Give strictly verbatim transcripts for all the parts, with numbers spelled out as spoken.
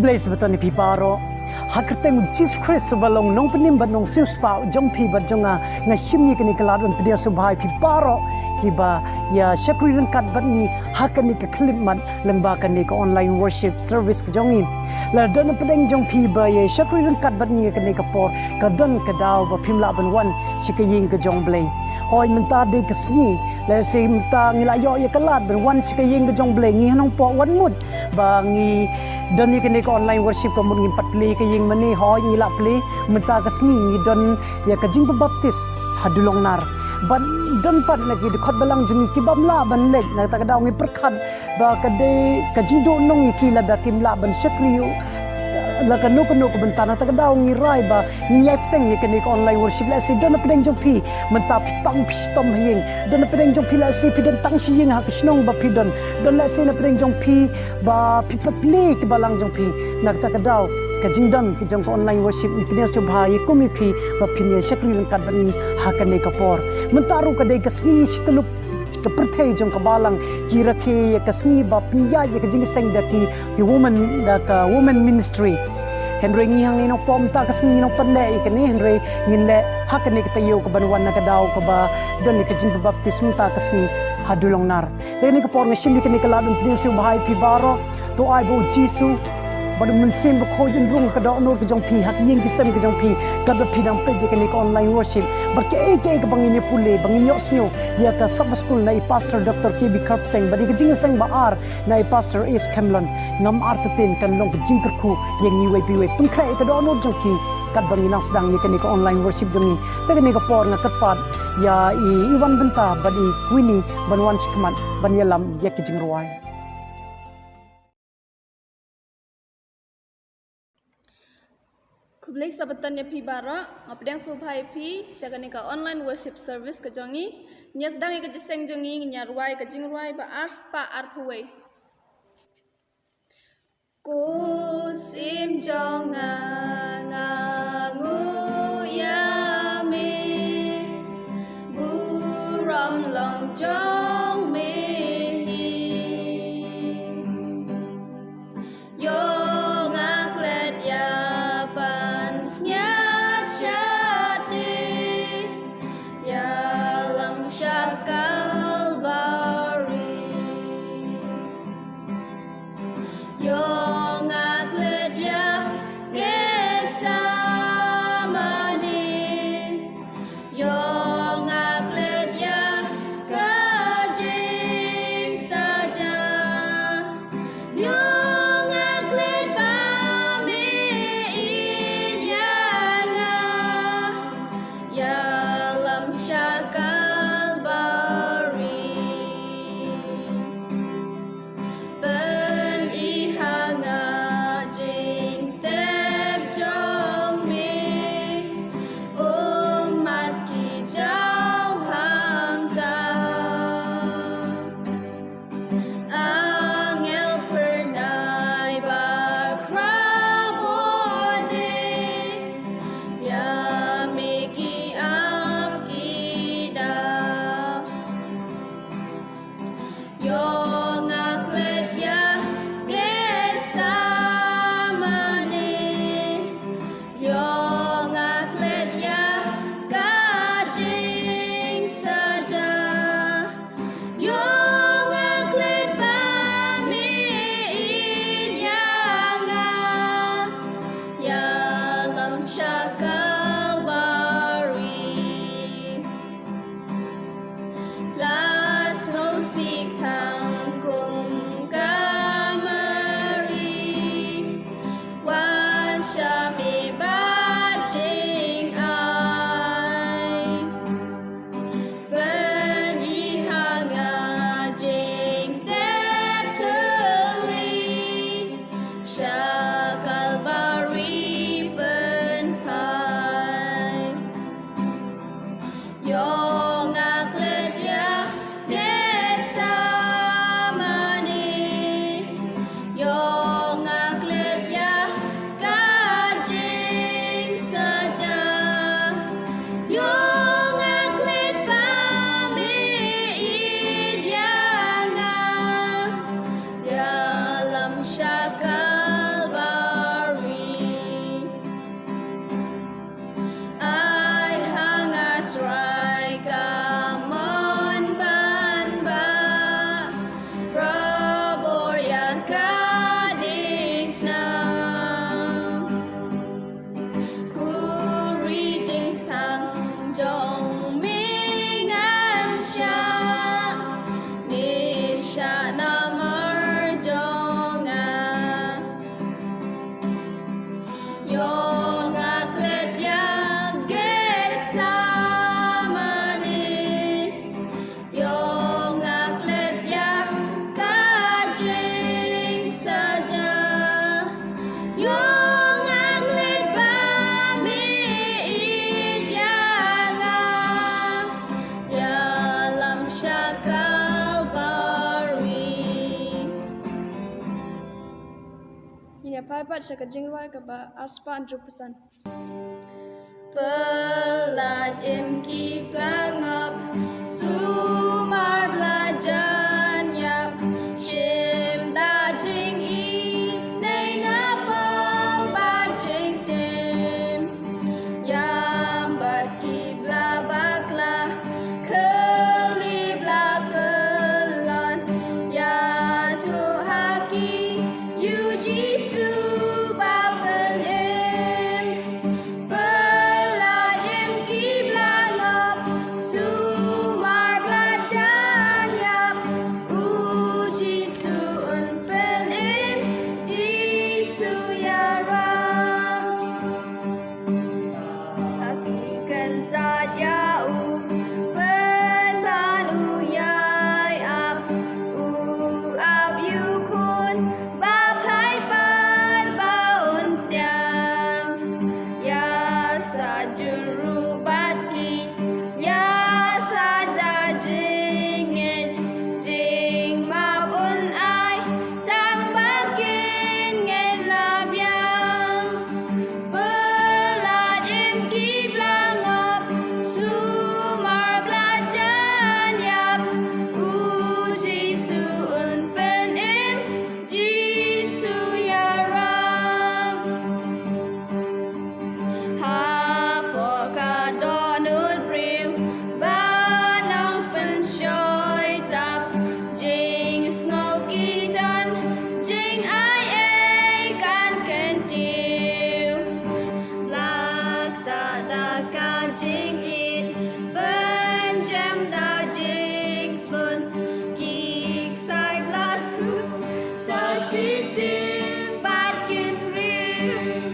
Khublei Sabbaton ïa phi baroh. Ha ka kyrteng u Jisu Khrist uba long nongpynim bad nongsiewspah jong phi bad jong nga, nga shim ïa kane ka lad ban pdiang sngewbha ïa phi baroh kiba ïa shakri ryngkat bad ngi ha kane ka khyllipmat lyngba kane ka online worship service ka jong ngi. Lada don napdeng jong phi ba ïa shakri ryngkat bad ngi ha kane ka por, ka don ka daw ba phim lah ban wan sha ka ïing ka jong Blei. Hooid, mynta dei ka sngi, lehse mynta ngi la ïoh ïa ka lad ban wan sha ka ïing ka jong Blei, ngi ha Nongpoh, wan mut ba ngi don ïa kane ka online worship, ka mut ngim pat plie ïa ka ïing mane. Hooid, ngi la plie, mynta ka sngi ngi don ïa ka jingpynbaptis ha Dulongnar. Bad don pat na ki dkhot balang jong ngi ki bym lah ban leit, na kata ka daw ngi pyrkhat ba ka dei ka jingduhnong ïa ki lada kim lah ban shakri ïa la kano kano ka bynta. Na kata ka daw ngi rai ba ngin ïai bteng ïa kane ka online worship. Lehse don napdeng jong phi mynta phi pang phi shitom ha ïing, don napdeng jong phi lehse phi don tang shi ïing ha ka shnong ba phi don, don lehse napdeng jong phi ba phi pat plie ki balang jong phi. Na kata ka daw ka jingdon ka jong ka online worship ngi pdiang sngewbha ïa kum ïa phi ba phin ïa shakri ryngkat bad ngi ha kane ka por. Mynta ruh ka dei ka sngi shi tyllup ka pyrthei jong ka balang ki rakhe ïa ka sngi ba pynïaid ïa ka jingïaseng da ki, ki women, da ka women ministry. Hynrei ngi hangne Nongpoh mynta ka sngi ngi nang pynleh ïa kane, hynrei ngin leh ha kane ka taïew kaban wan na ka daw kaba don ïa ka jingpynbaptis mynta ka sngi ha Dulongnar. Te kane ka por nga shim ïa kane ka lad ban pdiang sngewbha ïa phi baroh. To ai ba u Jisu bad u Mynsiem Bakhuid un rung ha ka dohnud ka jong phi, ha ka ïing ki sem ka jong phi, katba phi dang peit ïa kane ka online worship. Bad kaei kaei kaba ngin ïa pule, ba ngin ïohsngew ïa ka Sabbath School na i Pastor Doctor K B Kharpteng bad ïa ka jingïaseng ba ar na i Pastor S Khemlon, ngam artatien kan long ka jingkyrkhu ïa ngi iwei pa iwei. Pynkhreh ïa ka dohnud jong phi katba ngi nang sdang ïa kane ka online worship jong ngi. Te kane ka por nga kyrpad ïa i Iwan Bynta bad i Queenie ban wan shakhmat ban ïalam ïa ki jingrwai. Khublei Sabbaton ïa phi baroh, nga pdiang sngewbha ïa phi sha kane ka online worship service ka jong ngi. Ngin ïa sdang ïa ka jingïaseng jong ngi, ngin ïa rwai ka jingrwai ba ar spah arphew wei. Ko Syiem jong nga, nga nguh ïa me, burom long jong me hi. Ïoh nga klet ïa pansngiat shatei, ïalam sha Kalbari. Ïoh nga klet ïa Gethsemane, ïoh nga klet ïa ka jingsaja. Ïoh nga klet ba me ïeit ïa nga, ïalam sha Kalbari. Pyni ha nga jingtep jong me, ummat ki jaw hangta. Angel phyrnai ba khraw bor de, ïa me ki ap ki daw. Ïoh nga klet ïa Gethsemane, ïoh nga klet ïa ka jingsaja. Ïoh nga klet ba me ïeit ïa nga, ïalam sha Kalbari. La sngewsih tang kum ka Mari, wan sha me bad jingai. Pyni ha nga jingtep tylli, sha Kalbari pynphai. Ïoh nga klet ïa Gethsemane, Phai pat sha ka jingrwai kaba arspah hynriewphew san. Pyllait im ki bla ngop, sumar bla jan ïap, shim da jingisynei na paw bad jingtim. Ïam bad ki bla bakla, khylli bla kyllon, ïathuh ha ki, ïa u Jisu ba pynim. Pyllait im ki bla ngop, sumar bla jan ïap, u Jisu un pynim, Jisu ïaram. Ha ki kyntait ïa u, pynban u ïai ap, u ap ïa u khun ba phai pat ba un thiang. Ïa sa jur ruh bad ki, ïa sa da jingngeit, jingmap un ai, tang ba kin ngeit la biang. Pyllait im ki bla ngop, sumar bla jan ïap, u Jisu un pynim, Jisu ïaram. Hapoh ka dohnud briew ba nang pynshoi tap, jingsngew ki don, jingai ei kan kyntiew. Lak ta da ka jingïeit, pynjem da jingsmun, ki ksai blas khun sa shisien bad kin rieh.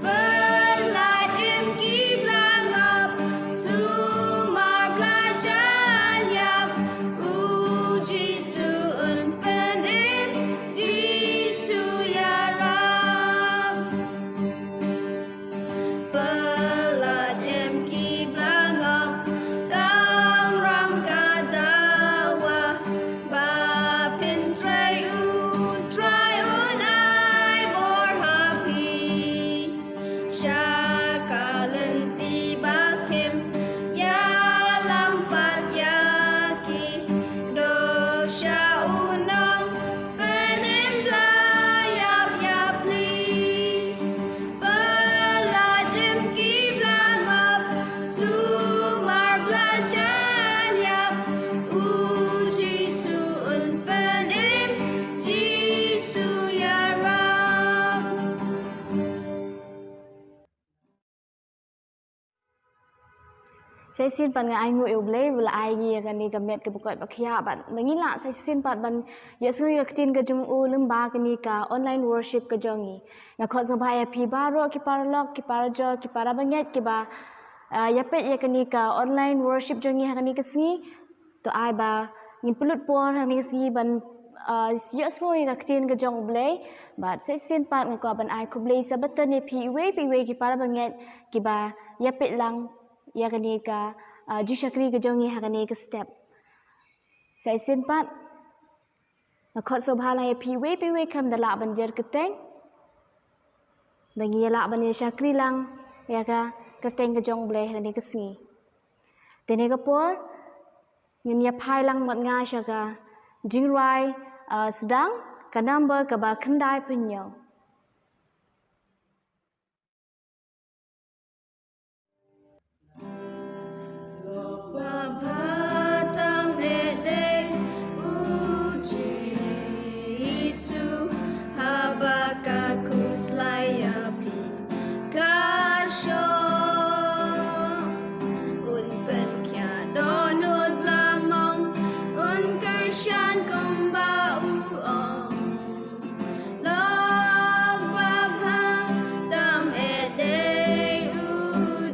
Pyllait im ki bla ngop, sumar bla jan ïap, u Jisu un pynim, Jisu ïaram. Pyllait im ki bla ngop, kamram ka dawa ba phin trei, u Trai un ai bor ha phi. Sha ka lynti ba khim, ïalam pat ïa ki, kdew sha u nongpynim bla ïap ïapli. Pyllait im ki bla ngop, sumar bla jan ïap, u Jisu un pynim, Jisu ïaram. Sa shisien pat nga ainguh ïa U Blei ba u la ai ngi ïa kane ka met kaba koit ba khiah, bad ba ngi lah sa shisien pat ban ïohsngew ïa ka ktien ka jong u lyngba kane ka online worship ka jong ngi. Nga khot sngewbha ïa phi baroh ki paralok, ki parajor, ki parabangeit kiba, ah, ïapeit ïa kane ka online worship jong ngi ha kane ka sngi. To ai ba ngin pynlut por ha kane ka sngi ban, ah, ïohsngew ïa ka ktien ka jong U Blei. Bad sa shisien pat nga kwah ban ai khublei Sabbaton ïa phi iwei pa iwei ki parabangeit kiba ïapeit lang ïa kane ka, ah, ju shakri ka jong ngi ha kane ka step. Sa shisien pat nga khot sngewbha lang ïa phi iwei pa iwei khlem da lah ban jer kyrteng, ba ngin ïa lah ban ïa shakri lang ïa ka kyrteng ka jong U Blei ha kane ka sngi. Te ha kane ka por ngin ïa phai lang bad nga sha ka jingrwai, ah, sdang, ka number kaba khyndai phew hynñiew. Lok babha tam ïeit ïa u Jisu, haba ka khuslai ïa phi ka shong. Un pynkhiah dohnud bymman, un kyrshan kumba u ong. Lok babha tam ïeit ïa u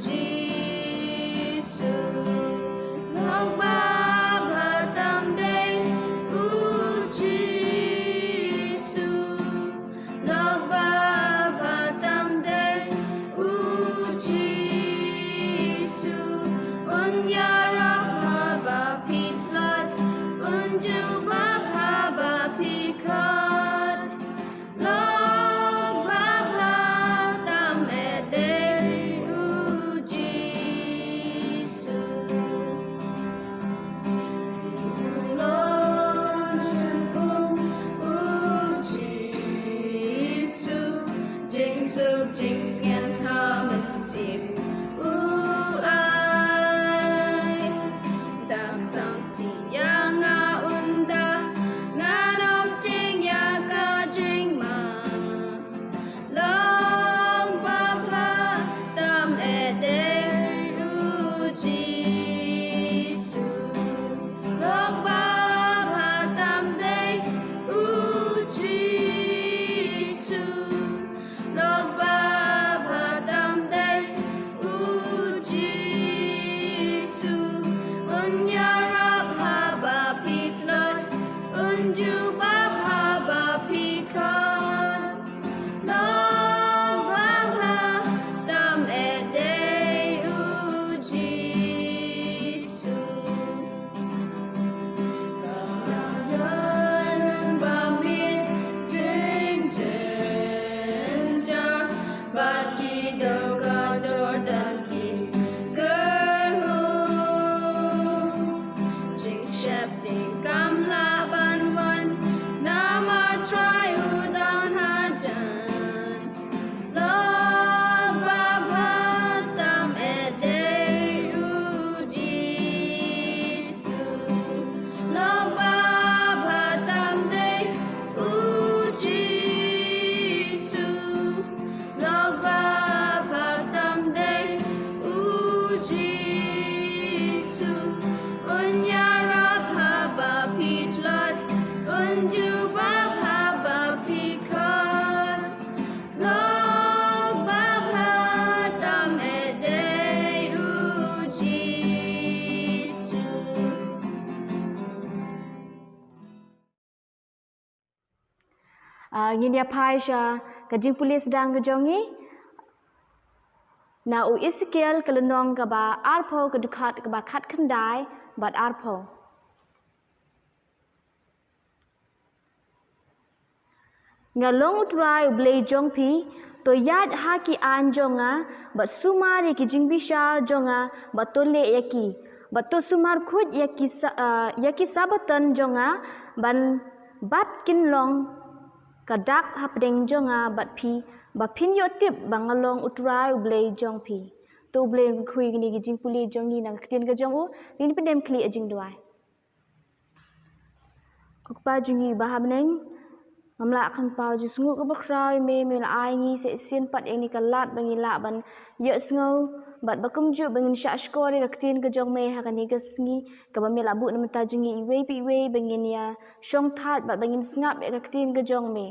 Jisu. Lok babha tam ïeit ïa u Jisu. Lok babha tam ïeit ïa u Jisu. Un ïarap haba phi tlot, un jubab haba phi khot. Lok Jubab haba phi khot, lok ba bha tam ïa dei u Jisu. Ba miet jynjar bad ki dohkha Jordan ki kyrhuh. Jingsheptieng kam lah ban wan namar Trai u don hajan. Lok ba bha tam ïa dei u Jisu. Lok ba bha tam dei u Jisu. Lok ba bha tam dei u Jisu. Un ïarap haba phi tlot, un jubab haba phi khot. Lok ba bha tam ïa dei u Jisu. Ah, ngin ïa phai sha ka jingpule sdang ka jong ngi na u Esekiel ka lynnong kaba arphew, ka dkhot kaba khatkhyndai bad arphew. Nga long u Trai u Blei jong phi, to ïaid ha ki aiñ jong nga, bad sumar ïa ki jingbishar jong nga, bad to leh ïa ki, bad to sumar khuid ïa ki sa-, ah, ïa ki Sabbaton jong nga, ban bad kin long ka dak hapdeng jong nga bad phi, ba phin ïoh tip ba nga long u Trai u Blei jong phi. To u Blei un khuid ïa kine ki jingpule jong ngi na ka ktien ka jong u, ngin pyndem khlieh ïa jingduwai. Ko Kpa jong ngi ba ha bneng, ngam lah ban paw jingsngew kaba khraw ïa me, me la ai ngi sa shisien pat ïa kane ka lad ba ngin lah ban ïohsngew, bad ba kumjuh ba ngin shah shkor ïa ka ktien ka jong me ha kane ka sngi, kaba me la buh na bynta jong ngi iwei pa iwei ba ngin ïa shongthait bad ba ngin sngap ïa ka ktien ka jong me.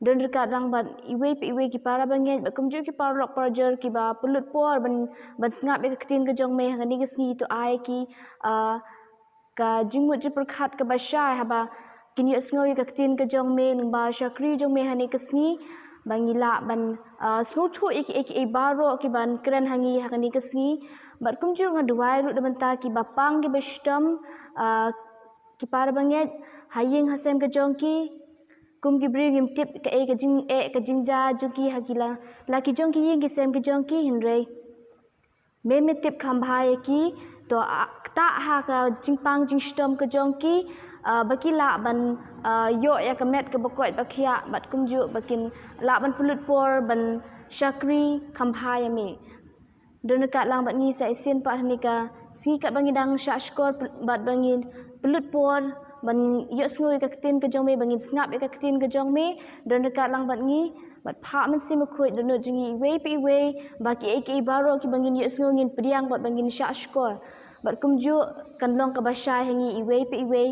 Don ryngkat lang bad iwei pa iwei ki para bangeit, bad kumjuh ki paralok parajor kiba pynlut por ban, ban sngap ïa ka ktien ka jong me ha kane ka sngi, to ai ki, ah, ka jingmut jingpyrkhat kaba shai haba kin ïohsngew ïa ka ktien ka jong me, lyngba shakri jong me ha kane ka sngi, ba ngi lah ban, ah, sngewthuh ïa kiei kiei baroh kiban kren ha ngi ha kane ka sngi. Bad kumjuh nga duwai ruh na bynta kiba pang kiba shitom, ah, ki para bangeit ha ïing ha sem ka jong ki, kum ki briew ngim tip kaei ka jingeh ka jingjia jong ki ha ki la, la ki jong ki ïing ki sem ka jong ki, hynrei me, me tip kham bha ïa ki, to, ah, ktah ha ka jingpang jingshitom ka jong ki, ah, ba ki lah ban, ah, ïoh ïa ka met kaba koit ba khiah, bad kumjuh ba kin lah ban pynlut por ban shakri kham bha ïa me. Don ryngkat lang bad ngi sa shisien pat ha kane ka sngi katba ngi dang shah shkor, bad ba ngin pynlut por ban ïohsngew ïa ka ktien ka jong me, ba ngin sngap ïa ka ktien ka jong me. Don ryngkat lang bad ngi, bad phah Mynsiem Bakhuid dohnud jong ngi iwei pa iwei, ba kiei kiei baroh kiba ngin ïohsngew ngin pdiang bad ba ngin shah shkor. Bad kumjuh kan long kaba shai ha ngi iwei pa iwei,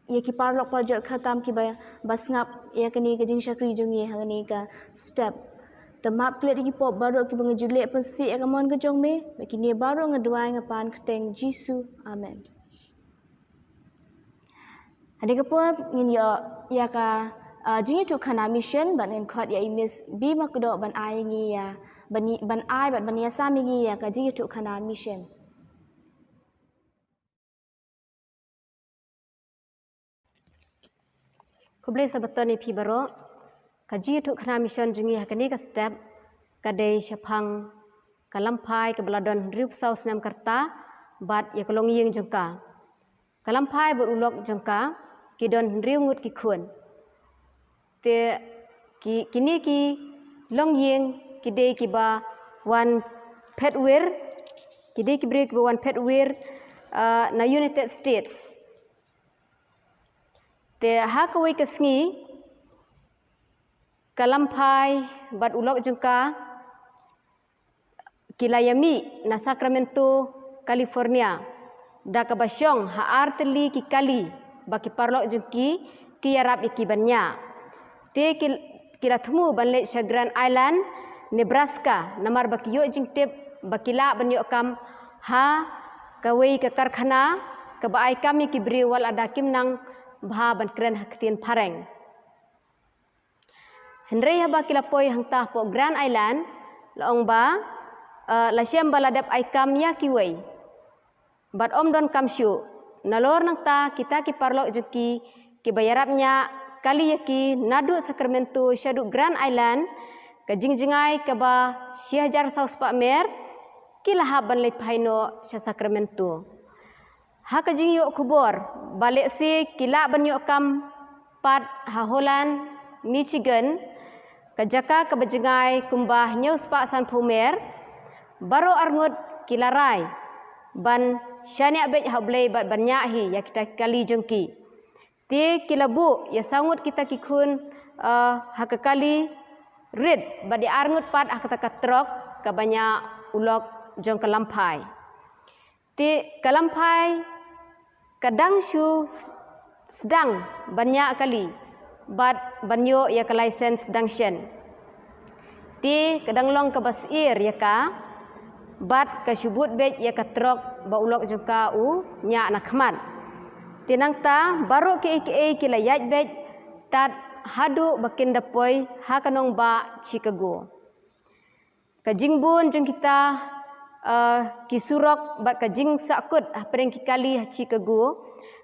ïa ki paralok parajor khamtam kiba, ba sngap ïa kane ka jingshakri jong ngi ha kane ka step. To map klet ïa ki pop baroh kiba nga ju leh pynsieh ïa ka mon ka jong me, bad kine baroh nga duwai nga pan ha ka kyrteng Jisu. Amen. Ha kane ka por ngin ïoh ïa ka, ah, jingïathuhkhana mission, bad ngin khot ïa i Miss B. Makdoh ban ai ïa ngi ïa, ban i-, ban ai bad ban ïasam ïa ngi ïa ka jingïathuhkhana mission. Khublei Sabbaton ïa phi baroh. Ka jingïathuhkhana mission jong ngi ha kane ka step ka dei shaphang ka Lamphai kaba la don hynriewphew saw snem ka rta bad ïa ka longïing jong ka. Ka Lamphai bad u lok jong ka ki don hynriew ngut ki khun. Te ki, kine ki longïing ki dei kiba wan phet wir, ki dei ki briew kiba wan phet wir, ah, na United States. Te ha kawei ka sngi ka Lamphai bad u lok jong ka ki la ïamih na Sacramento, California, da kaba shong ha artylli ki kali ba ki paralok jong ki ki ïarap ïa ki ban ñiah. Te ki, ki la thmu ban leit sha Grand Island, Nebraska, namar ba ki ïoh jingtip ba ki lah ban ïoh kam ha kawei ka karkhana kaba ai kam ïa ki briew wat la da kim nang bha ban kren ha ktien phareng. Hynrei haba ki la poi hangta hapoh Grand Island, la ong ba, eh, la shem ba la dep ai kam ïa kiwei. Bad ym don kam shuh. Nalor nangta kita ki paralok jong ki, kiba ïarap ñiah kali ïa ki naduh Sacramento shaduh Grand Island, ka jingjngai kaba shi hajar saw spah mer, ki la hap ban leit phai noh sha Sacramento. Ha ka jingïoh khubor ba lehse ki lah ban ïoh kam pat ha Holland, Michigan, ka jaka kaba jngai kumba hynñiew spah sanphew mer, baroh arngut ki la rai ban shaniah beit ha U Blei bad ban ñiah hi ïa kita ki kali jong ki. Te ki la buh ïa saw ngut kita ki khun, eh, ha ka kali rit bad ïa arngut pat ha kata ka trok kaba ñiah u lok jong ka lamphai. Te ka lamphai ka dang shu s-, sdang ban ñiah kali bad ban ïoh ïa ka license dang shen. Te ka dang long kaba syier ïa ka bad ka shu bud beit ïa ka trok ba u lok jong ka u ñiah na khmat. Te nangta baroh kiei kiei ki la ïaid beit tad haduh ba kin da poi ha ka nongbah Chicago. Ka jingbun jong kita, eh, ki surok bad ka jingsahkut hapdeng ki kali ha Chicago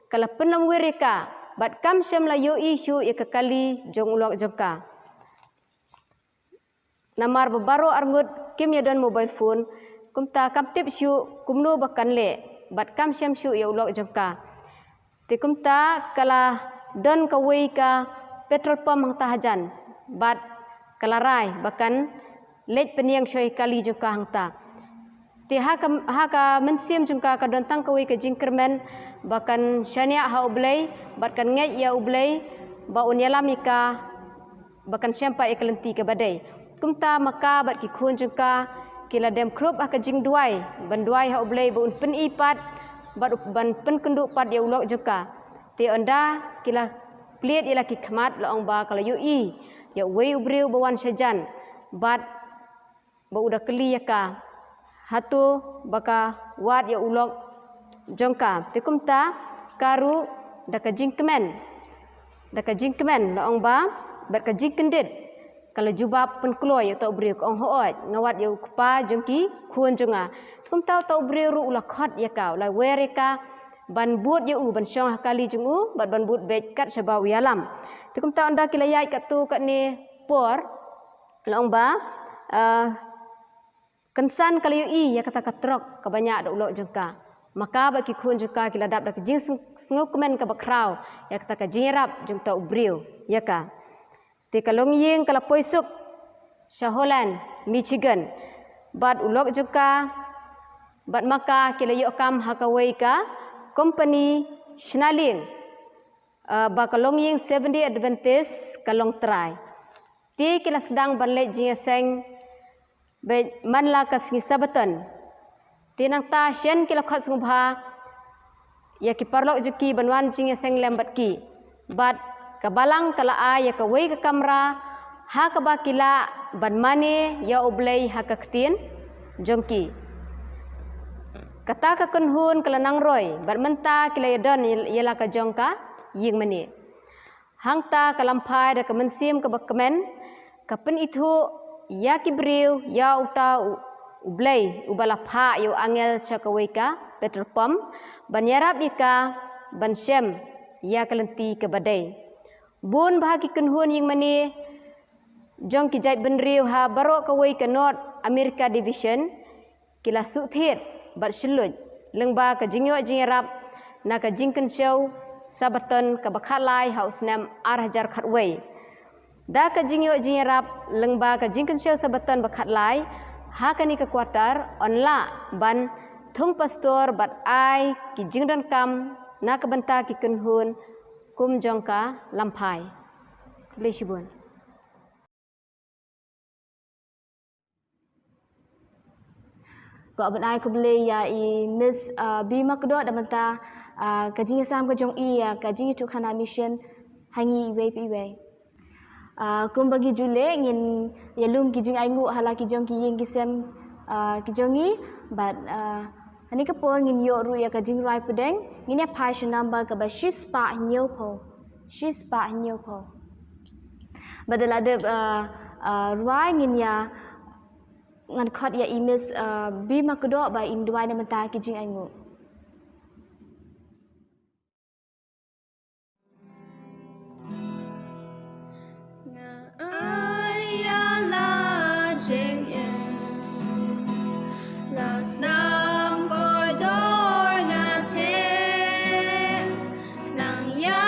ka la pynlamwir ïa ka bad kam shym la ïohi shuh ïa ka kali jong u lok jong ka. Namar ba baroh arngut kim ïa don mobile phone, kumta kam tip shuh kumno ba kan leh bad kam shem shuh ïa u lok jong ka. Te kumta ka la don kawei ka petrol pump hangta hajan bad ka la rai ba kan leit pynïeng shuwa ïa ka kali jong ka hangta. Te ha ka, ha ka mynsiem jong ka ka don tang kawei ka jingkyrmen ba kan shaniah ha U Blei bad kan ngeit ïa U Blei ba un ïalam ïa ka ba kan shem pat ïa ka lynti kaba dei. Kumta ma ka bad ki khun jong ka ki la dem khrup ha ka jingduwai ban duwai ha U Blei ba un pyni pat bad ban pynkynduh pat ïa u lok jong ka. Te ynda ki la plied ïa la ki khmat la ong ba ka la ïohi ïa uwei u briew ba wan shajan bad ba u da kylli ïa ka hato ba ka wad ïa u lok jong ka. Te kumta ka ruh da ka jingkmen, da ka jingkmen la ong ba bad ka jingkyndit ka la jubab pynkloi ïa uta u briew, ka ong, "Hooid, nga wad ïa u kpa jong ki khun jong nga." Te kumta uta u briew ruh u la khot ïa ka, u la wer ïa ka ban bud ïa u ban shong ha ka kali jong u bad ban bud beit kat shaba u ïalam. Te kumta ynda ki la ïaid katto katne por la ong ba, eh, kynsan ka la ïohi ïa kata ka trok kaba ñiah da u lok jong ka. Ma ka bad ki khun jong ka ki la dap da ka jingsngewkmen kaba khraw ïa kata ka jingïarap jong uta u briew ïa ka. Te ka longïing ka la poi suk sha Holland, Michigan. Bad u lok jong ka bad ma ka ki la ïoh kam ha kawei ka kompani shna lieng, eh, ba ka longïing Seventh Day Adventist ka long trai. Te ki la sdang ban leit jingïaseng beit man la ka sngi Sabaton. Te nangta shen ki la khot sngewbha ïa ki paralok jong ki ban wan jingïaseng lem bad ki. Bad ka balang ka la ai ïa kawei ka kamra ha kaba ki lah ban mane ïa U Blei ha ka ktien jong ki. Kata ka kynhun ka la nang roi bad mynta ki la ïadon ïa la ka jong ka ïing mane. Hangta ka lamphai da ka mynsiem kaba kmen ka pynithuh ïa ki briew ïa uta u, U Blei uba la phah ïa u angel sha kawei ka petrol pump ban ïarap ïa ka ban shem ïa ka lynti kaba dei. Bun bah ki kynhun ïing mane jong ki jaitbynriew ha baroh kawei ka North America Division ki la shu thied bad shylluid lyngba ka jingïoh jingïarap na ka jingkynshew Sabaton kaba khatlai ha u snem ar hajar khatwei. Da ka jingïoh jingïarap lyngba ka jingkynshew Sabaton ba khatlai ha kane ka quarter, yn lah ban thung pastor bad ai ki jingdonkam na ka bynta ki kynhun kum jong ka lamphai. Khublei shibun. Ko ban ai khublei ïa i Miss, ah, Bima Kdor da mynta, ah, ka jingïasam ka jong i ïa ka jingïathuhkhana mission ha ngi iwei pa iwei. Ah, kumba ngi ju leh ngin ïalum ki jingainguh ha la ki jong ki ïing ki sem, ah, ki jong ngi bad, ah, ha kane ka por ngin ïoh ruh ïa ka jingrwai pdeng, ngin ïa phai sha number kaba shispah hynñiewphew. Shispah hynñiewphew. Bad da la dep, ah, ah, rwai ngin ïa, ngan khot ïa i Miss, ah, Bima Kdoh ba in duwai na mynta ki jingainguh. Nga ai ïa la jingim, la snam kordor nga teh, khnang ïa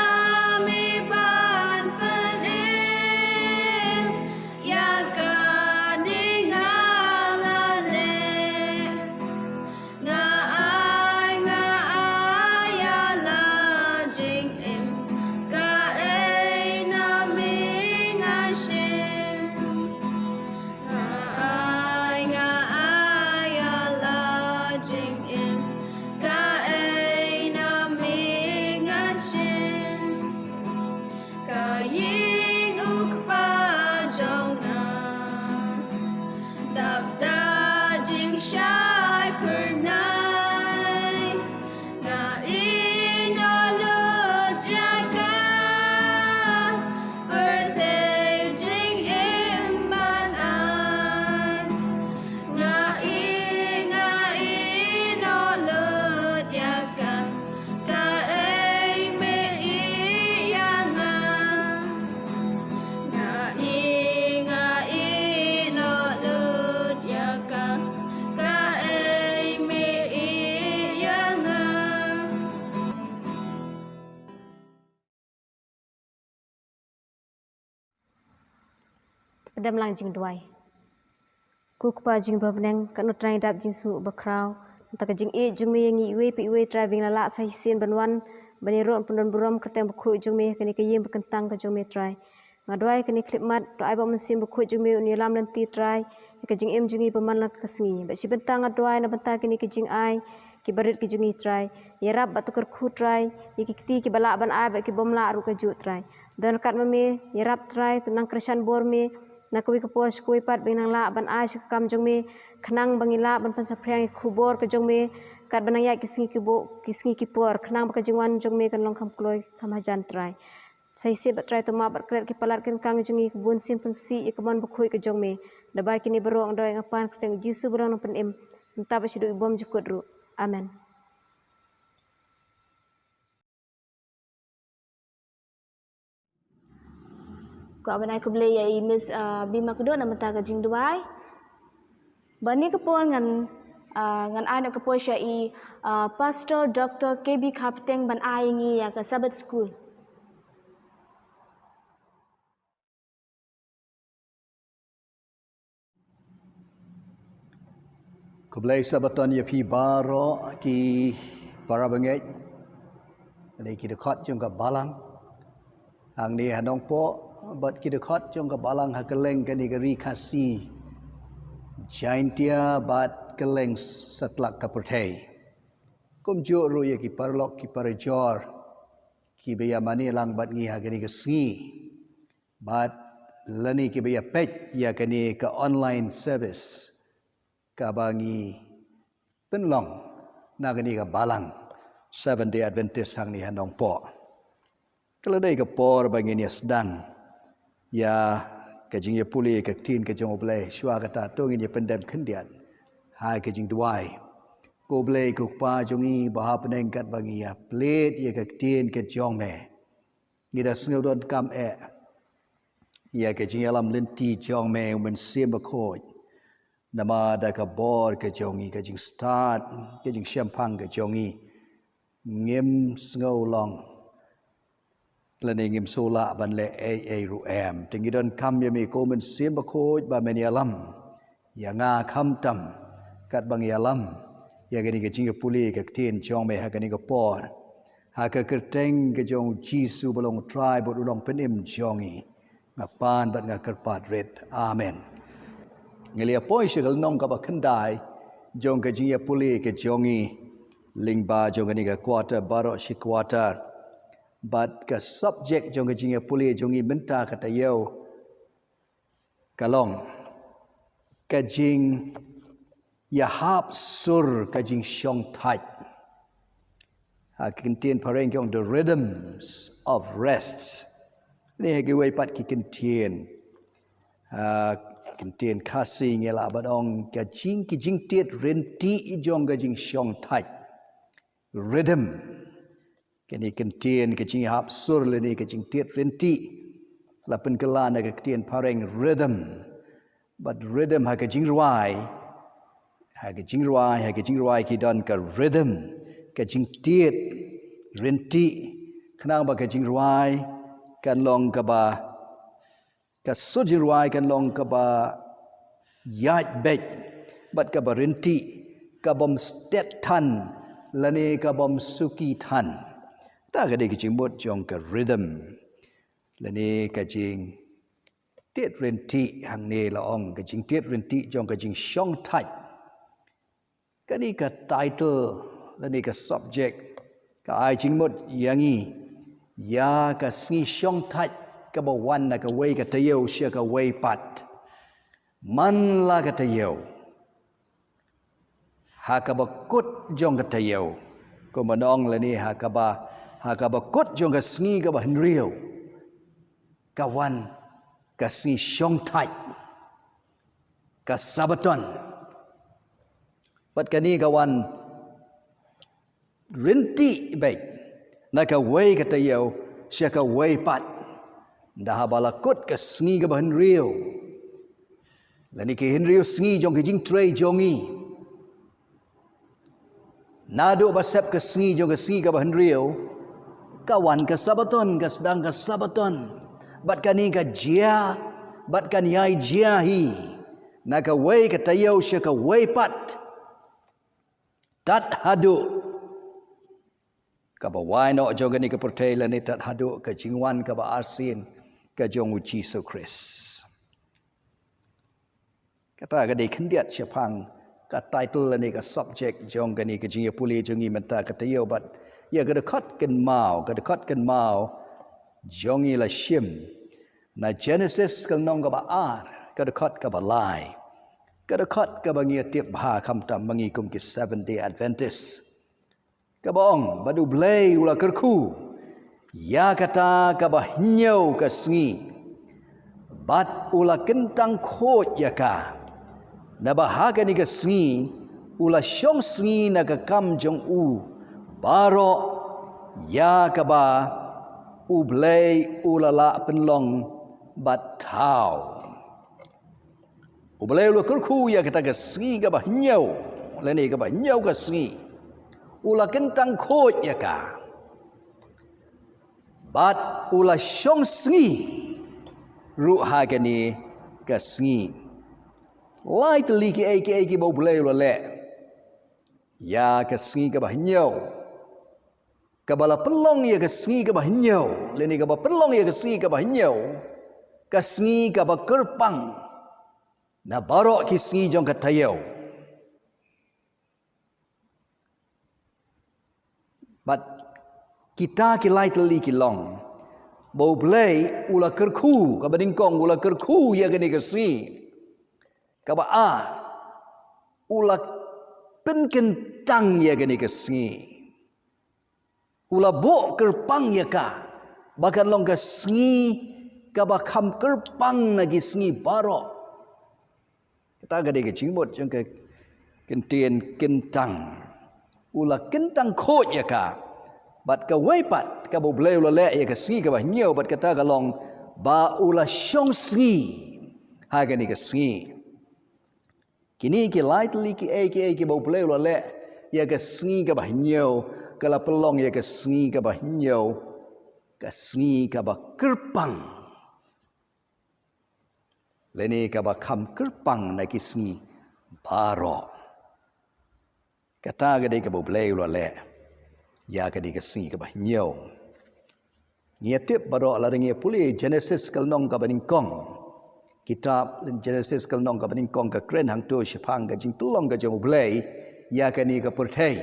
me ban pynim, ïa kane nga la leh. Nga ai, nga ai ïa la jingim, kaei na me ngan shim. Nga ai, nga ai ïa la jingim, kaei na me ngan shim. Ka ïing u kpa jong nga, dap da jingshai phyrnai. Nga ïehnoh lut ïa ka, pyrthei jingim ban ai. Nga ïeh, nga ïehnoh lut ïa ka, kaei me ïeh ïa nga. Nga ïeh, nga ïehnoh lut ïa ka, kaei me ïeh ïa nga. Pyndonkam lang jingduwai. Ko Kpa jong ngi ba ha bneng, katno Trai ngi dap jingsuk bakhraw. Nangta ka jingïeit jong me ïa ngi iwei pa iwei Trai ba ngi la lah sa shisien ban wan ban ïaroh pyndonburom kyrteng bakhuid jong me ha kane ka ïing bakyntang ka jong me Trai. Nga duwai kane ka khyllipmat, to ai ba u Mynsiem Bakhuid jong me un ïalam lynti Trai ïa ka jingim jong ngi ba man la ka sngi. Bad shi bynta nga duwai na bynta kine ki jingai kiba rit ki jong ngi Trai. Ïarap bad to kyrkhu Trai ïa ki kti kiba lah ban ai bad ki bym lah ruh kajuh Trai. Don ryngkat ma me, ïarap Trai, to nang kyrshan bor me na kawei ka por sha kawei pat ba ngin nang lah ban ai sha ka kam jong me, khnang ba ngin lah ban pynsaphriang ïa ka khubor ka jong me katba nang ïaid ki sngi ki bo-, ki sngi ki por, khnang ba ka jingwan jong me kan long kham kloi kham hajan Trai. Sa shisien bad Trai, to map bad klet ki palat ki ryngkang jong ngi, ka bun sien pynsngewsih ïa ka mon bakhuid ka jong me. Da ba kine baroh nga duwai nga pan ha ka kyrteng u Jisu ba long u nongpynim, mynta bad shaduh ki bymjukut ruh. Amen. Kwah ban ai khublei ïa i Miss, ah, Bima Kdoh na bynta ka jingduwai. Bad ha kane ka por ngan, ah, ngan ai noh ka por sha i, ah, Pastor Doctor K B Kharpteng ban ai ïa ngi ïa ka Sabbath School. Khublei Sabbaton ïa phi baroh ki para bangeit, lane ki dkhot jong ka balang hangne ha Nongpoh bad ki dkhot jong ka balang ha kylleng kane ka Ri Khasi Jaintia bad kylleng satlak ka pyrthei. Kumjuh ruh ïa ki paralok ki parajor kiba ïa mane lang bad ngi ha kane ka sngi, bad lane kiba ïa peit ïa kane ka online service kaba ngi pynlong na kane ka balang Seventh Day Adventist hangne ha Nongpoh. Ka la dei ka por ba ngin ïa sdang ïa ka jingïapule ka ktien ka jong U Blei. Shuwa kata to ngin ïa pyndem khyndiat ha ka jingduwai. Ko Blei ko Kpa jong ngi ba ha bneng, katba ngi ïa plie ïa ka ktien ka jong me, ngi da sngew donkam eh ïa ka jingïalam lynti jong me, U Mynsiem Bakhuid. Namar da ka bor ka jong ngi, ka jingstad, ka jingshemphang ka jong ngi, ngim sngew long lane ngim sngew lah ban leh ei ei ruh em. Te ngi donkam ïa me ko Mynsiem Bakhuid ba men ïalam ïa nga khamtam katba ngi ïalam ïa kane ka jingïapule ka ktien jong me ha kane ka por. Ha ka kyrteng ka jong U Jisu ba long U Trai bad U Nongpynim jong ngi, nga pan bad nga kyrpad rit. Amen. Ngi la ïa poi sha ka lynnong kaba khyndai jong ka jingïapule ka jong ngi, lyngba jong kane ka quarter baroh shi quarter. Bad ka subject jong ka jingïapule jong ngi mynta ka taïew ka long ka jingïahap sur ka jingshongthait. Ha ki ktien phareng ki ong the rhythms of rests. Kane ha kiwei pat ki ktien, ha ki ktien Khasi ngi lah ban ong ka jing, ki jingtied rynti jong ka jingshong thait. Rhythm. Kane ki ktien ka jingïahap sur lane ka jingtied rynti la pynkylla na ka ktien phareng rhythm. Bad rhythm ha ka jingrwai, ha ka jingrwai, ha ka jingrwai ki don ka rhythm, ka jingtied rynti. Khnang ba ka jingrwai kan long kaba, ka sur jingrwai kan long kaba ïaid beit bad kaba rynti, kabym stet than lane kabym suki than. Kata ka dei ka jingmut jong ka rhythm lane ka jingtied rynti. Hangne la ong ka jingtied rynti jong ka jingshong thait. Kane ka title lane ka subject ka ai jingmut ïa ngi ïa ka sngi shong thait kaba wan na kawei ka taïew sha kawei pat. Man la ka taïew, ha kaba kut jong ka taïew, kumba ong lane ha kaba, ha kaba kut jong ka sngi kaba hynriew, ka wan ka sngi shong thait, ka Sabaton. Bad kane ka wan rynti beit na kawei ka taïew sha kawei pat. Ynda haba la kut ka sngi kaba hynriew lane ki hynriew sngi jong ki jingtrei jong ngi, naduh ba sep ka sngi jong ka sngi kaba hynriew, ka wan ka Sabaton, ka sdang ka Sabaton. Bad kane ka jia, bad kan ïai jia hi na kawei ka taïew sha kawei pat, tad haduh kaba wai noh jong kane ka pyrthei lane tad haduh ka jingwan kaba arsien ka jong U Jisu Khrist. Kata ka dei khyndiat shaphang ka title lane ka subject jong kane ka jingïapule jong ngi mynta ka taïew. Bad ïa ka dkhot kynmaw, ka dkhot kynmaw jong ngi la shim na Genesis ka lynnong kaba ar, ka dkhot kaba lai, ka dkhot kaba ngi ïa tip bha khamtam ma ngi kum ki Seventh Day Adventist. Kaba ong, bad U Blei u la kyrkhu ïa kata kaba hynñiew ka sngi, bad u la kyntang khuid ïa ka. Naba ha kane ka sngi u la shong sngi na ka kam jong u baroh ïa kaba U Blei u la lah pynlong bad thaw. U Blei u la kyrkhu ïa kata ka sngi kaba hynñiew, lane kaba hynñiew ka sngi. U la kyntang khuid ïa ka. Bad u la shong sngi ruh ha kane ka sngi. Lai tylli kiei kiei kiba U Blei u la leh ïa ka sngi kaba hynñiew. Kaba la pynlong ïa ka sngi kaba hynñiew, lane kaba pynlong ïa ka sngi kaba hynñiew, ka sngi kaba kyrpang na baroh ki sngi jong ka taïew. Bad kita ki lai tylli ki long ba U Blei u la kyrkhu, kaba nyngkong u la kyrkhu ïa kane ka sngi. Kaba ar, u la pynkyntang ïa kane ka sngi. U la buh kyrpang ïa ka ba kan long ka sngi kaba kham kyrpang na ki sngi baroh. Kata ka dei ka jingmut jong ka ktien kyntang. U la kyntang khuid ïa ka. Bad kawei pat kaba U Blei u la leh ïa ka sngi kaba hynñiew, bad kata ka long ba u la shong sngi ha kane ka sngi. Kine ki lai tylli kiei kiei kiba U Blei u la leh ïa ka sngi kaba hynñiew, ka la pynlong ïa ka sngi kaba hynñiew ka sngi kaba kyrpang, lane kaba kham kyrpang na ki sngi baroh. Kata ka dei kaba U Blei u la leh ïa kane ka sngi kaba hynñiew. Ngi ïa tip baroh lada ngi ïa pule Genesis ka lynnong kaba nyngkong. Kitab Genesis ka lynnong kaba nyngkong ka kren hangto shaphang ka jingpynlong ka jong U Blei ïa kane ka pyrthei.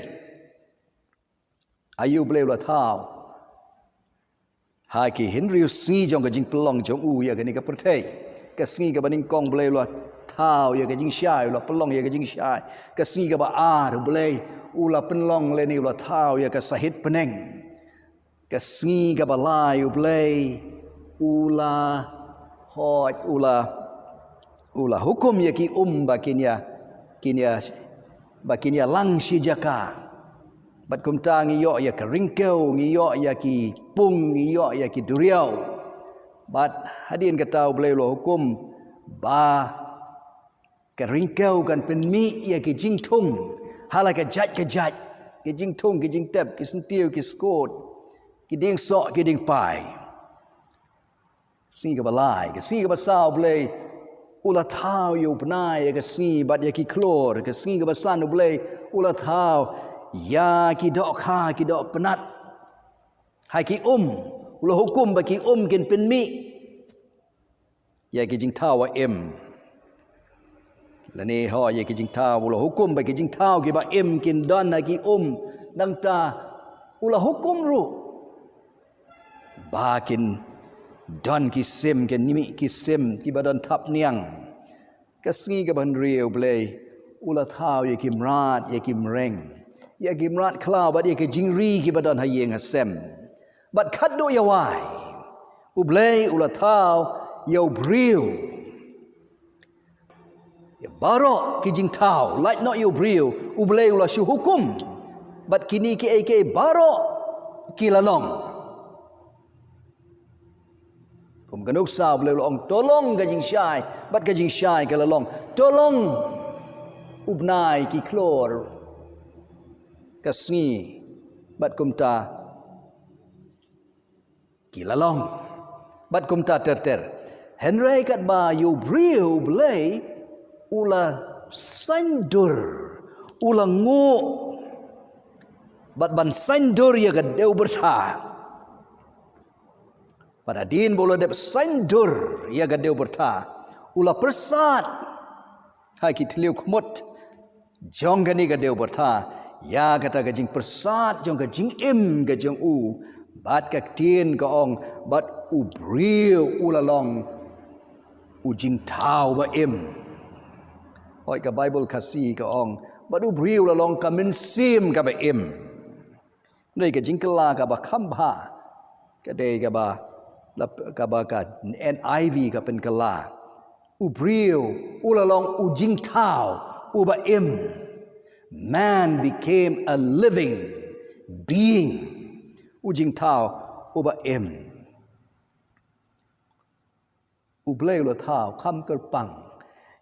Aïu U Blei u la thaw ha ki hynriew sngi jong ka jingpynlong jong u ïa kane ka pyrthei? Ka sngi kaba nyngkong U Blei u la thaw ïa ka jingshai, u la pynlong ïa ka jingshai. Ka sngi kaba ar U Blei U la pynlong lane u la thaw ïa ka sahit pdeng. Ka sngi kaba lai U Blei u la hoi, u la, u la hukum ïa ki um ba kin ïa, kin ïa, ba kin ïalang shi jaka. Bad kumta ngi ïoh ïa ka ryngkew, ngi ïoh ïa ki pung, ngi ïoh ïa ki duriaw. Bad hadien kata U Blei u la hukum ba ka ryngkew kan pynmih ïa ki jingthung ha la ka jait ka jait, ki jingthung, ki jingtep, ki syntiew, ki skud, ki dieng soh, ki dieng pai. Sngi kaba lai, ka sngi kaba saw U Blei u la thaw ïa u bnai, ïa ka sngi bad ïa ki khlur. Ka sngi kaba san U Blei u la thaw ïa ki dohkha, ki dohpnat ha ki um. U la hukum ba ki um kin pynmih ïa ki jingthaw ba im. Lane hooid, ïa ki jingthaw, u la hukum ba ki jingthaw kiba im kin don ha ki um. Nangta u la hukum ruh ba kin don ki sim, kin mih ki sim kiba don thapniang. Ka sngi kaba hynriew U Blei u la thaw ïa ki mrad, ïa ki mreng, ïa ki mrad khlaw bad ïa ki jingri kiba don ha ïing ha sem. Bad khadduh ïa wai U Blei u la thaw ïa u briew. Ïa baroh ki jingthaw, lait noh ïa u briew, U Blei u la shu hukum. Bad kine kiei kiei baroh ki la long. Kum ka nuksa U Blei u la ong to long ka jingshai, bad ka jingshai ka la long. To long u bnai, ki khlur, ka sngi, bad kumta ki la long. Bad kumta ter ter. Hynrei katba ïa u briew U Blei u la saiñdur, u la nguh. Bad ban saiñdur ïa ka dewbyrtha. Bad hadien ba u la dep saiñdur ïa ka dewbyrtha, u la pyrsad ha ki thliew khmut jong kane ka dewbyrtha ïa kata ka jingpyrsad jong ka jingim ka jong u. Bad ka ktien ka ong, bad u briew u la long u jingthaw ba im. Hooid, ka Baibl Khasi ka ong, bad u briew u la long ka mynsiem kaba im. Dei ka jingkylla kaba kham bha ka dei kaba, kaba ka N I V ka pynkylla. U briew u la long u jingthaw uba im. Man became a living being. U jingthaw uba im. U Blei u la thaw kham kyrpang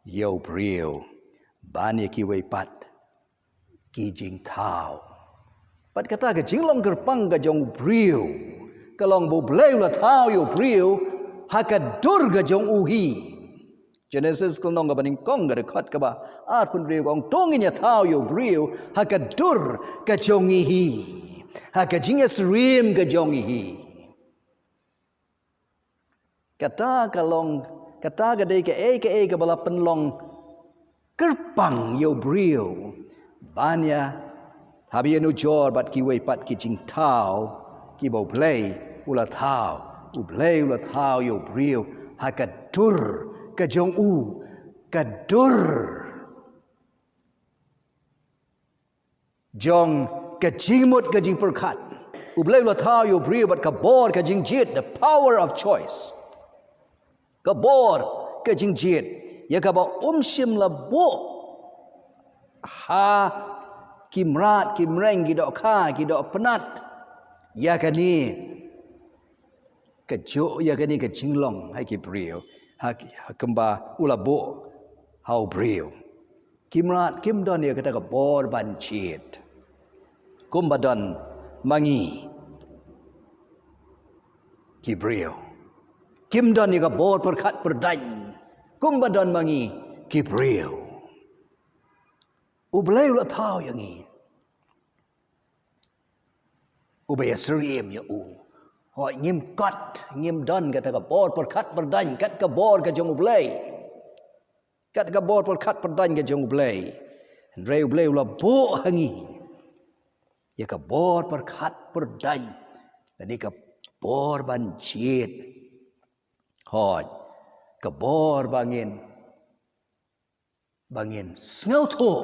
ïa u briew ban ïa kiwei pat ki jingthaw. Bad kata ka jinglong kyrpang ka jong u briew ka long ba U Blei u la thaw ïa u briew ha ka dur ka jong u hi. Genesis ka lynnong kaba nyngkong ka dkhot kaba arphew hynriew ka ong to ngin ïa thaw ïa u briew ha ka dur ka jong ngi hi, ha ka jingïasyriem ka jong ngi hi. Kata ka long, kata ka dei kaei kaei kaba la pynlong kyrpang ïa u briew ban ïa hap ïanujor bad kiwei pat ki jingthaw kiba U Blei u la thaw. U Blei u la thaw ïa u briew ha ka dur ka jong u, ka dur jong ka jingmut ka jingpyrkhat. U Blei u la thaw ïa u briew bad ka bor ka jingjied, the power of choice. Ka bor ka jingjied ïa kaba um shym la buh ha ki mrad, ki mreng, ki dohkha, ki dohpnat. Ïa kane ka ju, ïa kane ka jinglong ha ki briew, ha ki, ha kumba u la buh ha u briew. Ki mrad kim don ïa kata ka bor ban jied kumba don ma ngi ki briew. Kim don ïa ka bor pyrkhat pyrdaiñ kumba don ma ngi ki briew. U Blei u la thaw ïa ngi uba ïasyriem ïa u. Hooid, ngim kot, ngim don kata ka bor pyrkhat pyrdaiñ kat ka bor ka jong U Blei, kat ka bor pyrkhat pyrdaiñ ka jong U Blei. Hynrei U Blei u la buh ha ngi ïa ka bor pyrkhat pyrdaiñ, lane ka bor ban jied. Hooid, ka bor ba ngin, ba ngin sngewthuh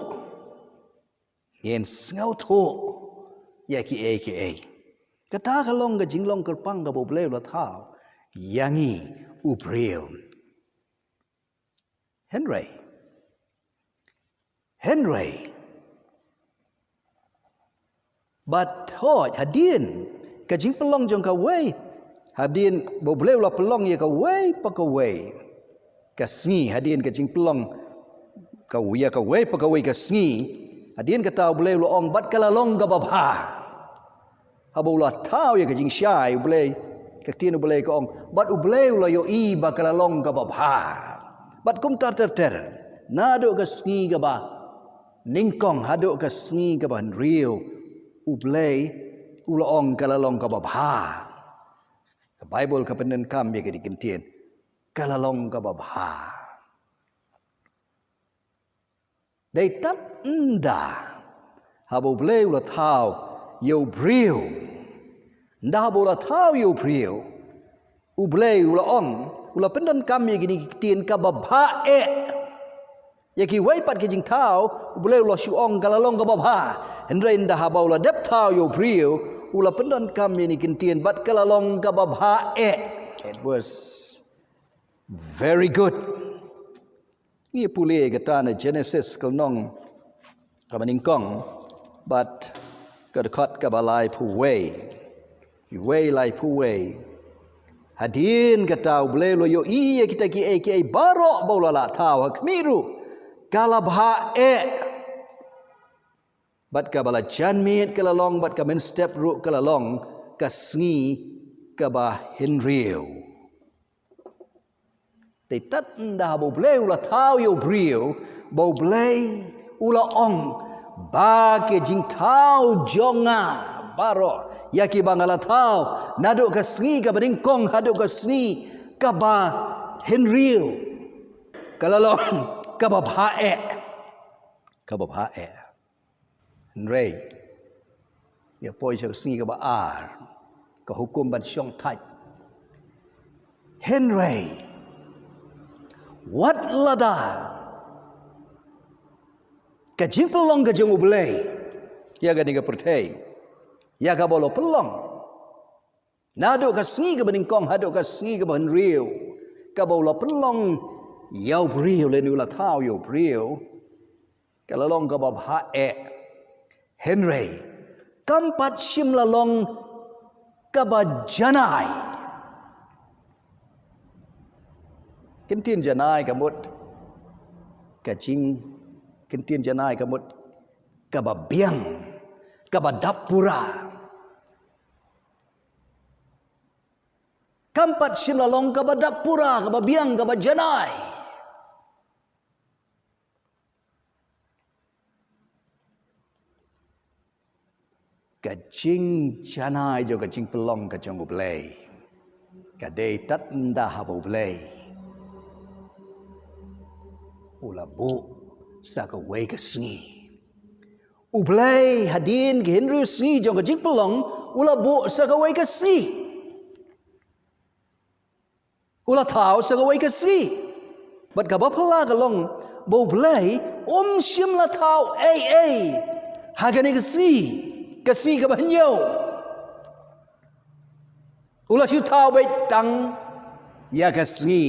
Ngin sngewthuh ïa kiei kiei. Kata ka long ka jinglong kyrpang kaba U Blei u la thaw ïa ngi u briew. Hynrei, hynrei, bad hooid, hadien ka jingpynlong jong kawei, hadien ba U Blei u la pynlong ïa kawei pa kawei ka sngi, hadien ka jingpynlong ka, ïa kawei pa kawei ka sngi, hadien kata U Blei u la ong, bad ka la long kaba bha. Haba u la thaw ïa ka jingshai U Blei, ka ktien U Blei ka ong, bad U Blei u la ïohi ba ka la long kaba bha. Bad kumta ter ter, naduh ka sngi kaba nyngkong haduh ka sngi kaba hynriew, U Blei u la ong ka la long kaba bha. Ka Baibl ka pyndonkam ïa kane ka ktien, ka la long kaba bha. Dei tad ynda haba U Blei u la thaw ïa u briew. Ynda haba u la thaw ïa u briew, U Blei u la ong, u la pyndonkam ïa kine ki ktien, kaba bha eh. Ïa kiwei pat ki jingthaw, U Blei u la shu ong ka la long kaba bha. Hynrei ynda haba u la dep thaw ïa u briew, u la pyndonkam ïa kine ki ktien, bad ka la long kaba bha eh. It was very good. Ngi pule kata na Genesis ka lynnong kaba nyngkong bad ka dkhot kaba laiphew wei. Wei laiphew wei. Hadien kata U Blei u la ïohi ïa kita kiei kiei baroh ba u la lah thaw, ha khmih ruh ka la bha eh. Bad kaba la janmiet ka la long, bad ka mynstep ruh ka la long ka sngi kaba hynriew. Te tad ynda haba U Blei u la thaw ïa u briew, ba U Blei u la ong, ba ki jingthaw jong nga baroh, ïa kiba nga la thaw naduh ka sngi kaba nyngkong haduh ka sngi kaba hynriew, ka la long kaba bha eh. Kaba bha eh. Hynrei ïa poi sha ka sngi kaba ar, ka hukum ban shong thait. Hynrei wat lada ka jingpynlong ka jong U Blei ïa kane ka pyrthei, ïa kaba u la pynlong naduh ka sngi kaba nyngkong haduh ka sngi kaba hynriew, kaba u la pynlong ïa u briew lane u la thaw ïa u briew, ka la long kaba bha eh. Hynrei kam pat shym la long kaba janai. Ka ktien janai ka mut ka jing, ka ktien janai ka mut kaba biang, kaba dap pura. Kam pat shym la long kaba dap pura, kaba biang, kaba janai. Ka jingjanai jong ka jingpynlong ka jong U Blei ka dei tad ynda haba U Blei u la buh sa kawei ka sngi. U Blei hadien ki hynriew sngi jong ka jingpynlong u la buh sa kawei ka sngi. U la thaw sa kawei ka sngi. Bad kaba phylla ka long ba U Blei um shym la thaw ei ei ha kane ka sngi, ka sngi kaba hynñiew. U la shu thaw beit tang ïa ka sngi.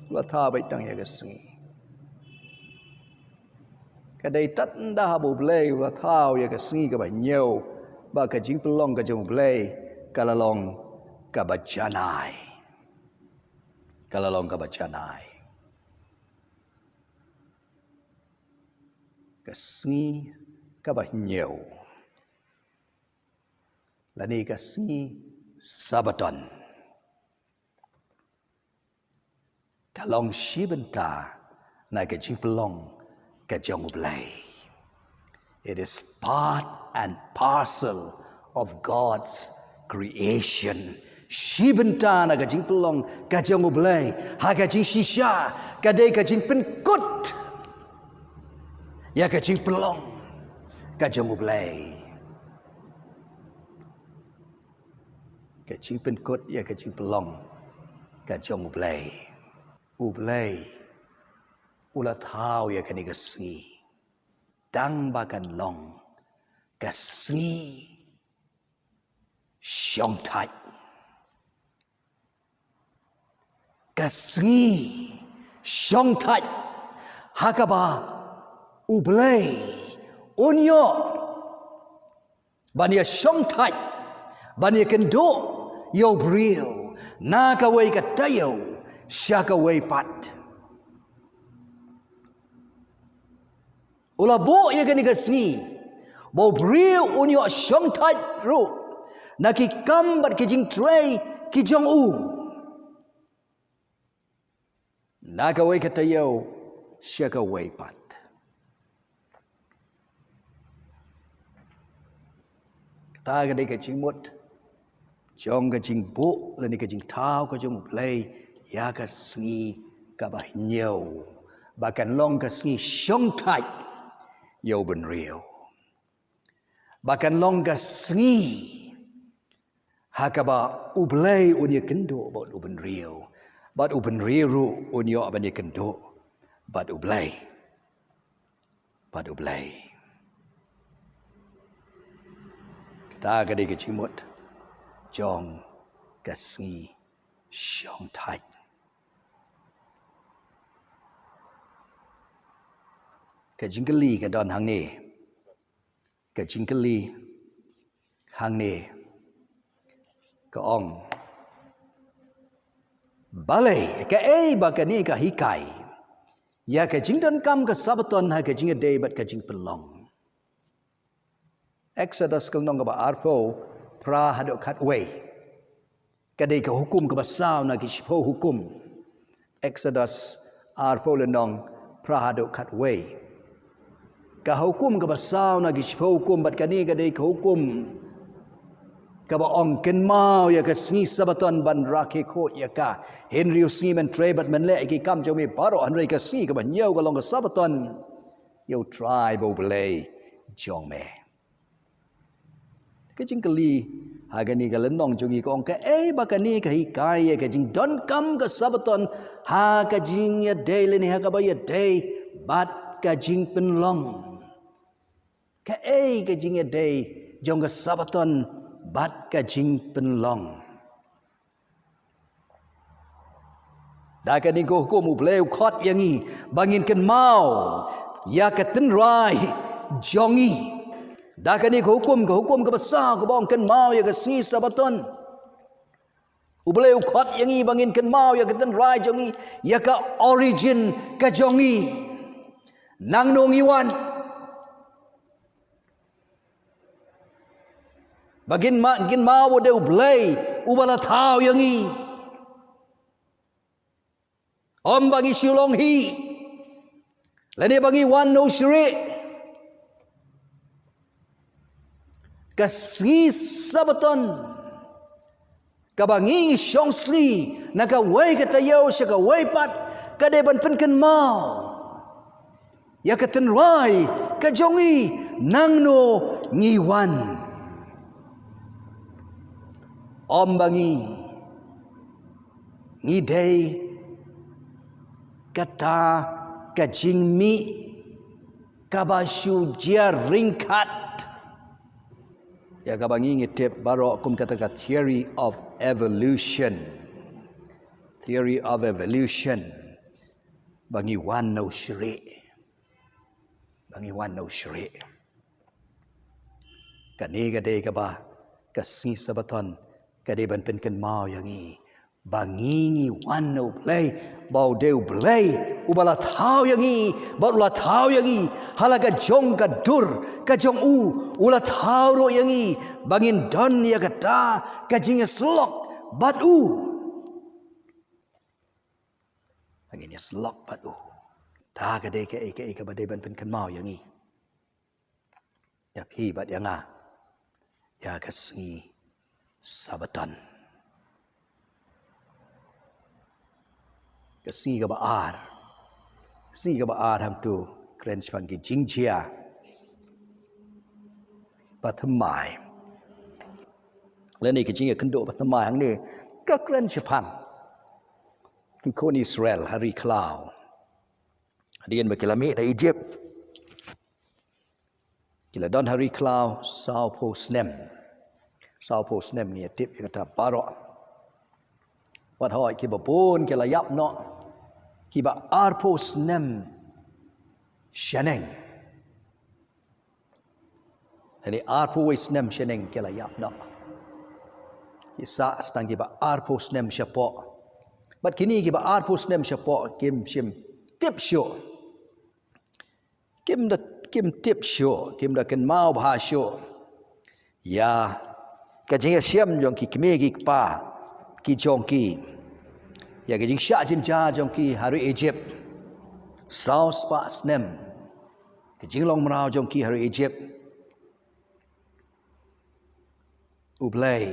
U la thaw beit tang ïa ka sngi. Ka dei tad ynda haba U Blei u la thaw ïa ka sngi kaba hynñiew ba ka jingpynlong ka jong U Blei ka la long kaba janai. Ka la long kaba janai. Ka sngi kaba hynñiew, lane ka sngi Sabaton, ka long shi bynta na ka jingpynlong ka jong U Blei. It is part and parcel of God's creation. Shi bynta na ka jingpynlong ka jong U Blei. Ha ka jingshisha ka dei ka jingpynkut ïa ka jingpynlong ka jong U Blei. Ka jingpynkut ïa ka jingpynlong ka jong U Blei. U Blei u la thaw ïa kane ka sngi. tang ba kan long ka sngi shongthait. Ka sngi shongthait ha kaba U Blei un ïoh ban ïa shongthait, ban ïa kynduh ïa u briew na kawei ka taïew sha kawei pat. U la buh ïa kane ka sngi ba u briew un ïoh shongthait ruh na ki kam bad ki jingtrei ki jong u, na kawei ka taïew sha kawei pat. Kata ka dei ka jingmut jong ka jingbuh lane ka jingthaw ka jong U Blei ïa ka sngi kaba hynñiew ba kan long ka sngi shongthait ïa u bynriew, ba kan long ka sngi ha kaba U Blei un ïa kynduh bad u bynriew, bad u bynriew ruh un ïoh ban ïa kynduh bad U Blei, bad U Blei. Kata ka dei ka jingmut jong ka sngi shongthait. Ka jingkylli ka don hangne, ka jingkylli hangne ka ong, balei, kaei ba kane ka hikai ïa ka jingdonkam ka Sabaton ha ka jingïadei bad ka jingpynlong? Exodus ka lynnong kaba arphew, phra haduh khatwei. Ka dei ka hukum kaba saw na ki shiphew hukum. Exodus arphew lynnong, phra haduh khatwei. Ka hukum kaba saw na ki shiphew hukum, bad kane ka dei ka hukum kaba ong, kynmaw ïa ka sngi Sabaton ban rakhe khuid ïa ka. Hynriew sngi men trei bad men leh ïa ki kam jong me baroh, hynrei ka sngi kaba hynñiew ka long ka Sabaton ïa U Trai ba U Blei jong me. Ka jingkylli ha kane ka lynnong jong ngi ka ong, kaei ba kane ka hikai ïa ka jingdonkam ka Sabaton ha ka jingïadei lane ha kaba ïadei bad ka jingpynlong? Kaei ka jingïadei jong ka Sabaton bad ka jingpynlong? Da kane ka hukum U Blei u khot ïa ngi ba ngin kynmaw ïa ka tynrai jong ngi. Da kane ka hukum, ka hukum kaba saw kaba ong kynmaw ïa ka sngi Sabaton. U Blei u khot ïa ngi ba ngin kynmaw ïa ka tynrai jong ngi, ïa ka origin ka jong ngi. Nangno ngi wan? Ba ngin ma-, ngin kynmaw ba u dei U Blei uba la thaw ïa ngi. Ym ba ngi shu long hi, lane ba ngi wan na u shrieh. Ka sngi Sabaton kaba ngi shong sngi na kawei ka taïew sha kawei pat, ka dei ban pynkynmaw ïa ka tynrai ka jong ngi, nangno ngi wan. Ym ba ngi, ngi dei kata ka jingmih kaba shu jia ryngkat ïa kaba ngi ngi tip baroh kum kata ka theory of evolution. Theory of evolution. Ba ngi wan na u shrieh. Ba ngi wan na u shrieh. Kane ka dei kaba ka sngi Sabaton ka dei ban pynkynmaw ïa ngi ba ngi ngi wan na U Blei, ba u dei U Blei uba la thaw ïa ngi, ba u la thaw ïa ngi ha la ka jong ka dur ka jong u, u la thaw ruh ïa ngi ba ngin don ïa kata ka jingïasyllok bad u. Ba ngin ïasyllok bad u. Ta ka dei kaei kaei kaba dei ban pynkynmaw ïa ngi, ïa phi bad ïa nga, ïa ka sngi Sabaton. Ka sngi kaba ar. Ka sngi kaba ar, hangtu kren shaphang ki jingjia ba thymmai, lane ki jingïakynduh ba thymmai. Hangne ka kren shaphang ki khun Israel ha ri khlaw. Hadien ba ki la mih na Egypt, Ki la don ha ri khlaw sawphew snem. Sawphew snem ngi tip ïa kata baroh. Wat hoi kiba bun ki la ïap noh. Kiba arphew snem shaneng. Ani arphew wei snem shaneng ki la ïap noh. Ki sah tang kiba arphew snem shapoh. Bad kine kiba arphew snem shapoh kim shym tip shuh. Kim da, kim tip shuh, kim da kynmaw bha shuh ïa ka jingïashem jong ki kmie ki kpa ki jong ki, ïa ka jingshah jynjar jong ki ha ri Egypt. Saw spah snem ka jinglong mraw jong ki ha ri Egypt. U Blei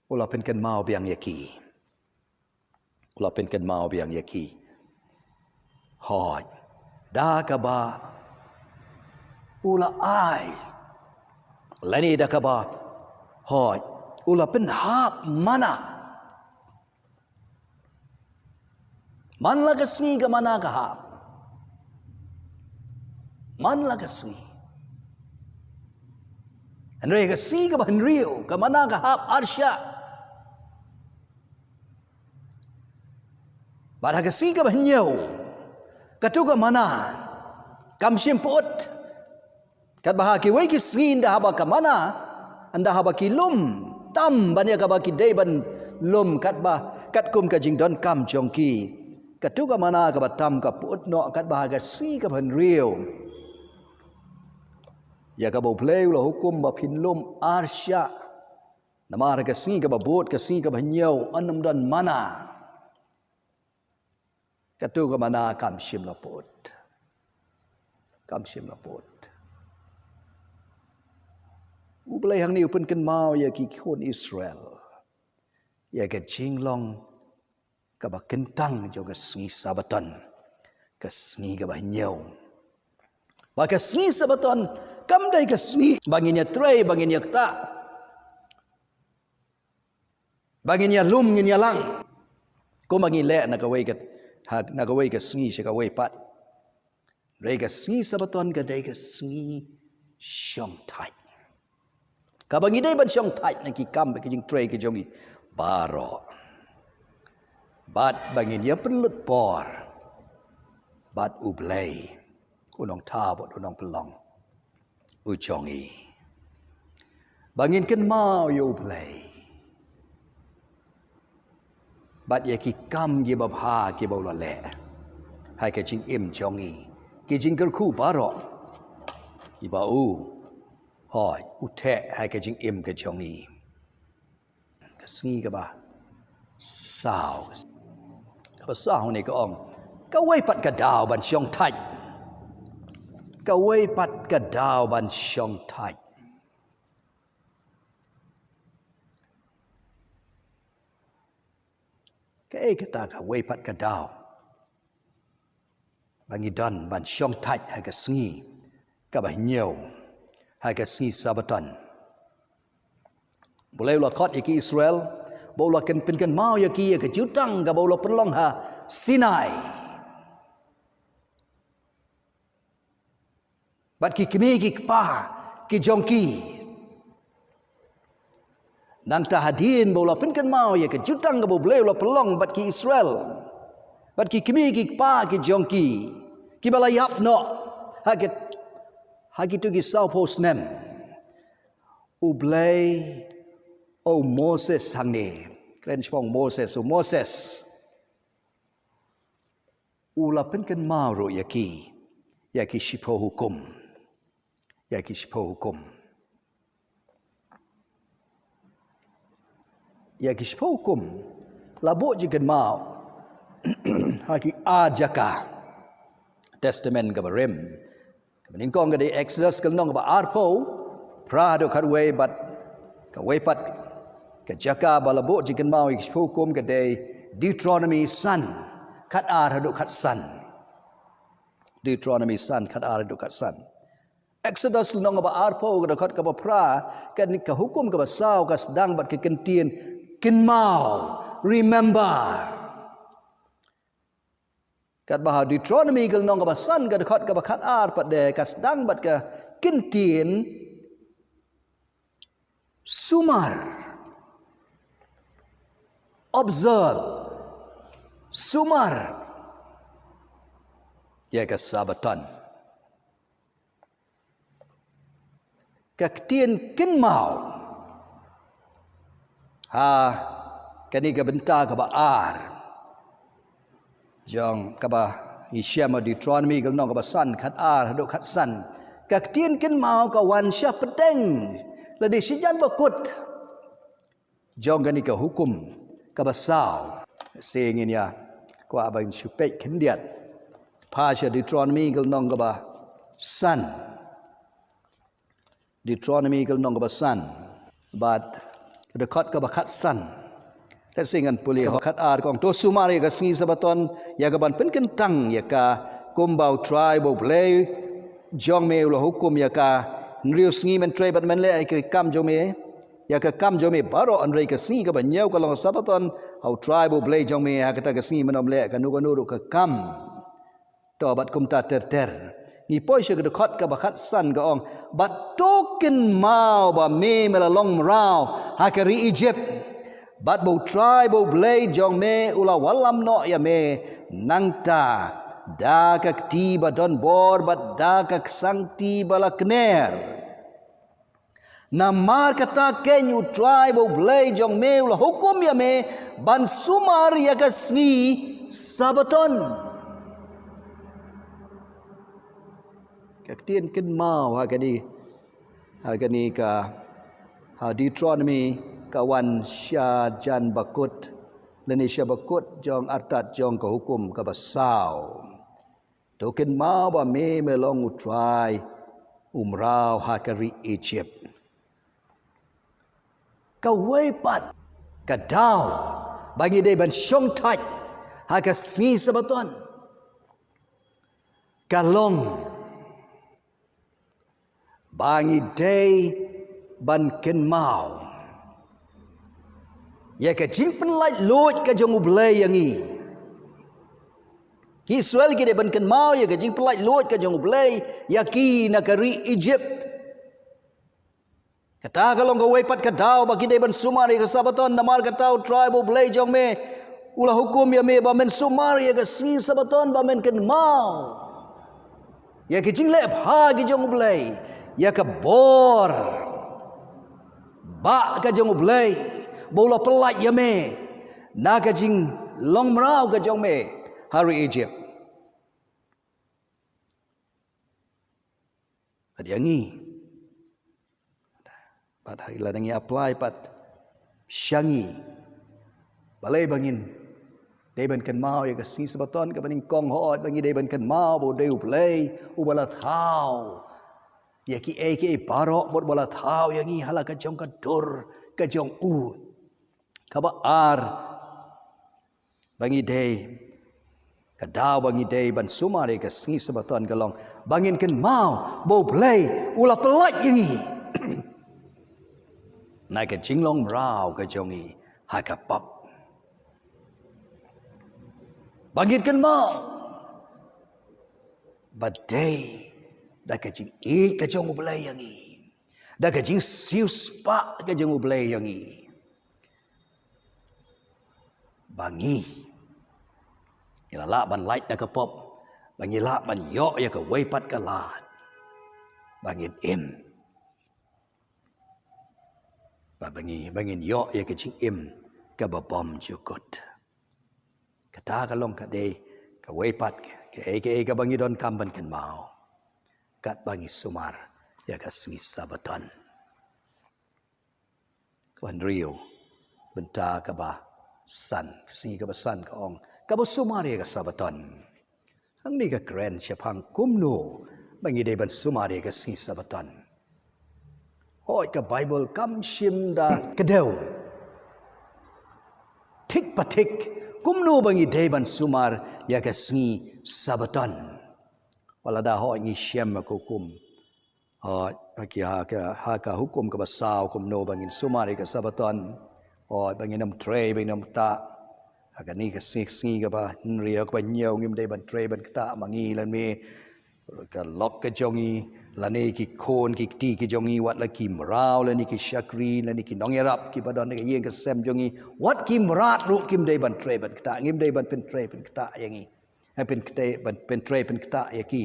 u la pynkynmaw biang ïa ki. U la pynkynmaw biang ïa ki. Hooid. Da kaba u la ai, lane da kaba, hooid, u la pynhap mana. Man la ka sngi ka mana ka hap. Man la ka sngi. Hynrei ka sngi kaba hynriew ka mana ka hap arshah. Bad ha ka sngi kaba hynñiew, katu ka mana kam shym pyut. Katba ha kiwei ki sngi ynda haba ka mana, ynda haba ki lum tam ban ïa kaba ki dei ban lum, katba katkum ka jingdonkam jong ki, katu ka mana kaba tam ka pyut noh, katba ha ka sngi kaba hynriew ïa kaba U Blei u la hukum ba phin lum arshah. Namar ka sngi kaba bud, ka sngi kaba hynñiew, yn ym don mana. Katu ka mana kam shym la pyut. Kam shym la pyut. U Blei hangne u pynkynmaw ïa ki khun Israel ïa ka jinglong kaba kyntang jong ka sngi Sabbaton, ka sngi kaba hynñiew. Ba ka sngi Sabbaton kam dei ka sngi ba ngin ïatrei, ba ngin ïaktah, ba ngin ïalum, ngin ïalang, kumba ngi leh na kawei ka, ha, na kawei ka sngi sha kawei pat. Hynrei ka sngi Sabbaton ka dei ka sngi shongthait, kaba ngi dei ban shongthait na ki kam bad ki jingtrei ki jong ngi baroh. Bad ba ngin ïa pynlut por bad U Blei, U Nongthaw bad U Nongpynlong u jong ngi. Ba ngin kynmaw ïa U Blei bad ïa ki kam kiba bha kiba u la leh ha ka jingim jong ngi, ki jingkyrkhu baroh kiba u, hooid, u theh ha ka jingim ka jong ngi. Ka sngi kaba saw, kaba saw hangne ka ong, kawei pat ka daw ban shongthait. Kawei pat ka daw ban shongthait. Kaei kata kawei pat ka daw ba ngi don ban shongthait ha ka sngi kaba hynñiew, ha ka sngi Sabbaton? U Blei u la khot ïa ki Israel ba u la kyn, pynkynmaw ïa ki ïa ka jutang kaba u la pynlong ha Sinai. Bad ki kmie ki kpa ki jong ki. Nangta hadien ba u la pynkynmaw ïa ka jutang kaba U Blei u la pynlong bad ki Israel, bad ki kmie ki kpa ki jong ki, kiba la ïap noh ha ki, ha kito ki sawphew snem, U Blei, o Moses hangne, kren shaphang Moses, o Moses, u la pynkynmaw ruh ïa ki, ïa ki shiphew hukum. Ïa ki shiphew hukum. Ïa ki shiphew hukum la buh jingkynmaw ha ki ar jaka. Testament kaba rim, kaba nyngkong ka dei Exodus ka lynnong kaba arphew, phra haduh khatwei, bad kawei pat ka jaka ba la buh jingkynmaw ïa ki shiphew hukum ka dei Deuteronomy san, khatar haduh khatsan. Deuteronomy san, khatar haduh khatsan. Exodus lynnong kaba arphew, ka dkhot kaba phra, ka, ka hukum kaba saw ka sdang bad ka kyntien kynmaw, remember. Katba ha Deuteronomy ka lynnong kaba san ka dkhot kaba khat ar pat de ka sdang bad ka kyntien sumar. Observe. Sumar ïa ka Sabaton. Ka ktien kynmaw ha kane ka bynta kaba ar jong kaba ngi shem ha Deuteronomy ka lynnong kaba san, khat ar haduh khat san. Ka ktien kynmaw ka wan sha pdeng lane shajan bakut jong kane ka hukum kaba saw. Shisha ngin ïa kwah ban shu peit khyndiat. Phai sha Deuteronomy ka lynnong kaba san. Deuteronomy ka lynnong kaba san bad ka dkhot kaba khat san. Te shisha ngan pule, kaba khat ar ka ong, to sumar ïa ka sngi Sabaton ïa kaban pynkyntang ïa ka, kumba U Trai ba U Blei jong me u la hukum ïa ka. Hynriew sngi men trei bad men leh ïa ka kam jong me, ïa ka kam jong me baroh, hynrei ka sngi kaba hynñiew ka long ka Sabaton ha U Trai ba U Blei jong me, ha kata ka sngi men ym leh kano kano ruh ka kam. To bad kumta ter ter. Ngi poi sha ka dkhot kaba khat san ka ong, bad to kynmaw ba me me la long mraw ha ka ri Ijipt, bad ba U Trai ba U Blei jong me u la wallam noh ïa me. Nangta da ka kti ba don bor bad da ka ksangti ba la kner. Namar kata keiñ U Trai ba U Blei jong me u la hukum ïa me ban sumar ïa ka sngi Sabaton. Ka ktien kynmaw ha kane, ha kane ka, ha Deuteronomy ka wan shajan bakut lane sha bakut jong artat jong ka hukum kaba saw. To kynmaw ba me me long U Trai u mraw ha ka ri Ijipt. Kawei pat ka daw ba ngi dei ban shongthait ha ka sngi Sabaton ka long ba ngi dei ban kynmaw ïa ka jingpynlait luid ka jong U Blei ïa ngi. Ki Israel ki dei ban kynmaw ïa ka jingpynlait luid ka jong U Blei ïa ki na ka ri Ijipt. Kata ka long kawei pat ka daw ba ki dei ban sumar ïa ka Sabaton, namar kata U Trai ba U Blei jong me u la hukum ïa me ba men sumar ïa ka sngi Sabaton ba men kynmaw ïa ka jingleh bha ka jong U Blei, ïa ka bor ba ka jong U Blei ba u la pynlait ïa me na ka jinglong mraw ka jong me ha ri Ijipt. Bad ïa ngi, bad ha ila ngi apply pat sha ngi, balei ba ngin dei ban kynmaw ïa ka sngi Sabaton kaba nyngkong? Hooid, ba ngi dei ban kynmaw ba u dei U Blei uba la thaw ïa kiei kiei baroh, bad uba la thaw ïa ngi ha la ka jong ka dur ka jong u. Kaba ar ba ngi dei, ka daw ba ngi dei ban sumar ïa ka sngi Sabaton ka long ba ngin kynmaw ba U Blei u la pynlait ïa ngi na ka jinglong mraw ka jong ngi ha ka pap. Ba ngin kynmaw ba dei da ka jingïeit ka jong U Blei ïa ngi, da ka jingsiewspah ka jong U Blei ïa ngi, ba ngi, ngi la lah ban lait na ka pop, ba ngi lah ban ïoh ïa kawei pat ka lad, ba ngin im, ba, ba ngi, ba ngin ïoh ïa ka jingim kaba bymjukut. Kata ka long ka dei kawei pat kaei kaei kaba ngi donkam ban kynmaw katba ngi sumar ïa ka sngi Sabaton. Kaba hynriew, bynta kaba san, sngi kaba san ka ong, kaba sumar ïa ka Sabaton. Hangne ka kren shaphang kumno ba ngi dei ban sumar ïa ka sngi Sabaton. Hooid, ka Baibl kam shim da kdew thik pa thik kumno ba ngi dei ban sumar ïa ka sngi Sabaton. Wat la da hooid ngi shem ka hukum, hooid, ha ki, ha ka, ha ka hukum kaba saw kumno ba ngin sumar ïa ka Sabaton. Hooid, ba ngin ym trei, ba ngin ym ktah. Ha kane ka sngi, sngi kaba hynriew, kaba hynñiew, ngim dei ban trei ban ktah ma ngi lane ka lok ka jong ngi, lane ki khun ki kti ki jong ngi, wat la ki mraw lane ki shakri lane ki nongïarap kiba don ha ka ïing ka sem jong ngi, wat ki mrad ruh kim dei ban trei ban ktah, ngim dei ban pyntrei pynktah ïa ngi. Eh, pyntrei, ban pyntrei pynktah ïa ki.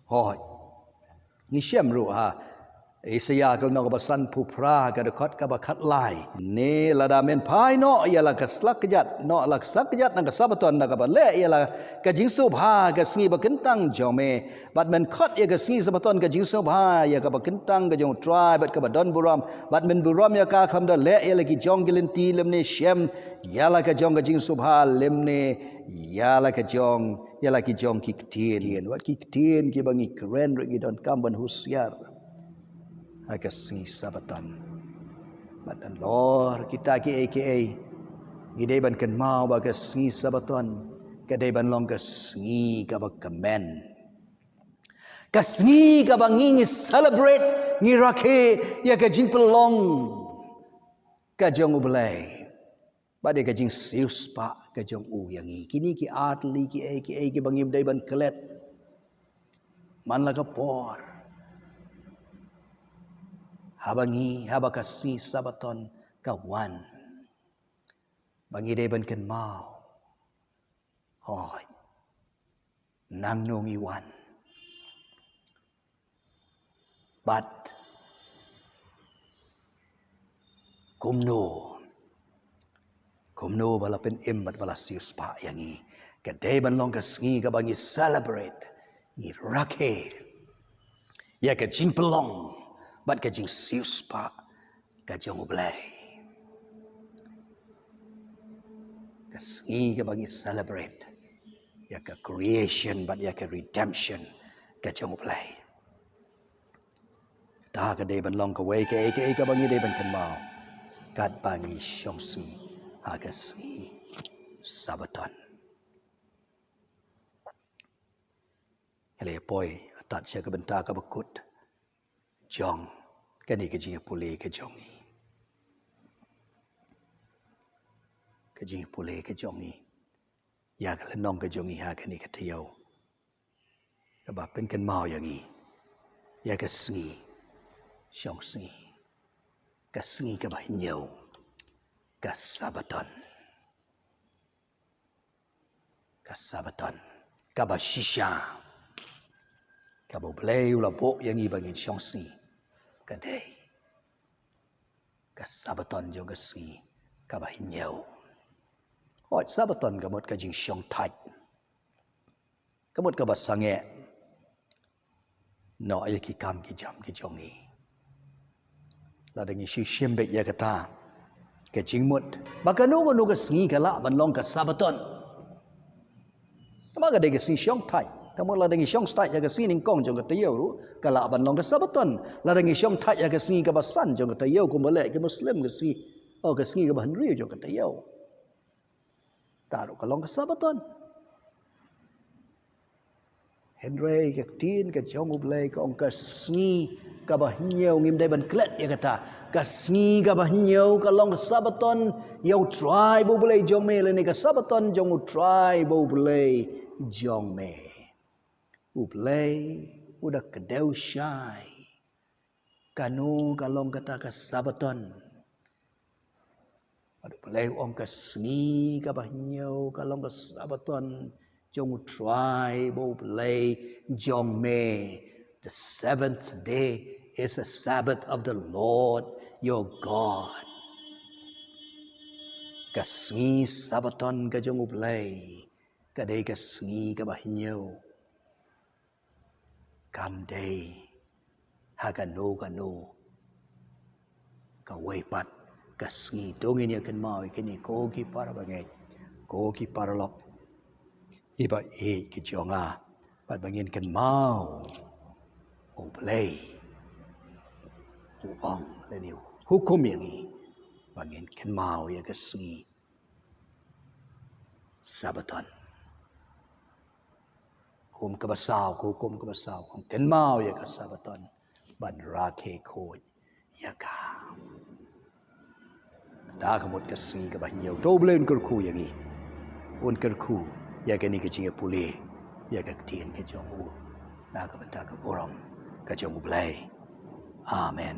Hooid. Ngi shem ruh ha Isaiah ka lynnong kaba sanphew phra, ka dkhot kaba khatlai. Ne lada men phai noh ïa la ka slak kjat, noh la ka slak kjat na ka Sabaton, na kaba leh ïa la ka jingsngewbha ka sngi ba kyntang jong me, bad men khot ïa ka sngi Sabaton ka jingsngewbha ïa kaba kyntang ka jong U Trai bad kaba don burom, bad men burom ïa ka khlem da leh ïa la ki jong ki lynti lymne shem ïa la ka jong ka jingsngewbha lymne ïa la ka jong, ïa la ki jong ki ktien. Wat ki ktien kiba ngi kren ruh ngi donkam ban husiar ha ka sngi Sabaton. Bad nalor kita kiei kiei, ngi dei ban kynmaw ba ka sngi Sabaton ka dei ban long ka sngi kaba kmen, ka sngi kaba ngi, ngi celebrate, ngi rakhe ïa ka jingpynlong ka jong U Blei bad ïa ka jingsiewspah ka jong u ïa ngi. Kine ki artylli kiei kiei kiba ngim dei ban klet man la ka por, haba ngi, haba ka sngi Sabaton ka wan, ba ngi dei ban kynmaw, hooid, nangno ngi wan bad kumno, kumno ba la pynim bad ba la siewspah ïa ngi. Ka dei ban long ka sngi kaba ngi celebrate, ngi rakhe ïa ka jingpynlong bad ka jingsiewspah ka jong U Blei. Ka sngi kaba ngi celebrate ïa ka creation bad ïa ka redemption ka jong U Blei. Ta ka dei ban long kawei kaei kaei kaba ngi dei ban kynmaw katba ngi shong sngi ha ka sngi Sabaton. Ngi la poi tad sha ka bynta kaba kut jong kane ka jingïapule ka jong ngi, ka jingïapule ka jong ngi ïa ka lynnong ka jong ngi ha kane ka taïew, kaba pynkynmaw ïa ngi ïa ka sngi shong sngi, ka sngi kaba hynñiew, ka Sabaton. Ka Sabaton kaba shisha kaba U Blei u la buh ïa ngi ba ngin shong sngi, ka dei ka Sabaton jong ka sngi kaba hynñiew. Hooid, Sabaton ka mut ka jingshong thait, ka mut kaba sangeh noh ïa ki kam ki jam ki jong ngi. Lada ngi shu shim beit ïa kata ka jingmut ba kano kano ka sngi ka lah ban long ka Sabaton, tangba ka dei ka sngi shong thait. Tangba lada ngi shong thait ïa ka sngi nyngkong jong ka taïew ruh ka lah ban long ka Sabaton. Lada ngi shong thait ïa ka sngi kaba san jong ka taïew, kumba leh ki Muslim, ka sngi, oh, ka sngi kaba hynriew jong ka taïew, ta ruh ka long ka Sabaton. Hynrei ka ktien ka jong U Blei ka ong ka sngi kaba hynñiew, ngim dei ban klet ïa kata. Ka sngi kaba hynñiew ka long ka Sabaton ïa U Trai ba U Blei jong me, lane ka Sabaton jong U Trai ba U Blei jong me. U Blei u da kdew shai kano ka long kata ka Sabaton. Bad U Blei u ong ka sngi kaba hynñiew ka long ka Sabaton jong U Trai ba U Blei jong me. The seventh day is the Sabbath of the Lord your God. Ka sngi Sabaton ka jong U Blei ka dei ka sngi kaba hynñiew. Kam dei ha kano kano kawei pat ka sngi. To ngin ïa kynmaw ïa kine ko ki para bangeit, ko ki paralok kiba ïeit ki jong nga, bad ba ngin kynmaw U Blei u ong lane u hukum ïa ngi ba ngin kynmaw ïa ka sngi Sabaton. Hukum kaba saw, ka hukum kaba saw, kynmaw ïa ka Sabaton ban rakhe khuid ïa ka. Kata ka mut ka sngi kaba hynñiew. To U Blei un kyrkhu ïa ngi. Un kyrkhu ïa kane ka jingïapule ïa ka ktien ka jong u na ka bynta ka burom ka jong U Blei. Amen.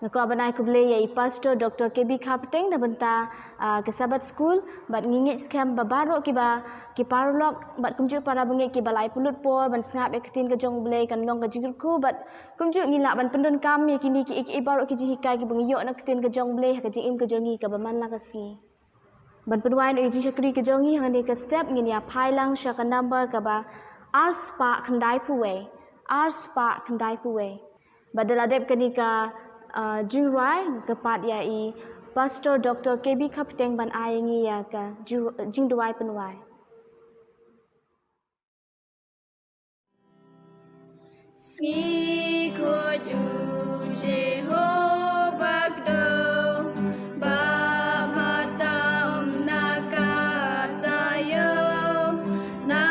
Nga kwah ban ai khublei ïa i Pastor Doktor K B Kharpeteng na bynta, ah, ka Sabbath School, bad ngi ngeit skhem ba baroh kiba, ki paralok bad kumjuh para bangeit kiba la ïa pynlut por ban sngap ïa ka ktien ka jong U Blei kan long ka jingkyrkhu, bad kumjuh ngi lah ban pyndonkam ïa kine ki, ki, ki baroh ki jinghikai kiba ngi ïoh na ka ktien ka jong U Blei ha ka jingim ka jong ngi kaba man la ka sngi. Ban pynwai ïa ka jingshakri ka jong ngi hangne ka step, ngin ïa phai lang sha ka number kaba ar spah khyndai phew wei, ar spah khyndai phew wei. Bad da la dep kane ka, ah, jingrwai, kyrpad ïa i Pastor Doktor K B Kharpeteng ban ai ïa ngi ïa ka jing-, jingduwai pynwai. Sngi khuid u Jehobah kdew, ba matam na ka taïew, na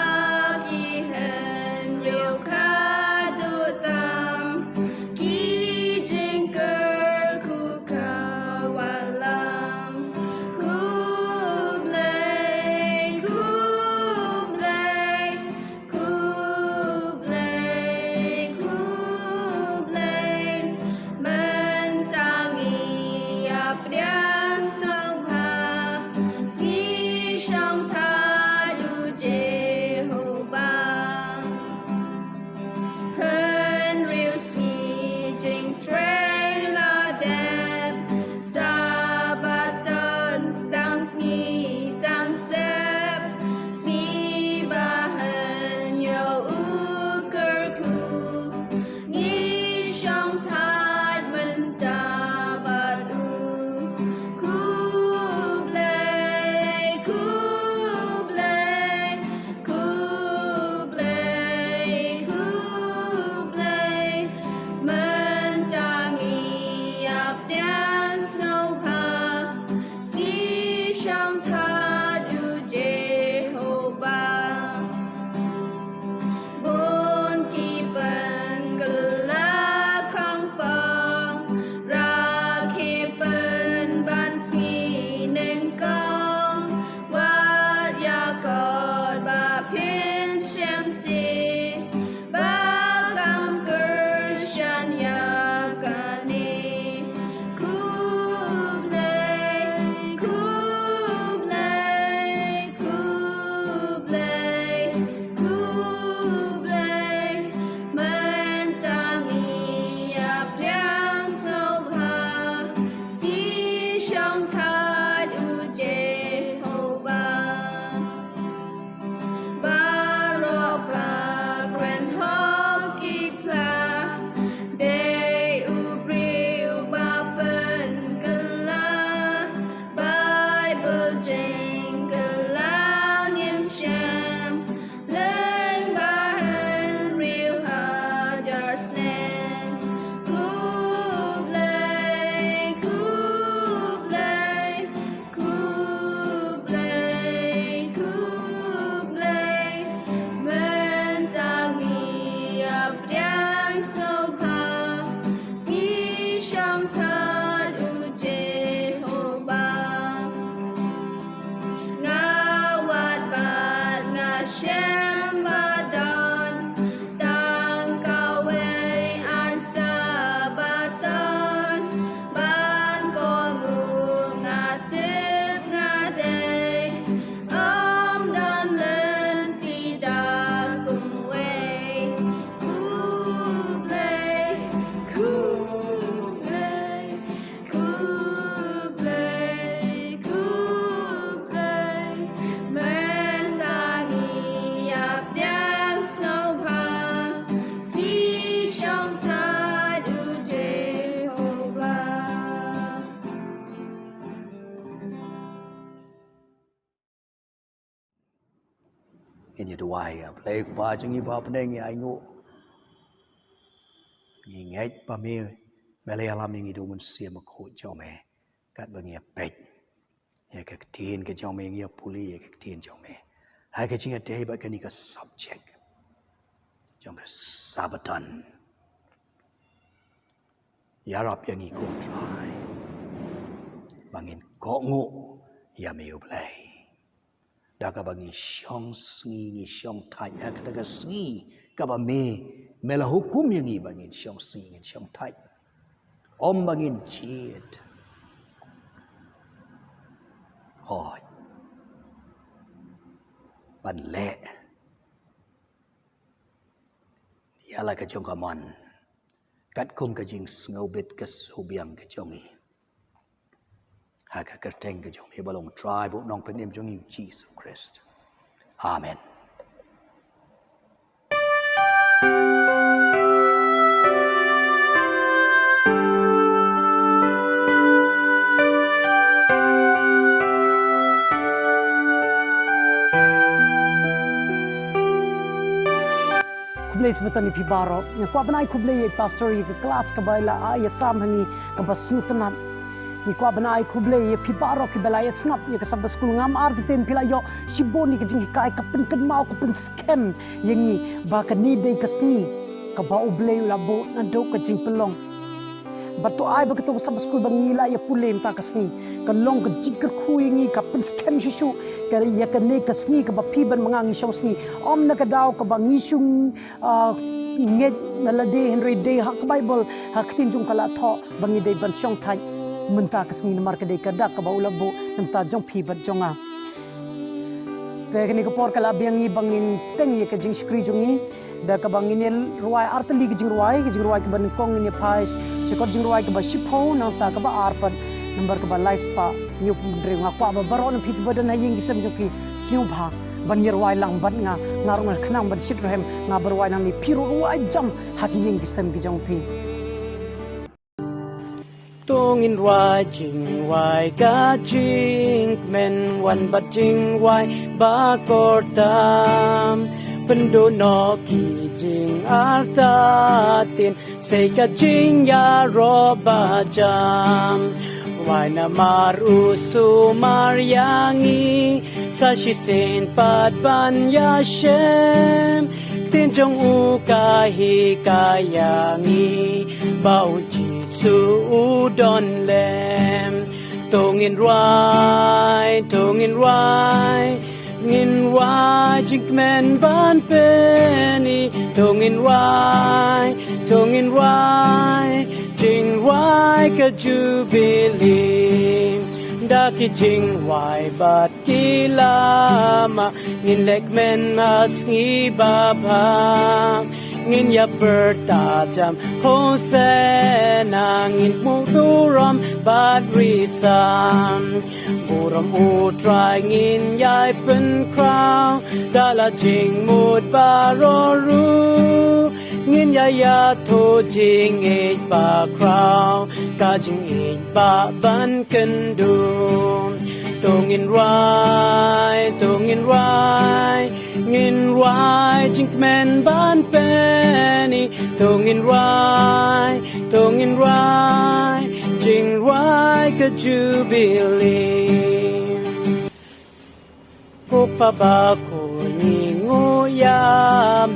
ki hynñiew ka dohtam, ki jingkyrkhu ka wallam. Khublei, khublei, khublei, khublei. Mynta ngi ïa pdiang sngewbha, sngi shong thait u Jehobah. Hynriew sngi jingtrei la dep, Sabbaton sdang sngi tang sep, sngi ba hynñiew u kyrkhu, ngi shong thait mynta bad u. Khublei, khublei, khublei, khublei. Mynta ngi ïa pdiang sngewbha, sngi shong thait u Jehobah. Bun ki pynkylla khongpong, rakhe pynban sngi nyngkong, wat ïakot ba phin shemti, ba kam kyrshan ïa kane. Khublei, khublei, khublei, khublei. Mynta ngi ïa pdiang sngewbha, sngi shong thait u Jehobah. Baroh ba kren hok ki phla, dei u briew ba pynkylla, Baibl jingkylla ngim shem, lyngba hynriew hajar snem. Khublei, khublei, khublei, khublei. Mynta ngi ïa pdiang sngewbha, sngi shong thait u Jehobah. Nga wad bad nga shem ba don tang kawei ar Sabbaton ban kohnguh, nga tip nga dei, ym don lynti da kumwei. Khublei, khublei, khublei, khublei. Mynta ngi ïa pdiang sngewbha, sngi shong thait u Jehobah. Ngin ïa duwai. A Blei Kpa jong ngi ba ha bneng, ngi ainguh, ngi ngeit ba me, me la ïalam ïa ngi da u Mynsiem Bakhuid jong me, katba ngi ïa peit ïa ka ktien ka jong me, ngi ïa pule ïa ka ktien jong me ha ka jingïadei bad kane ka subject jong ka Sabbaton. Ïarap ïa ngi ko Trai. ba ngin kohnguh ïa me U Blei. Da kaba ngi shong sngi, ngi shong thait ha kata ka sngi kaba me, me la hukum ïa ngi ba ngin shong sngi, ngin shong thait. Ym ba ngin jied. Hooid. Ban leh ïa la ka jong ka mon, katkum ka jingsngewbit ka sngewbiang ka jong ngi. Ha ka kyrteng ka jong me ba long Trai bad Nongpynim jong ngi U Jisu Khrist. Amen. Khublei sngewbha ïa phi baroh. Nga kwah ban ai khublei ïa pastor ïa ka klas kaba la ai ïa sam ha ngi kaba sngewtynnat. Ngi kwah ban ai khublei ïa phi baroh kiba la ïa sngap ïa ka Sabbath School. Ngam artatien phi la ïoh shibun ïa ka jinghikai ka pynkynmaw ka pynskhem ïa ngi ba kane dei ka sngi kaba U Blei u la buh naduh ka jingpynlong. Bad to ai ba kato ka Sabbath School ba ngi la ïa pule mynta ka sngi ka long ka jingkyrkhu ïa ngi, ka pynskhem shisha ka ïa kane ka sngi kaba phi bad ma nga ngi shong sngi. Ym na ka daw kaba ngi shu, ah, ngeit na lade, hynrei dei ha ka Baibl, ha ka ktien jong ka la thoh ba ngi dei ban shong thait mynta ka sngi namar ka dei ka dak kaba u la buh na ka bynta jong phi bad jong nga. Te kane ka por ka la biang ngi ba ngin bteng ïa ka jingshakri jong ngi da kaba ngin ïa rwai artylli ka jingrwai, ka jingrwai kaba nyngkong ngin ïa phai sha kot jingrwai kaba shiphew, nangta kaba ar pat nambar kaba lai spah hynñiew phew hynriew. Nga kwah ba baroh na phi kiba don ha ïing ki sem jong phi sngewbha ban ïa rwai lang bad nga. Nga ruh nga khnang ban shit rhem, nga ba rwai nangne, phi ruh rwai jam ha ki ïing ki sem ki jong phi. To ngin rwai jingwai ka jingkmen wan bad jingwai ba kordam. Pynduh noh ki jingartatien, sei ka jingïaroh ba jam. Wai namar u sumar ïa ngi sa shisien pat ban ïashem. Ktien jong u ka hikai ïa ngi ba u Jisu u don lem. To ngin rwai, to ngin rwai, ngin rwai jingkmen ban pyni. To ngin rwai, to ngin rwai, jingrwai ka Jubili. Da ki jingrwai bad ki lama ngin leh kmen ha sngi babha. Ngin ïa pyrta jam Hosana, ngin muh burom bad risa. Burom U Trai ngin ïai pynkhraw da la jingmut baroh ruh. Ngin ïa ïathuh jingïeit bakhraw, ka jingïeit ba ban kynduh. To ngin rwai, to ngin rwai, ngin rwai jingkmen ban pyni. To ngin rwai, to ngin rwai, jingrwai ka Jubili. Ko Kpa Bakhuid ngi nguh ïa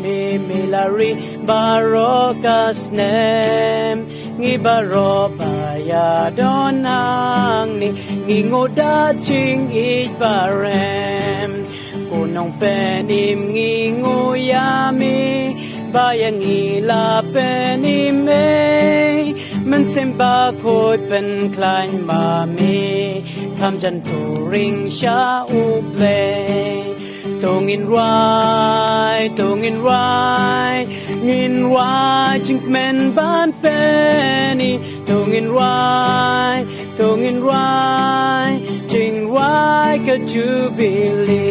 me, me la ri baroh ka snem. Ngi baroh ba ïadon hangne ngi nguh da jingïeit ba rem. Ko Nongpynim ngi nguh ïa me, ba ïa ngi la pynim ei. Mynsiem Bakhuid pynkhlaiñ ma me, kham jan turing sha U Blei. To ngin rwai, to ngin rwai, ngin rwai jingkmen ban pyni. To ngin rwai, to ngin rwai, jingrwai ka Jubili.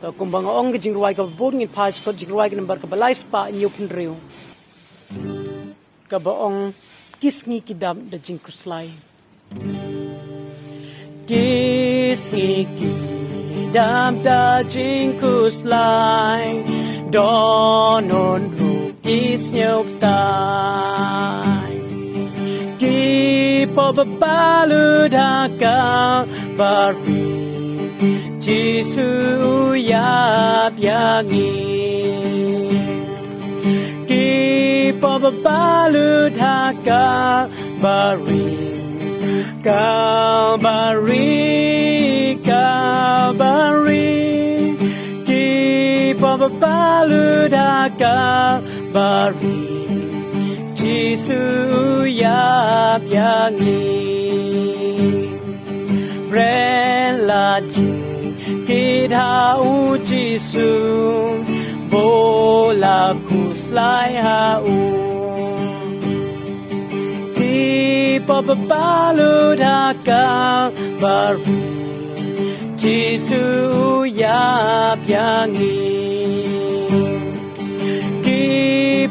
To kumba nga ong, ka jingrwai kaba bud ngin phai sha kot jingrwai ka nambar kaba lai spah hynñiew phew hynriew, kaba ong, ki sngi ki dap da jingkhuslai. Ki sngi ki dap da jingkhuslai, don un ruh ki sniew ktai. Ki pop ba balut ha Kalbari, Jisu u ïap ïa ngi. Ki pop Palut ha Kalbari, Kalbari, Kalbari. Ki pop palut ha Kalbari, Jisu u ïap ïa ngi. Bret la jingkit ha u Jisu, bun la khuslai ha u. Ki pop palut ha Kalbari, Jisu u ïap ïa ngi. Ki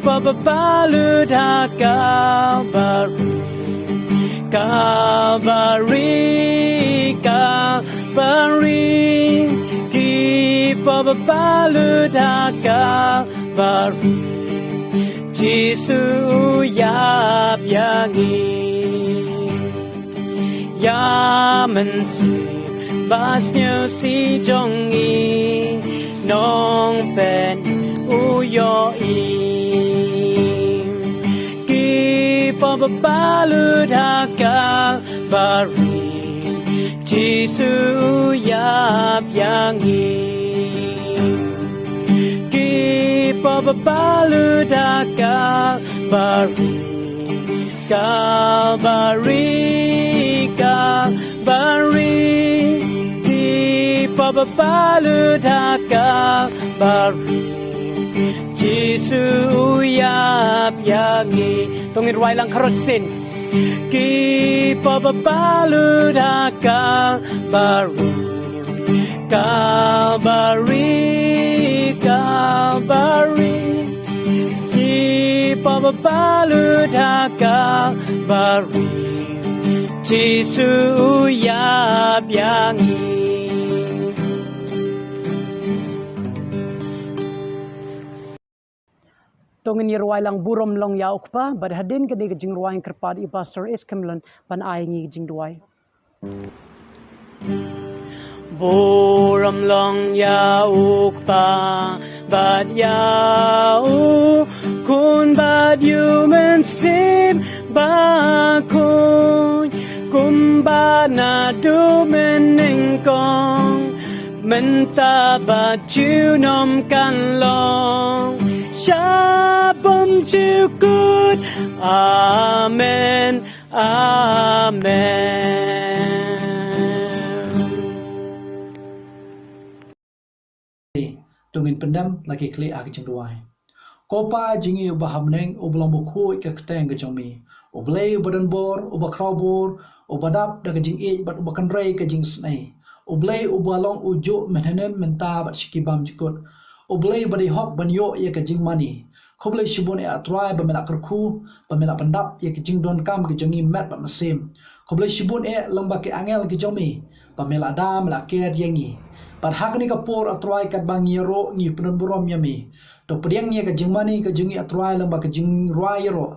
pop palut ha Kalbari, Kalbari, Kalbari. Ki pop palut ha Kalbari, Jisu u ïap ïa ngi. Ïa mynsiem ba sngewsih jong ngi, Nongpynim u ïohi. Ki pop palut ha Kalbari, Jisu u ïap ïa ngi. Ki pop palut ha Kalbari, Kalbari, Kalbari. Ki pop palut ha Kalbari, Jisu u ïap ïa ngi. To ngin rwai lang kharashin. Ki pop palut ha Kalbari, Kalbari, Kalbari. Ki pop palut ha Kalbari, Jisu u ïap ïa ngi. To ngin ïa rwai lang Burom Long ïa U Kpa, bad hadien kane ka jingrwai kyrpad ïa Pastor Eskimlon ban ai ngi ka jingduwai. Burom Long ïa U Kpa bad ïa U Khun bad ïa U Mynsiem Bakhuid, kumba naduh mynnyngkong, mynta bad junom kan long, sha bymjukut. Amen. Amen. To ngin pyndem la ki khlieh ha ka jingduwai. Ko Pa jong ngi uba ha bneng, uba long bakhuid ka kyrteng ka jong me. U Blei uba don bor, uba khraw bor, uba dap da ka jingïeit bad uba kynrei ka jingisynei. U Blei uba long u juh mynhynnin, mynta bad shaki bymjukut. U Blei uba dei hok ban ïoh ïa ka jingmane. Khublei shibun eh A Trai ba me la kyrkhu, ba me la pyndap ïa ka jingdonkam ka jong ngi met bad mynsiem. Khublei shibun eh lyngba ki angel ki jong me, ba me la da, me la ker ïa ngi. Bad ha kane ka por A Trai katba ngi ïaroh ngi pyndon burom ïa me. To pdiang ïa ka jingmane ka jong ngi A Trai lyngba ka jingrwai ïaroh,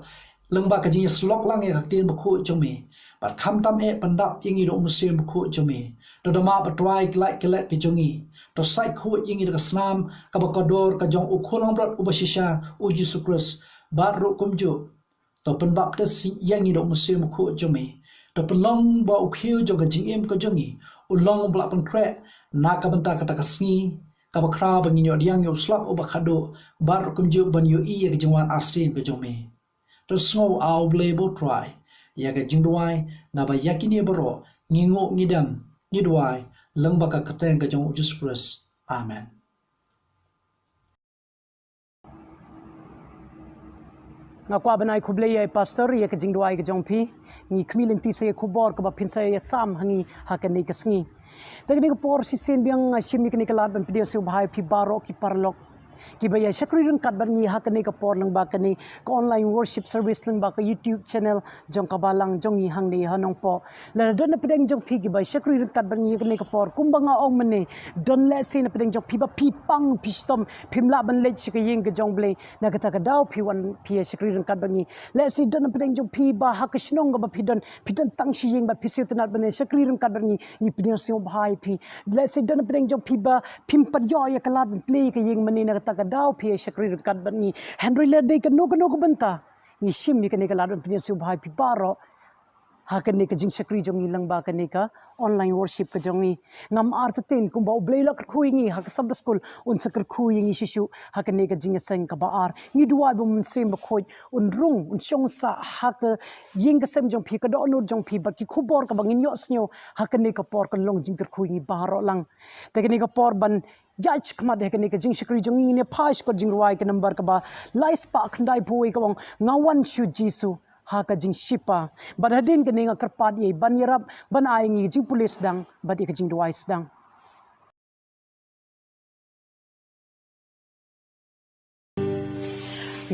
lyngba ka jingïasyllok lang ïa ka ktien bakhuid jong me. Bad khamtam eh pyndap ïa ngi da U Mynsiem Bakhuid jong me. To da map A Trai ki lait ki let ki jong ngi. To sait khuid ïa ngi da ka snam kaba kordor ka jong U Khun langbrot uba shisha, U Jisu Khrist. Bad ruh kumjuh, to pynbaptis ïa ngi da U Mynsiem Bakhuid jong me. To pynlong ba u khiew jong ka jingim ka jong ngi u long ba la pynkhreh na ka bynta kata ka sngi kaba khraw ba ngin ïoh pdiang ïa u slap uba khatduh, bad ruh kumjuh ban ïohi ïa ka jingwan arsien ka jong me. To sngew, A U Blei ba U Trai, ïa ka jingduwai, naba ïa kine baroh ngi nguh, ngi dem, ngi duwai lyngba ka kyrteng ka jong U Jisu Khrist. Amen. Nga kwah ban ai khublei ïa i Pastor ïa ka jingduwai ka jong phi. Ngi khmih lynti sa ïa ka khubor kaba phin sa ïa sam ha ngi ha kane ka sngi. Te kane ka por shisien biang nga shim ïa kane ka lad ban pdiang sngewbha ïa phi baroh ki paralok kiba ïa shakri ryngkat bad ngi ha kane ka por lyngba kane ka online worship service lyngba ka YouTube channel jong ka Balang jong ngi hangne ha Nongpoh. Lada don na pdeng jong phi kiba shakri ryngkat bad ngi ha kane ka por, kumba nga ong mynne, don lehse na pdeng jong phi ba phi pang, phi shitom, phim lah ban leit sha ka ïing ka jong U Blei. Na kata ka daw phi wan phi ïa shakri ryngkat bad ngi. Lehse don na pdeng jong phi ba ha ka shnong kaba phi don, phi don tang shi ïing bad phi sngewtynnat ban ïa shakri ryngkat bad ngi, ngi pdiang sngewbha ïa phi. Lehse don na pdeng jong phi ba phim pat ïoh ïa ka lad ban plie ïa ka ïing mynne, na kata ka daw phi ïa shakri ryngkat bad ngi. Hynrei lada dei kano kano ka bynta, ngi shim ïa kane ka lad ban pynïasyrdoh bha ïa phi baroh ha kane ka jingshakri jong ngi lyngba kane ka online worship ka jong ngi. Ngam artatien kumba U Blei u la kyrkhu ïa ngi ha ka Sabbath School, un sa kyrkhu ïa ngi shisha ha kane ka jingïaseng kaba ar. Ngi duwai ba U Mynsiem Bakhuid un rung, un shong sah ha ka ïing ka sem jong phi, ka dohnud jong phi, bad ki khubor kaba ngin ïohsngew ha kane ka por kan long jingkyrkhu ïa ngi baroh lang. Te kane ka por ban ïaid shakhmat ha kane ka jingshakri jong ngi, ngin ïa phai sha ka jingrwai ka number kaba lai spah khyndai phew wei, ka ong, Nga wan sha U Jisu ha ka jingshipa. Bad hadien kane nga kyrpad ïa i ban ïarap ban ai ïa ngi ka jingpule sdang bad ïa ka jingduwai sdang.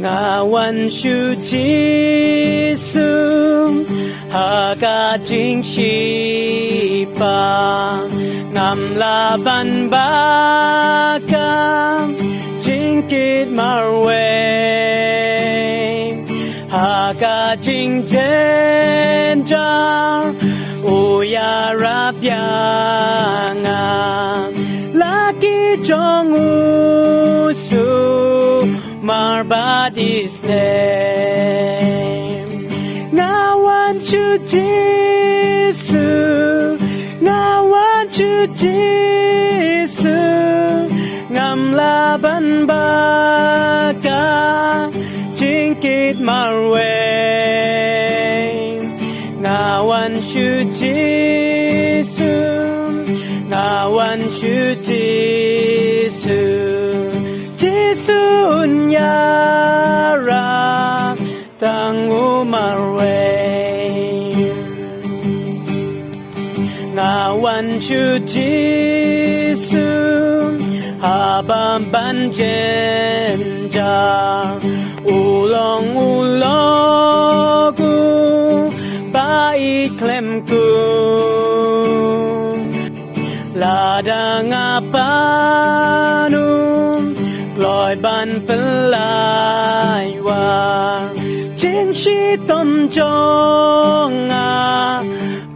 Nga wan sha U Jisu ha ka jingshipa, ngam lah ban ba ka jingkit marwei. Ha ka jingjynjar u ïarap ïa nga, la ki jong u sumar bad isnem. Nga wan sha U Jisu, nga wan sha U Jisu, ngam lah ban ba ka jingkit marwei. Nga wan sha U Jisu, nga wan sha U Jisu, Jisu un ïarap tang u marwei. Nga wan sha U Jisu ha bynta jynjar, u long u lok uba i khlem kum. Lada nga pan um kloi ban pynlait, wat jingshitom jong nga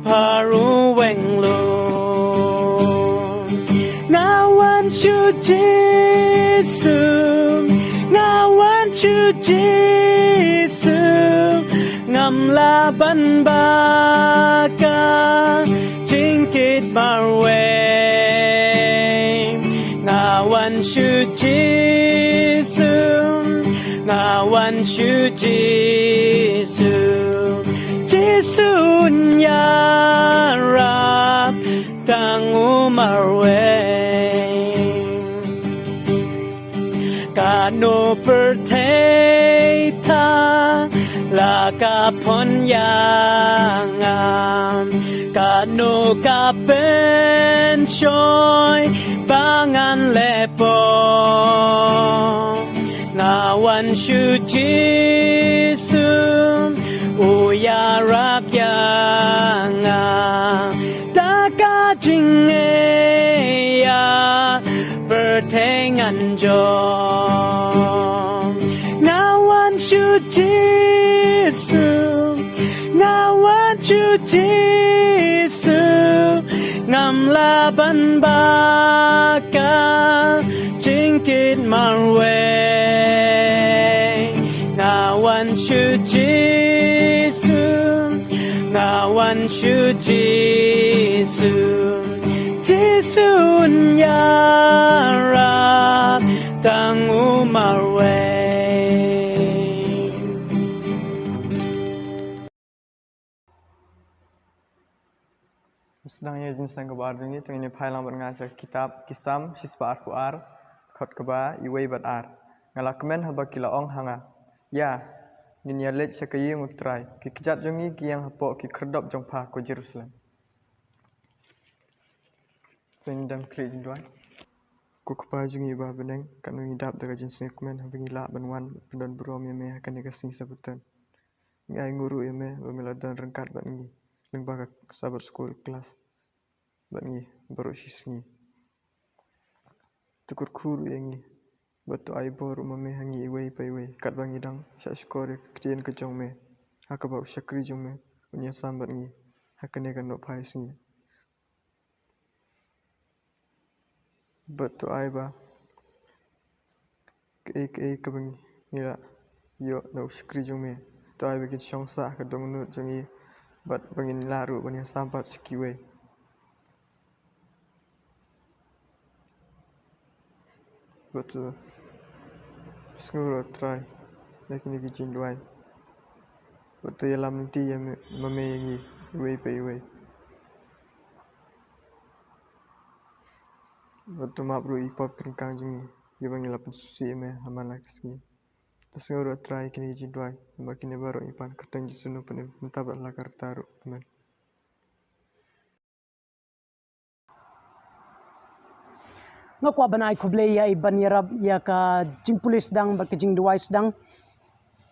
pharweng lut. Nga wan sha U Jisu, nga wan sha U Jisu, ngam lah ban ba ka jingkit marwei. Nga wan sha U Jisu, nga wan sha U Jisu, Jisu un ïarap tang u marwei. Katno pyrthei tang la ka pynïaid, katno ka pynshoi ba ngan leh pop. Nga wan sha U Jisu, u ïarap ïa nga da ka jingïeit ïa pyrthei ngan jop. Nga wan sha U Jisu, nga wan sha U Jisu, ngam lah ban ba ka jingkit marwei. Nga wan sha U Jisu, nga wan sha U Jisu, Jisu un ïarap tang u marwei. Sdang ïa ka jingïaseng kaba ar jong ngi, to ngin ïa phai lang bad nga sha ka kitab Ki Salm shispah arphew ar, dkhot kaba wei bad ar. Nga la kmen haba ki la ong ha nga, ïa, ngin ïa leit sha ka ïing U Trai. Ki kjat jong ngi ki ïeng hapoh ki khyrdop jong pha, ko Jerusalem. To ngin ïa dang kren jingduwai. Ko Kpa jong ngi ba ha bneng, katno ngi dap da ka jingsngewkmen haba ngi lah ban wan pyndon burom ïa me ha kane ka sngi Sabbaton. Ngi ainguh ruh ïa me ba me la don ryngkat bad ngi lyngba ka Sabbath School class bad ngi baroh shi sngi. To kyrkhu ruh ïa ngi bad to ai bor ruh ma me ha ngi iwei pa iwei, katba ngi dang shahshkor ïa ka ktien ka jong me, ha kaba u shakri jong me un ïasam bad ngi ha kane ka nohphai sngi. Bad to ai ba kaei kaei kaba ngi la ïoh na u shakri jong me, To ai ba kin shong sah ha ka dohnud jong ngi, bad ba ngin lah ruh ban ïasam pat sha kiwei. Bad to sngew ruh, Trai, ïa kine ki jingduwai. Bad to ïalam lynti ïa me, ma me ïa ngi iwei pa iwei. Bad to map ruh ïa ki pop ki ryngkang jong ngi, ïa ba ngi la pynsngewsih ïa me ha man la ka sngi. To sngew ruh, Trai, ïa kine ki jingduwai, namar kine baroh ngi pan ha ka kyrteng Jisu, nongpynim, mynta bad la ka rta ruh. Amen. Nga kwah ban ai khublei ïa i ban ïarap ïa ka jingpule sdang bad ka jingduwai sdang.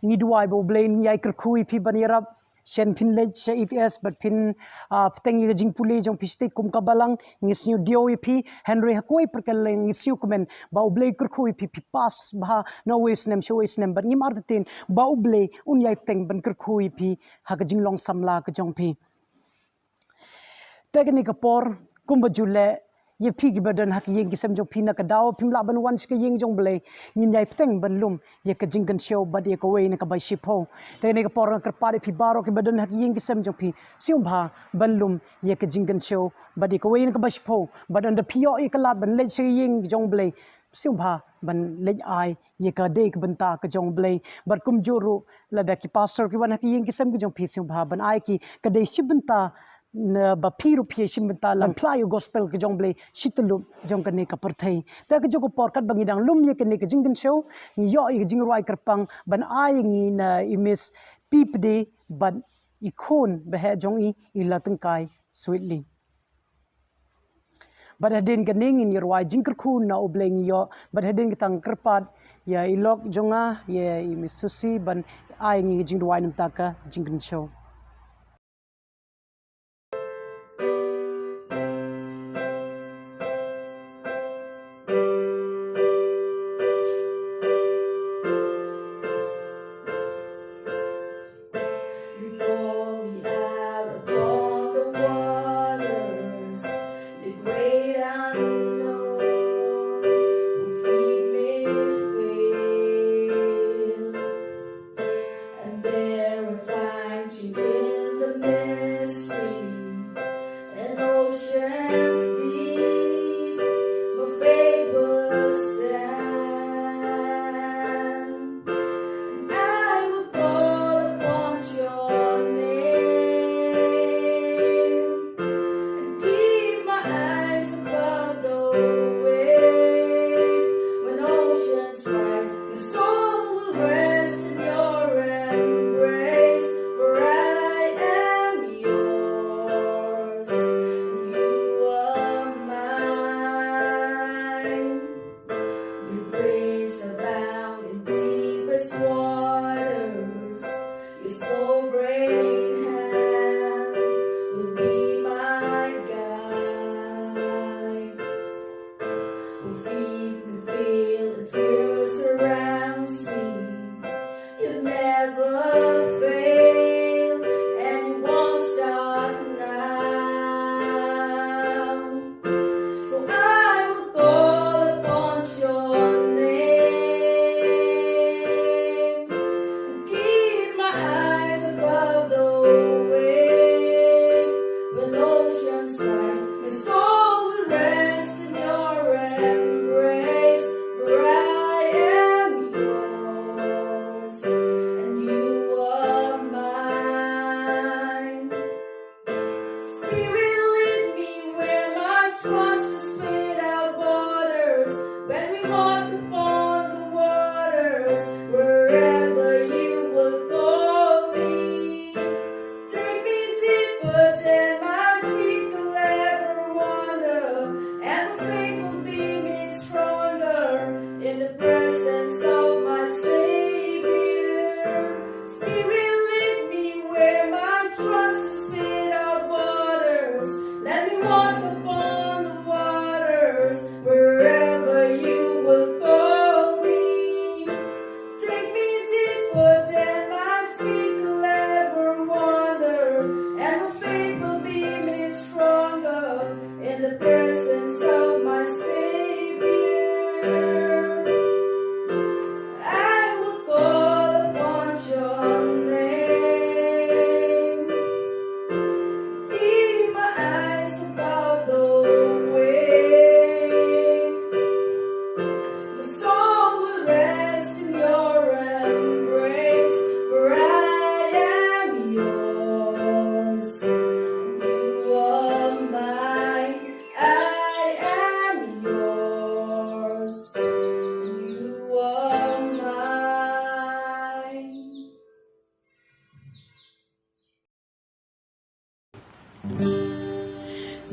Ngi duwai ba U Blei un ïai kyrkhu ïa phi ban ïarap. Shen phin leit sha E T S bad phin, ah, bteng ïa ka jingpule jong phi shatei kum ka balang, ngi sngew diaw ïa phi. Hynrei ha kawei pat ka liang ngi sngew kmen ba U Blei u kyrkhu ïa phi, phi pass bha na uwei u snem sha uwei u snem, bad ngim artatien ba U Blei un ïai bteng ban kyrkhu ïa phi ha ka jinglong samla ka jong phi. Te kane ka por, kumba ju leh, ïa phi kiba don ha ka ïing ki sem jong phi, na ka daw phim lah ban wan sha ka ïing jong U Blei, ngin ïai bteng ban lum ïa ka jingkynshew bad ïa kawei na kaba shiphew. Te kane ka por nga kyrpad ïa phi baroh kiba don ha ka ïing ki sem jong phi, sngewbha ban lum ïa ka jingkynshew bad ïa kawei na kaba shiphew. Bad ynda phi ïoh ïa ka lad ban leit sha ka ïing jong U Blei, sngewbha ban leit ai ïa ka dei ka bynta ka jong U Blei. Bad kumjuh ruh, lada ki pastor ki wan ha ki ïing ki sem ki jong phi, sngewbha ban ai ki ka dei shi bynta, na ba phi ruh phi shi bynta, ban phla ïa u gospel ka jong U Blei shi tyllup jong kane ka pyrthei. Te kajuh ka por katba ngi dang lum ïa kane ka jingkynshew, ngi ïoh ïa ka jingrwai kyrpang ban ai ïa ngi na i Miss P P D bad i khun ba heh jong i, i Latengkai Sweetly. Bad hadien kane ngin ïa rwai jingkyrkhu na U Blei ngi ïoh, bad hadien kata nga kyrpad ïa i lok jong nga, ïa i Miss Susie, ban ai ngi ka jingduwai na ka bynta ka jingkynshew. You call me out upon the waters, the great unknown, where feet may fail, and there I find you.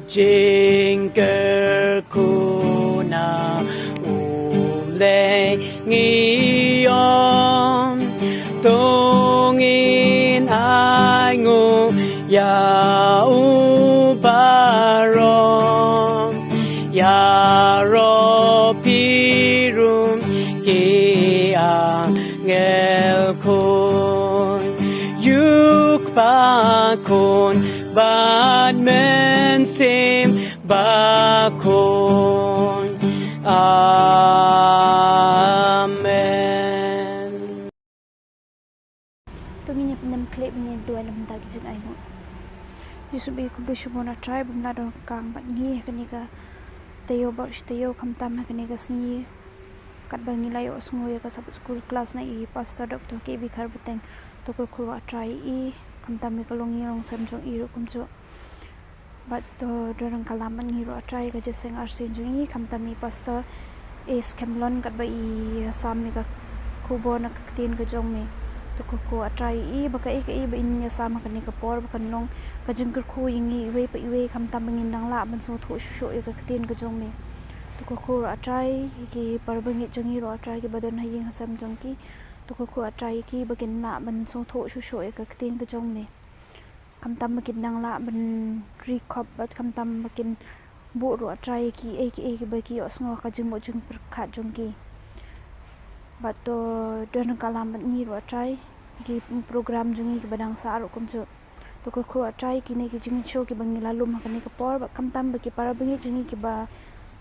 Jingkyrkhu na U Blei ngi ong, to ngin ai nguh ïa u baroh, ïaroh pyrshah ki angel khun, ïa u Kpa Khun bad Mynsiem Bakhuid. Amen. To ngin ïa pyndem khleh ban ïa duwai lem da ki jingainguh. Jisu ba ïeit, khublei shibun A Trai ba me la donkam bad ngi ha kane ka taïew baroh shi taïew, khamtam ha kane ka sngi katba ngi la ïohsngew ïa ka Sabbath School class na i Pastor Doctor K B Kharbeteng. To kyrkhu A Trai ïa i, khamtam ïa ka longïing longsem jong i ruh kumjuh. Bad to don ryngkat lam bad ngi ruh A Trai, ka jingïaseng arsien jong i, khamtam i Pastor S Khemlon katba i ïasam ïa ka khubor na ka ktien ka jong me. To kyrkhu A Trai ïa i ba kaei kaei ba in ïasam ha kane ka por ba kan long ka jingkyrkhu ïa ngi iwei pa iwei, khamtam ba ngin nang lah ban sngewthuh shuh shuh ïa ka ktien ka jong me. To kyrkhu A Trai ïa ki parabangeit jong ngi ruh A Trai, kiba don ha ïing ha sem jong ki. To kyrkhu A Trai ïa ki ba kin lah ban sngewthuh shuh shuh ïa ka ktien ka jong me. Khamtam ba kin nang lah ban ri khop bad khamtam ba kin buh ruh A Trai ïa kiei kiei kiba ki ïohsngew ha ka jingmut jingpyrkhat jong ki. Bad to don ryngkat lam bad ngi ruh A Trai, ïa ki program jong ngi kiba dang sah ruh kumjuh. To kyrkhu A Trai ïa kine ki jingshow kiba ngi la lum ha kane ka por, bad khamtam ba ki parabangeit jong ngi kiba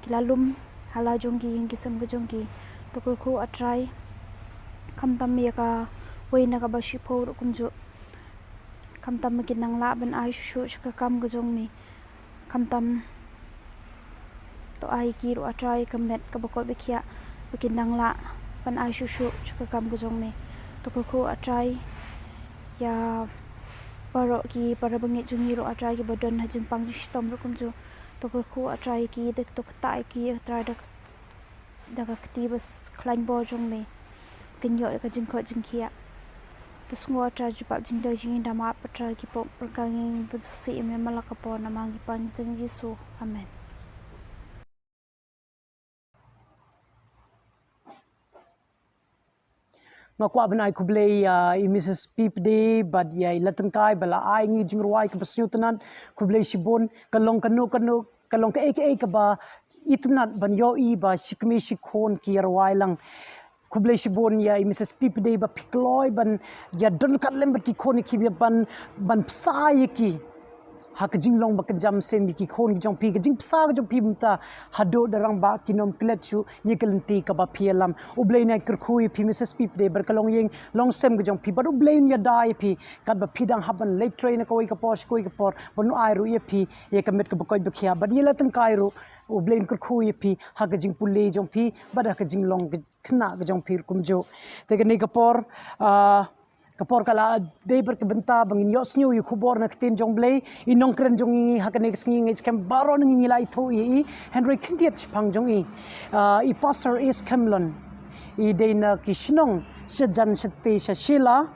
ki la lum ha la jong ki ïing ki sem ka jong ki. To kyrkhu A Trai, khamtam ïa kawei na kaba shiphew ruh kumjuh. Khamtam ba kin nang lah ban ai shuh shuh sha ka kam ka jong me. Khamtam to ai ki ruh A Trai ka met kaba koit ba khiah ba kin nang lah ban ai shuh shuh sha ka kam ka jong me. To kyrkhu A Trai ïa baroh ki parabangeit jong ngi ruh A Trai, kiba don ha jingpang jingshitom ruh kumjuh. To kyrkhu A Trai ïa ki, da to ktah ïa ki A Trai, da da ka kti ba khlaiñ bor jong me, kin ïoh ïa ka jingkoit jingkhiah. To sngew A Trai jubab jingdon jong ngi, da map A Trai ki pop ryngkat, ngi pynsngewsih ïa me man la ka por, namar ngi pan jong Jisu. Amen. Nga kwah ban ai khublei ïa i Missus Pipdei bad ïa i Latengkai ba la ai ngi jingrwai kaba sngewtynnat. Khublei shibun. Ka long kano kano, ka long kaei kaei kaba itynnat ban ïohi ba shi kmie shi khun ki ïa rwai lang. Khublei shibun ïa i Missus Pipdei ba phi kloi ban ïa don ryngkat lem bad ki khun ki, ban, ban bsa ïa ki ha ka jinglong ba kynja mynsiem, ïa ki khun ki jong phi, ka jingbsa ka jong phi mynta haduh da rangbah kin ym klet shuh ïa ka lynti kaba phi ïalam. U Blei un ïai kyrkhu ïa phi Missus Pipdei bad ka longïing longsem ka jong phi, bad U Blei un ïada ïa phi katba phi dang hap ban leit trei na kawei ka por sha kawei ka por, bad un ai ruh ïa phi ïa ka met kaba koit ba khiah. Bad ïa i Latengkai ruh, U Blei un kyrkhu ïa phi ha ka jingpule jong phi bad ha ka jinglong khynnah ka jong phi ruh kumjuh. Te kane ka por, ah, ka por ka la dei bad ka bynta ba ngin ïohsngew ïa ka khubor na ka ktien jong U Blei. I nongkren jong ngi ha kane ka sngi, nga ngeit skhem baroh na ngi ngi la ithuh ïa i, hynrei khyndiat shaphang jong i. Ah, i Pastor S Khemlon, i dei na ki shnong shajan shatei sha Shella,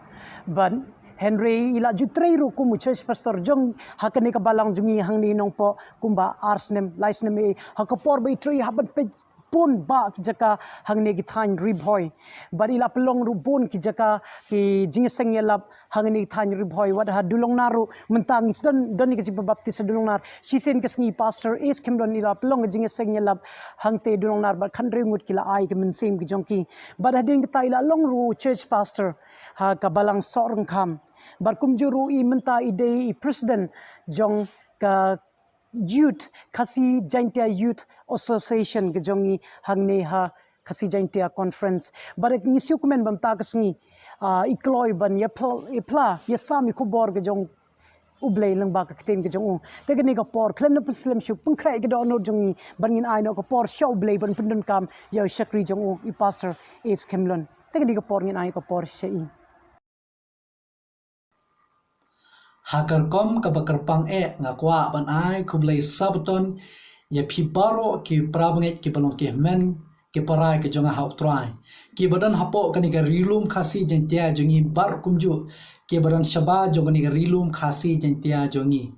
bad hynrei i la ju trei ruh kum u church pastor jong ha kane ka balang jong ngi hangne Nongpoh kumba ar snem, lai snem ei ei. Ha ka por ba i trei, i hap ban peit bun bah ki jaka hangne ki thaiñ Ri Bhoi. Bad i la pynlong ruh bun ki jaka ki jingïaseng ïalap hangne ki thaiñ Ri Bhoi. Wat ha Dulongnar ruh mynta ngi sdang don ïa ka jingpynbaptis ha Dulongnar. Shisien ka sngi Pastor S Khemlon i la pynlong ka jingïaseng ïalap hangtei Dulongnar bad khathynriew ngut ki la ai ka mynsiem ka jong ki. Bad hadien kata i la long ruh church pastor ha ka balang Sohryngkham. Bad kumjuh ruh i mynta i dei i president jong ka Youth, Khasi Jaintia Youth Association ka jong ngi hangne ha Khasi Jaintia Conference. Bad ngi sngewkmen ba mynta ka sngi, ah, i kloi ban ïa phl-, ïa phla, ïa sam ïa ka khubor ka jong U Blei lyngba ka ktien ka jong u. Te kane ka por khlem da pynslem shuh, pynkhreh ïa ka dohnud jong ngi bad ngin ai noh ka por sha U Blei ban pyndonkam ïa u shakri jong u, i Pastor S Khemlon. Te kane ka por ngin ai ka por sha i. Ha ka rukom kaba kyrpang eh, nga kwah ban ai khublei Sabbaton ïa phi baroh ki parabangeit kiba long ki hynmen ki para ki jong nga ha U Trai, kiba don hapoh kane ka Ri Lum Khasi Jaintia jong ngi bad kumjuh kiba don shabar jong kane ka Ri Lum Khasi Jaintia jong ngi.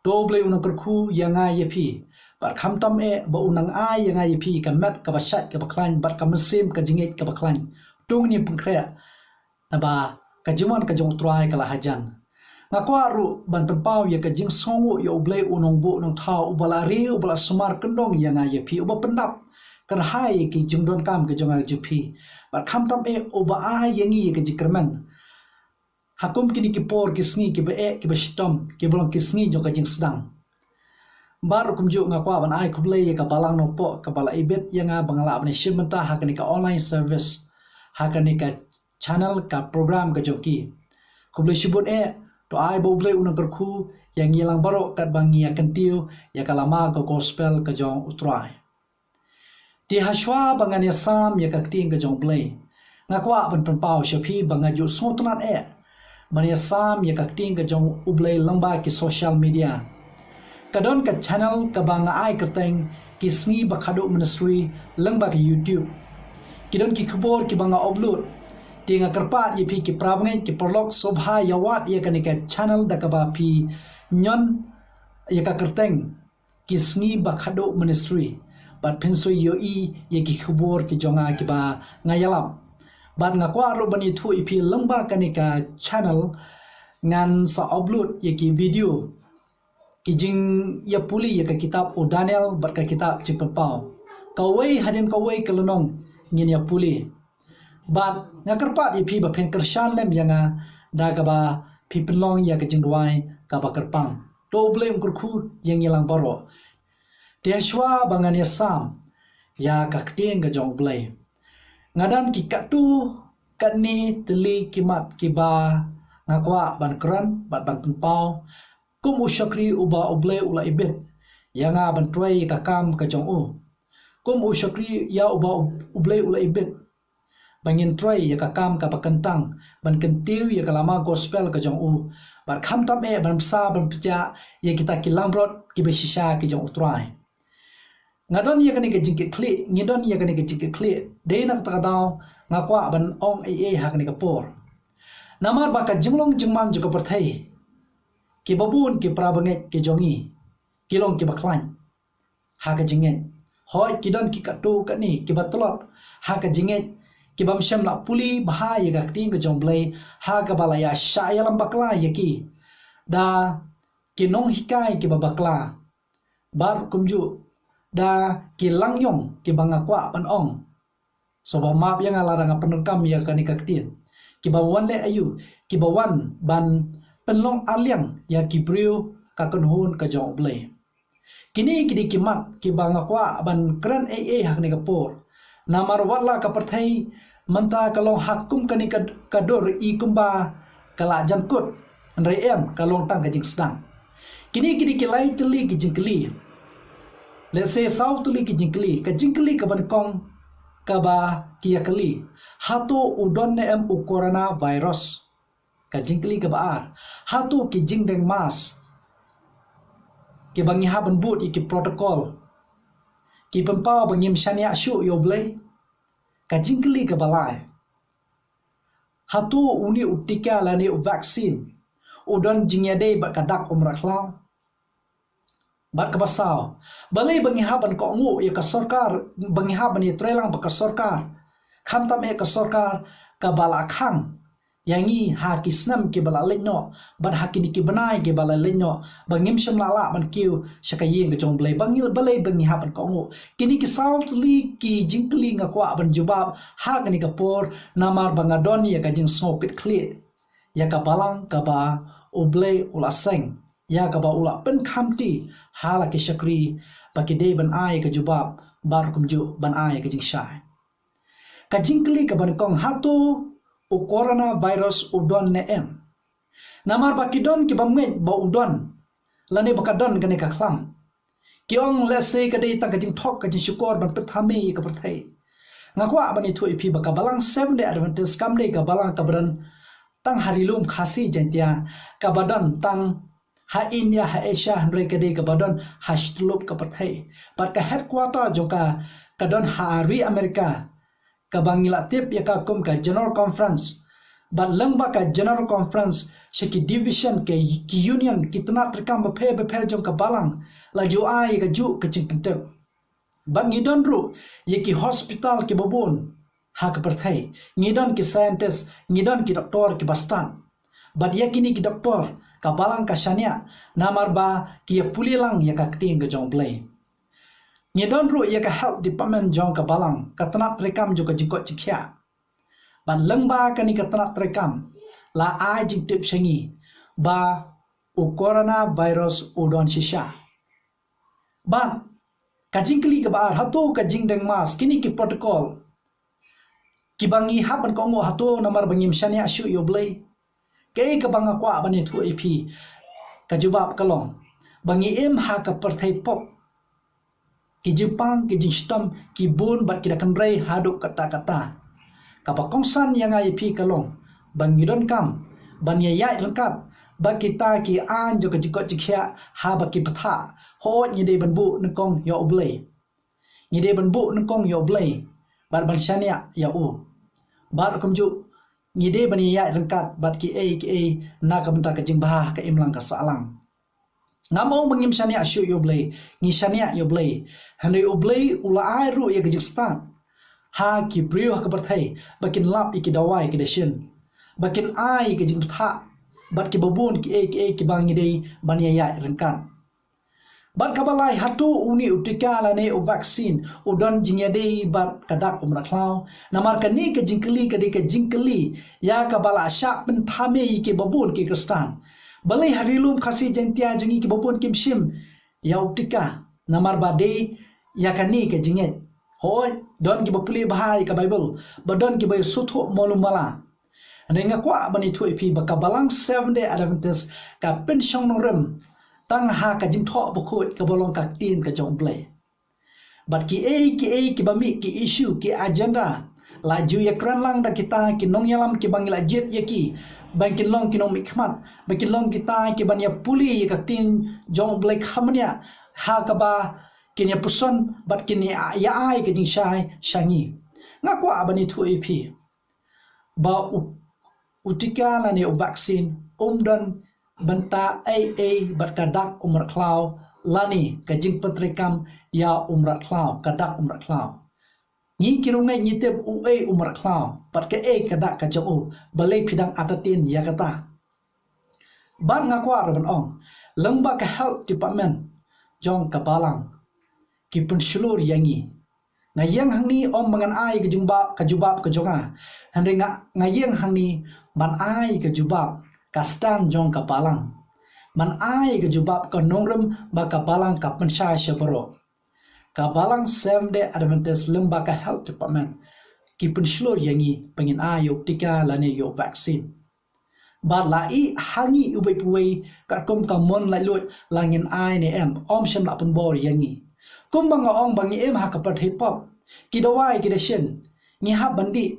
To U Blei u nang kyrkhu ïa nga ïa phi, bad khamtam eh ba u nang ai ïa nga ïa phi ka met kaba shait kaba khlaiñ bad ka mynsiem ka jingngeit kaba khlaiñ. To ngin pynkhreh naba ka jingwan ka jong U Trai ka la hajan. Nga kwah ruh ban pynpaw ïa ka jingsngewnguh ïa U Blei u nongbuh nongthaw uba la ri uba la sumar kyndong ïa nga ïa phi, uba pyndap kyrhai ïa ki jingdonkam ka jong nga jong phi, bad khamtam eh uba ai ïa ngi ïa ka jingkyrmen ha kum kine ki por ki sngi kiba eh kiba shitom kiba long ki sngi jong ka jingsdang. Bad ruh kumjuh nga kwah ban ai khublei ïa ka Balang Nongpoh kaba la ibit ïa nga ba nga lah ban ïashim bynta ha kane ka online service, ha kane ka channel, ka program ka jong ki. Khublei shibun eh. To ai ba U Blei u nang kyrkhu ïa ngi lang baroh katba ngi ïa kyntiew ïa ka lama ka gospel ka jong U Trai. Te hashwa ba ngan ïasam ïa ka ktien ka jong U Blei, nga kwah ban pynpaw sha phi ba nga ju sngewtynnat eh ban ïasam ïa ka ktien ka jong U Blei lyngba ki social media. Ka don ka channel kaba nga ai kyrteng Ki Sngi Ba Khatduh Ministry lyngba ka YouTube. Ki don ki khubor kiba nga upload. Te nga kyrpad ïa phi ki parabangeit ki paralok, sngewbha ïa wad ïa kane ka channel da kaba phi ñion ïa ka kyrteng Ki Sngi Ba Khatduh Ministry bad phin sa ïohi ïa ki khubor ki jong nga kiba nga ïalap. Bad nga kwah ruh ban ïathuh ïa phi lyngba kane ka channel ngan sa upload ïa ki video ki jingïapule ïa ka kitab u Daniel bad ka kitab Jingpynpaw. Kawei hadien kawei ka lynnong ngin ïapule. Bad nga kyrpad ïa phi ba phin kyrshan lem ïa nga da kaba phi pynlong ïa ka jingduwai kaba kyrpang. To U Blei un kyrkhu ïa ngi lang baroh. Te hashwa ba ngan ïasam ïa ka ktien ka jong U Blei, nga don ki katto katne tylli ki mat kiba nga kwah ban kren bad ban pynpaw. Kum u shakri uba U Blei u la ibit ïa nga ban trei ïa ka kam ka jong u. Kum u shakri ïa uba U Blei u la ibit ba ngin trei ïa ka kam kaba kyntang, ban kyntiew ïa ka lama gospel ka jong u, bad khamtam eh ban bsa ban pynjah ïa kita ki langbrot kiba shisha ki jong U Trai. Nga don ïa kane ka jingkitkhlieh, ngi don ïa kane ka jingkitkhlieh. Dei na kata ka daw nga kwah ban ong ei ei ha kane ka por. Namar ba ka jinglong jingman jong ka pyrthei, kiba bun ki parabangeit ki jong ngi ki long kiba khlaiñ ha ka jingngeit. Hooid, ki don ki katto katne kiba tlot ha ka jingngeit, kiba ym shym la pule bha ïa ka ktien ka jong U Blei, ha kaba la ïa shah ïalam bakla ïa ki da ki nonghikai kiba bakla, bad kumjuh da ki langïong kiba nga kwah ban ong. Sngewbha map ïa nga lada nga pyndonkam ïa kane ka ktien. Kiba wan leh aïu, kiba wan ban pynlong arliang ïa ki briew ka kynhun ka jong U Blei. Kine ki dei ki mat kiba nga kwah ban kren ei ei ha kane ka por. Namar wat la ka pyrthei mynta ka long ha kum kane ka, ka dur i kumba ka la jan kut, hynrei em, ka long tang ka jingsdang. Kine ki dei ki lai tylli ki jingkylli. Let's say saw tylli ki jingkylli, ka jingkylli kaba nyngkong kaba ki ïa kylli, hato u don ne em u coronavirus? Ka jingkylli kaba ar, hato ki jingdeng mask kiba ngi hap ban bud ïa ki protocol ki pynpaw ba ngim shaniah shuh ïa U Blei? Ka jingkylli kaba lai, hato une u tika lane u vaccine u don jingïadei bad ka dak umrad khlaw? Bad kaba saw, balei ba ngi hap ban kohnguh ïa ka sorkar, ba ngi hap ban ïatreilang bad ka sorkar, khamtam eh ka sorkar kaba la khang ïa ngi ha ki snem kiba la leit noh bad ha kine ki bnai kiba la leit noh, ba ngim shym la lah ban kiew sha ka ïing ka jong U Blei? Ba ngi, balei ba ngi hap ban kohnguh? Kine ki saw tylli ki jingkylli nga kwah ban jubab ha kane ka por, namar ba nga don ïa ka jingsngew kitkhlieh ïa ka balang kaba U Blei u la seng, ïa kaba u la pynkhamti ha la ki shakri ba ki dei ban ai ka jubab bad kumjuh ban ai ka jingshai. Ka jingkylli kaba nyngkong, hato u coronavirus u don ne em? Namar ba ki don kiba ngeit ba u don lane ba ka don kane ka khlam. Ki ong lehse ka dei tang ka jingthok ka jingshukor ban pynthame ïa ka pyrthei. Nga kwah ban ïathuh ïa phi ba ka balang Seventh Day Adventist kam dei ka balang kaba don tang ha ri lum Khasi Jaiñtia, kaba don tang ha India, ha Asia, hynrei ka dei kaba don ha shityllup ka pyrthei. Bad ka headquarter jong ka ka don ha ri America, kaba ngi la tip ïa ka kum ka General Conference Bad lyngba ka General Conference sha ki division, ki, ki union, ki tnat treikam bapher bapher jong ka Balang la ju ai ïa kajuh ka jingpyntip. Bad ngi don ruh ïa ki hospital kiba bun ha ka pyrthei. Ngi don ki scientist, ngi don ki doktor kiba stad. Bad ïa kine ki doktor ka Balang ka shaniah namar ba ki ïa pule lang ïa ka ktien ka jong U Blei. Ngi don ruh ïa ka health department jong ka Balang, ka tnat treikam jong ka jingkoit jingkhiah. Bad lyngba kane ka tnat treikam la ai jingtip sha ngi ba u coronavirus u don shisha. Bad ka jingkylli kaba ar, hato ka jingdeng mask, kine ki protocol kiba ngi hap ban kohnguh, hato namar ba ngim shaniah shuh ïa U Blei? Kaei kaba nga kwah ban ïathuh ïa phi, ka jubab ka long ba ngi im ha ka pyrthei pop. Ki jingpang, ki jingshitom ki bun bad ki da kynrei haduh katta katta. Kaba kongsan ïa nga ïa phi ka long ba ngi donkam ban ïa ïaid ryngkat bad kita ki aiñ jong ka jingkoit jingkhiah haba ki bthah. Hooid, ngi dei ban buh nyngkong ïa U Blei. Ngi dei ban buh nyngkong ïa U Blei bad ban shaniah ïa u. Bad kumjuh ngi dei ban ïa ïaid ryngkat bad kiei kiei na ka bynta ka jingbha ka imlang ka sahlang. Ngam ong ba ngim shaniah shuh ïa U Blei, ngi shaniah ïa U Blei. Hynrei U Blei u la ai ruh ïa ka jingstad ha ki briew ha ka pyrthei ba kin lap ïa ki dawai ki dashin, ba kin ai ïa ka jingbthah bad kiba bun kiei kiei kiba ngi dei ban ïa ïaid ryngkat. Bad kaba lai, hato une u tika lane u vaccine u don jingïadei bad ka dak u mrad khlaw? Namar kane ka jingkylli ka dei ka jingkylli ïa kaba la shah pynthame ïa kiba bun ki Khristan. Balei ha Ri Lum Khasi Jaiñtia jong ngi kiba bun kim shim ïa u tika namar ba dei ïa kane ka jingngeit? Hooid, don kiba pule bha ïa ka Baibl bad don kiba ïa sngewthuh malu mala. Hynrei nga kwah ban ïathuh ïa phi ba ka Balang Seventh Day Adventist ka pynshong nongrim tang ha ka Jingthoh Bakhuid kaba long ka ktien ka jong U Blei. Bad kiei kiei kiba mih, ki issue, ki agenda la ju ïakren lang da kita ki nongïalam kiba ngi la jied ïa ki ba kin long ki nongmihkhmat, ba kin long kita kiban ïa pule ïa ka ktien jong U Blei kham bniah ha kaba kin ïa puson bad kin ïa, ïa ai ka jingshai sha ngi. Nga kwah ban ïathuh ïa phi ba u, u tika lane u vaccine um don bynta ei ei bad ka dak u mrad khlaw lane ka jingpyntreikam ïa u mrad khlaw, ka dak u mrad khlaw. Ngi ki riewngeit ngi tip uei u mrad khlaw bad kaei ka dak ka jong u, balei phi dang artatien ïa kata? Bad nga kwah ruh ban ong, lyngba ka health department jong ka Balang ki pynshlur ïa ngi. Nga ïeng hangne ym ba ngan ai ka jubab, ka jubab ka jong nga. Hynrei nga, nga ïeng hangne ban ai ka jubab, ka stand jong ka Balang. Ban ai ka jubab ka nongrim ba ka Balang ka pynshai sha baroh. Ka Balang Seventh Day Adventist lyngba ka health department ki pynshlur ïa ngi ba ngin ai ïa u tika lane ïa u vaccine. Bad la ïeh ha ngi uwei pa uwei katkum ka mon laitluid la ngin ai ne em, ym shym la pynbor ïa ngi. Kumba nga ong ba ngi im ha ka pyrthei pop, ki dawai ki dashin ngi hap ban dih.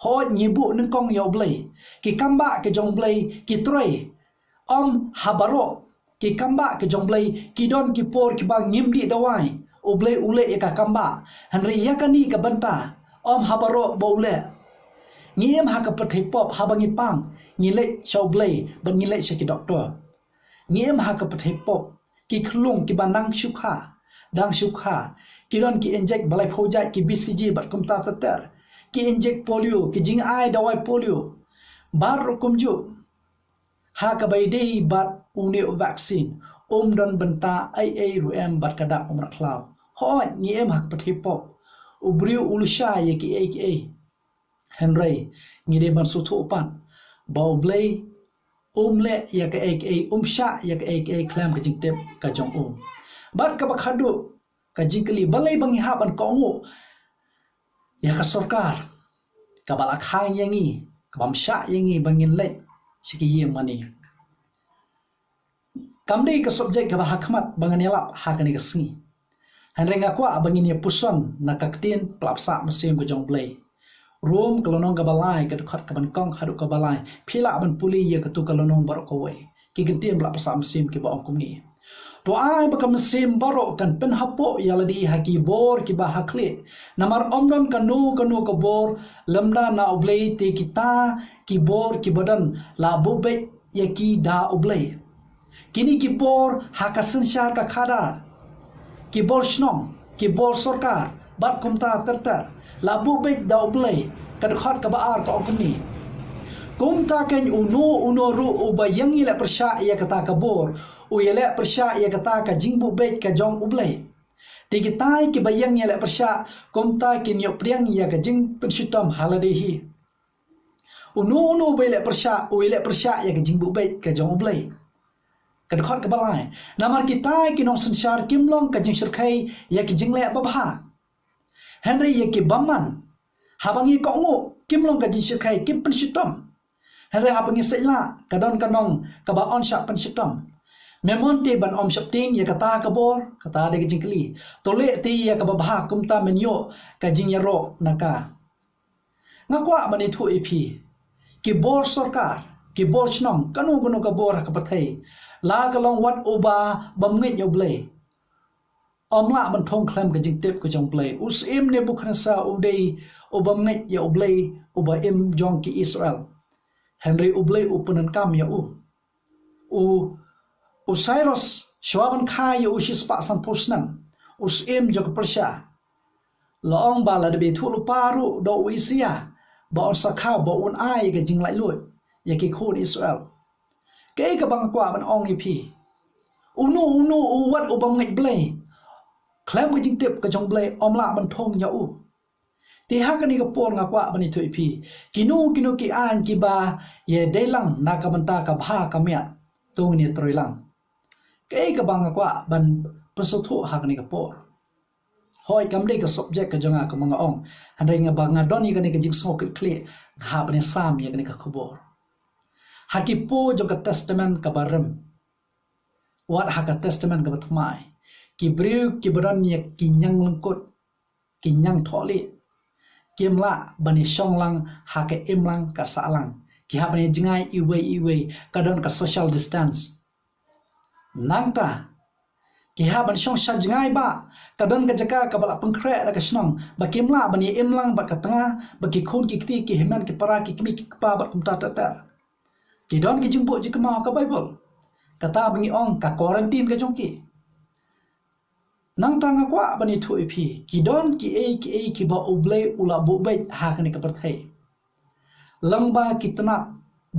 Hooid, ngi buh nyngkong ïa U Blei, ki kambah ki jong U Blei ki trei. Ym ha baroh ki kambah ki jong U Blei, ki don ki por kiba ngim dih dawai, U Blei u leh ïa ka kambah. Hynrei ïa kane ka bynta ym ha baroh ba u leh. Ngi im ha ka pyrthei pop, haba ngi pang ngi leit sha U Blei bad ngi leit sha ki doktor. Ngi im ha ka pyrthei pop, ki khyllung kiba nang shu kha, dang shu kha, ki don ki injek ba laiphew jait, ki B C G bad kumta ter ter, ki injek polio, ki jingai dawai polio. Baroh kumjuh, ha kaba ïadei bad une u vaccine, um don bynta ei ei ruh em bad ka dak u mrad khlaw. Hooid, ngi im ha ka pyrthei pop, u briew u lashai ïa kiei kiei. Hynrei ngi dei ban sngewthuh pat ba U Blei um leh ïa kaei kaei, um shah ïa kaei kaei khlem ka jingtip ka jong u. Bad kaba khadduh, ka jingkylli, balei ba ngi hap ban kohnguh ïa ka sorkar kaba la khang ïa ngi, kabym shah ïa ngi ba ngin leit sha ki ïing mane? Kam dei ka subject kaba ha khmat ba ngan ïalap ha kane ka sngi. Hynrei nga kwah ba ngin ïa puson na ka ktien ba la pynshai mynsiem ka jong U Blei. Rom ka lynnong kaba lai, ka dkhot kaba nyngkong haduh kaba lai. Phi lah ban pule ïa kato ka lynnong baroh kawei. Ki ktien ba la pynshai mynsiem kiba ong kumne: To ai ba ka mynsiem baroh kan pynhapoh ïa lade ha ki bor kiba ha khlieh. Namar ym don kano kano ka bor lymda na U Blei, te kita ki bor kiba don la buh beit ïa ki da U Blei. Kine ki bor ha ka synshar ka khadar, ki bor shnong, ki bor sorkar, bad kumta ter ter, la buh beit da U Blei. Ka dkhot kaba ar ka ong kumne: Kumta keiñ uno uno ruh uba ïeng ïaleh pyrshah ïa kata ka bor, u ïaleh pyrshah ïa kata ka jingbuh beit ka jong U Blei. Te kitai kiba ïeng ïaleh pyrshah kumta kin ïoh pdiang ïa ka jingpynshitom ha lade hi. Uno uno uba ïaleh pyrshah, u ïaleh pyrshah ïa ka jingbuh beit ka jong U Blei. Ka dkhot kaba lai: Namar kitai ki nongsynshar kim long ka jingshyrkhei ïa ki jingleh babha, hynrei ïa ki bymman. Haba ngi kohnguh, kim long ka jingshyrkhei, kim pynshitom, hynrei haba ngi sait lah, ka don ka nong kaba yn shah pynshitom. Me mon te ban ym sheptieng ïa kata ka bor? Kata dei ka jingkylli. To leh te ïa kaba bha, kumta men ïoh ka jingïaroh na ka. Nga kwah ban ïathuh ïa phi, ki bor sorkar, ki bor shnong, kano kano ka bor ha ka pyrthei, la ka long wat uba bym ngeit ïa U Blei, ym lah ban thung khlem ka jingtip ka jong U Blei. U syiem Nebukhadnessar u dei u bym ngeit ïa U Blei, uba im jong ki Israel. Hynrei U Blei u pyndonkam ïa u. U, u Cyrus, shuwa ban kha ïa u shispah sanphew snem, u syiem jong ka Persia, la ong ba lada ba ïathuh lypa ruh da u Isaïah, ba un sa kha, ba un ai ka jinglaitluid ïa ki khun Israel. Kaei kaba nga kwah ban ong ïa phi, uno uno u wat u bym ngeit Blei, khlem ka jingtip ka jong U Blei, ym lah ban thung ïa u. Te ha kane ka por nga kwah ban ïathuh ïa phi, kino kino ki aiñ kiba ïadei lang na ka bynta ka bha ka miat, to ngin ïatrei lang. Kaei kaba nga kwah ban pynsngewthuh ha kane ka por? Hooid, kam dei ka subject ka jong nga, kumba nga ong, hynrei nga, ba nga don ïa kane ka jingsngew kit khlieh, nga hap ban ïasam ïa kane ka khubor. Ha ki por jong ka Testament kaba rim, wat ha ka Testament kaba thymmai, ki briew kiba don ïa ki ñiang lyngkut, ki ñiang thohlieh, kim lah ban ïashong lang ha ka imlang ka sahlang. Ki hap ban ïajngai iwei iwei, ka don ka social distance. Nangta ki hap ban shong sha jngai, ba ka don ka jaka kaba la pynkhreh da ka shnong, ba kim lah ban ïa im lang bad ka tnga, ba ki khun ki kti, ki hynmen ki para, ki kmie ki kpa bad kumta ter ter. Ki don ki jingbuh jingkynmaw ha ka Baibl, kata ba ngi ong ka quarantine ka jong ki. Nangta nga kwah ban ïathuh ïa phi, ki don kiei kiei kiba U Blei u la buh beit ha kane ka pyrthei. Lyngba ki tnat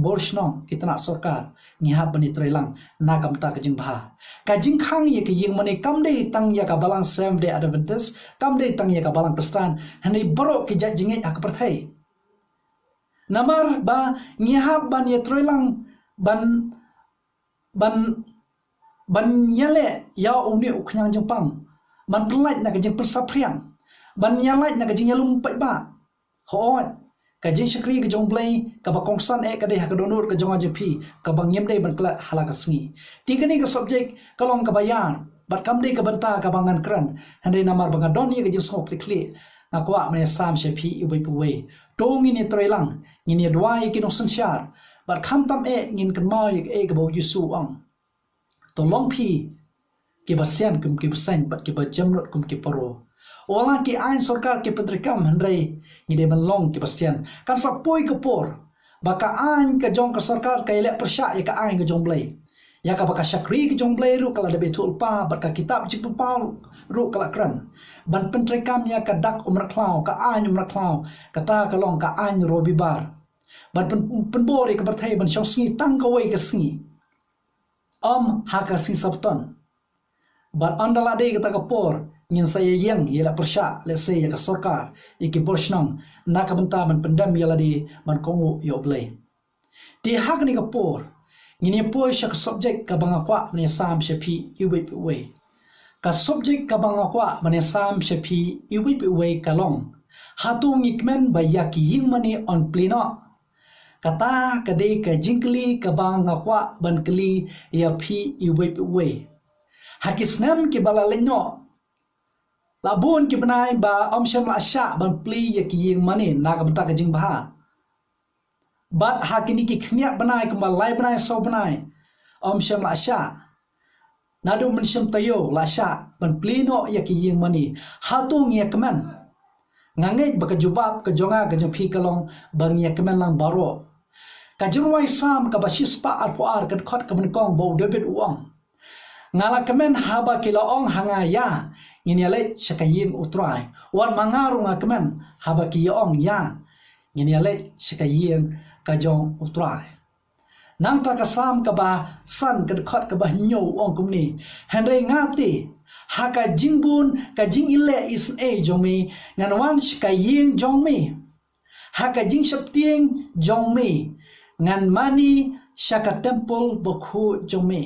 bor shnong, ki tnat sorkar, ngi hap ban ïatrei lang na ka bynta ka jingbha. Ka jingkhang ïa ka ïing mane kam dei tang ïa ka balang Seventh Day Adventist, kam dei tang ïa ka balang Khristan, hynrei baroh ki jait jingngeit ha ka pyrthei. Namar ba ngi hap ban ïatrei lang, ban, ban, ban ïaleh ïa une u khñiang jingpang, ban pynlait na ka jingpynsaphriang, ban ïalait na ka jingïalum paidbah. Hooid, ka jingshakri ka jong U Blei kaba kongsan eh ka dei ha ka dohnud ka jong nga jong phi, kaba ngim dei ban klet ha la ka sngi. Te kane ka subject ka long kaba ïar, bad kam dei ka bynta kaba ngan kren, hynrei namar ba nga don ïa ka jingsngew kit khlieh, nga kwah ban ïasam sha phi iwei pa iwei. To ngin ïatrei lang, ngin ïaduwai ïa ki nongsynshar, bad khamtam eh ngin kynmaw ïa kaei kaba U Jisu u ong: To long phi kiba sian kum ki bseiñ, bad kiba jemnud kum ki paro. Wat la ki aiñ sorkar ki pyntreikam, hynrei ngi dei ban long kiba sian. Kan sa poi ka por ba ka aiñ ka jong ka sorkar ka ïaleh pyrshah ïa ka aiñ ka jong U Blei. Ïa kaba ka shakri ka jong U Blei ruh, ka la dep ïathuh lypa, bad ka kitab Jingpynpaw ruh ka la kren, ban pyntreikam ïa ka dak u mrad khlaw, ka aiñ u mrad khlaw, kata ka long ka aiñ Robibar, ban pyn-, pynbor ïa ka pyrthei ban shong sngi tang kawei ka sngi, ym ha ka sngi Sabbaton. Bad ynda la dei kata ka por, ngin sa ïa ïeng ïaleh pyrshah lehse ïa ka sorkar, ïa ki bor shnong, na ka bynta ban pyndem ïa lade ban kohnguh ïa U Blei. Te ha kane ka por ngin ïa poi sha ka subject kaba nga kwah ban ïasam sha phi iwei pa iwei. Ka subject kaba nga kwah ban ïasam sha phi iwei pa iwei ka long: Hato ngi kmen ba ïa ki ïing mane yn plie noh? Kata ka dei ka jingkylli kaba nga kwah ban kylli ïa phi iwei pa iwei. Ha ki snem kiba la leit noh, la bun ki bnai ba ym shym la shah ban plie ïa ki ïing mane na ka bynta ka jingbha. Bad ha kine ki khyndiat bnai, kumba lai bnai saw bnai, ym shym la shah. Naduh mynshem taïew la shah ban plie noh ïa ki ïing mane. Hato ngi ïa kmen? Nga ngeit ba ka jubab ka jong nga ka jong phi ka long ba ngi ïa kmen lang baroh. Ka jingrwai Salm kaba shispah arphew ar ka dkhot kaba nyngkong ba u David u ong, nga la kmen haba ki la ong ha nga, ïa, ngin ïa leit sha ka ïing U Trai. Wat ma nga ruh nga kmen haba ki ïa ong, ïa, ngin ïa leit sha ka ïing ka jong U Trai. Nangta ka Salm kaba san ka dkhot kaba hynñiew u ong kumne, hynrei nga te, ha ka jingbun ka jingïaleh isynei jong me, ngan wan sha ka ïing jong me. Ha ka jingsheptieng jong me, ngan mane sha ka templ bakhuid jong me.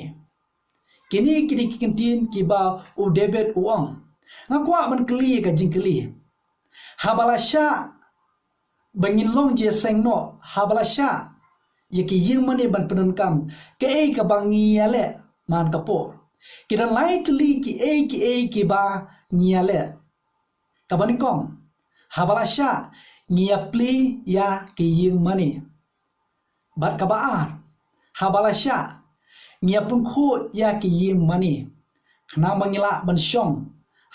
Kine ki dei ki kyntien kiba u David u ong. Nga kwah ban kylli ka jingkylli. Haba la shah ba ngin long jingïaseng noh, haba la shah ïa ki ïing mane ban pyndonkam, kaei kaba ngi ïaleh man ka por? Ki don lai tylli kiei kiei kiba ngi ïaleh. Kaba nyngkong, haba la shah ngi ïa plie ïa ki ïing mane. Bad kaba ar, haba la shah ngi ïa pynkhuid ïa ki ïing mane, khnang ba ngi lah ban shong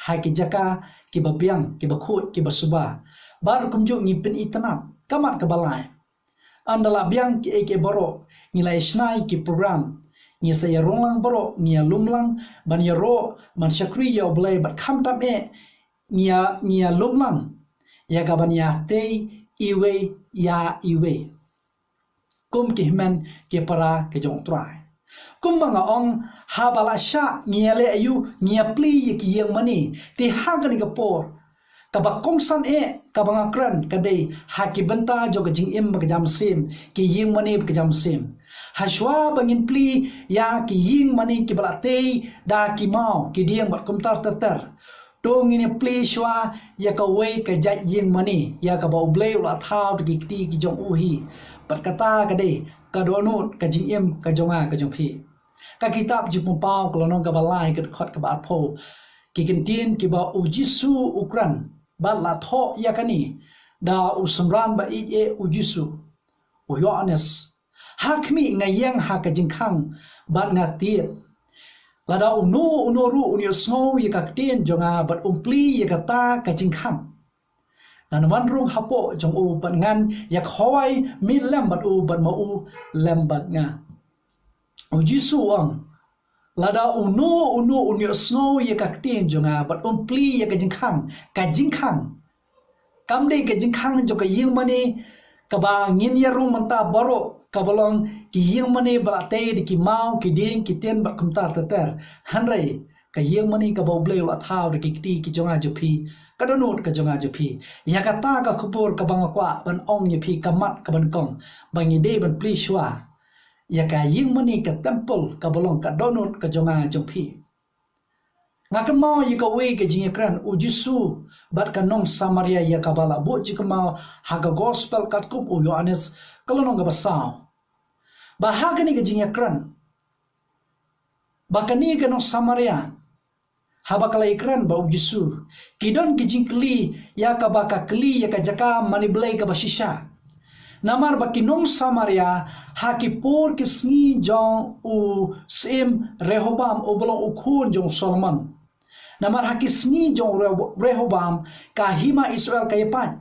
ha ki jaka kiba biang, kiba khuid, kiba suba. Bad kumjuh ngi pynitynnad. Ka mat kaba lai, ynda la biang kiei kiei baroh, ngi la ïa shna ïa ki program, ngi sa ïa rung lang baroh, ngi ïa lum lang ban ïaroh, ban shakri ïa U Blei, bad khamtam eh ngi ïa, ngi ïa lum lang ïa kaban ïa tei iwei ïa iwei, kum ki hynmen ki para ki jong U Trai. Kumba nga ong, haba la shah ngi ïaleh aïu? Ngi ïa plie ïa ki ïing mane. Te ha kane ka por kaba kongsan eh kaba nga kren ka dei ha ki bynta jong ka jingim ba ka jam mynsiem, ki ïing mane ba ka jam mynsiem. Hashwa ba ngin plie ïa ki ïing mane kiba la tei da ki maw, ki dieng bad kumta ter ter, to ngin ïa plie shuwa ïa kawei ka jait ïing mane ïa kaba U Blei u la thaw da ki kti ki jong u hi. Bad kata ka dei ka dohnud ka jingim ka jong nga ka jong phi. Ka kitab Jingpynpaw ka lynnong kaba lai ka dkhot kaba arphew, ki kyntien kiba U Jisu u kren bad la thoh ïa kane da u synran ba ïeit eh U Jisu, u Ïoannis. Ha khmih nga ïeng ha ka jingkhang bad nga tied. Lada uno uno ruh un ïohsngew ïa ka ktien jong nga bad un plie ïa kata ka jingkhang, ngan wan rung hapoh jong u bad ngan ïa khawai miet lem bad u bad ma u lem bad nga. U Jisu u ong, lada uno uno un ïohsngew ïa ka ktien jong nga bad un plie ïa ka jingkhang, ka jingkhang, kam dei ka jingkhang jong ka ïing mane kaba ngin ïa rung mynta baroh, kaba long ki ïing mane ba la tei da ki maw, ki dieng, ki tin bad kumta ter ter. Hynrei ka ïing mane kaba U Blei u la thaw da ki kti ki jong nga jong phi, ka dohnud ka jong nga jong phi. Ïa kata ka khubor kaba nga kwah ban ong ïa phi, ka mat kaba nyngkong, ba ngi dei ban plie shuwa ïa ka ïing mane, ka templ kaba long ka dohnud ka jong nga jong phi. Nga kynmaw ïa kawei ka jingïakren U Jisu bad ka nong Samaria ïa kaba la buh jingkynmaw ha ka gospel katkum u Ïoannis ka lynnong kaba saw. Ba ha kane ka jingïakren, ba kane ka nong Samaria, haba ka la ïakren bad U Jisu, ki don ki jingkylli ïa kaba ka kylli ïa ka jaka mane blei kaba shisha. Namar ba ki nong Samaria, ha ki por ki sngi jong u syiem Rehoboam uba long u khun jong u Solomon. Namar ha ki sngi jong u Reho-, Rehoboam, ka hima Israel ka ïapait.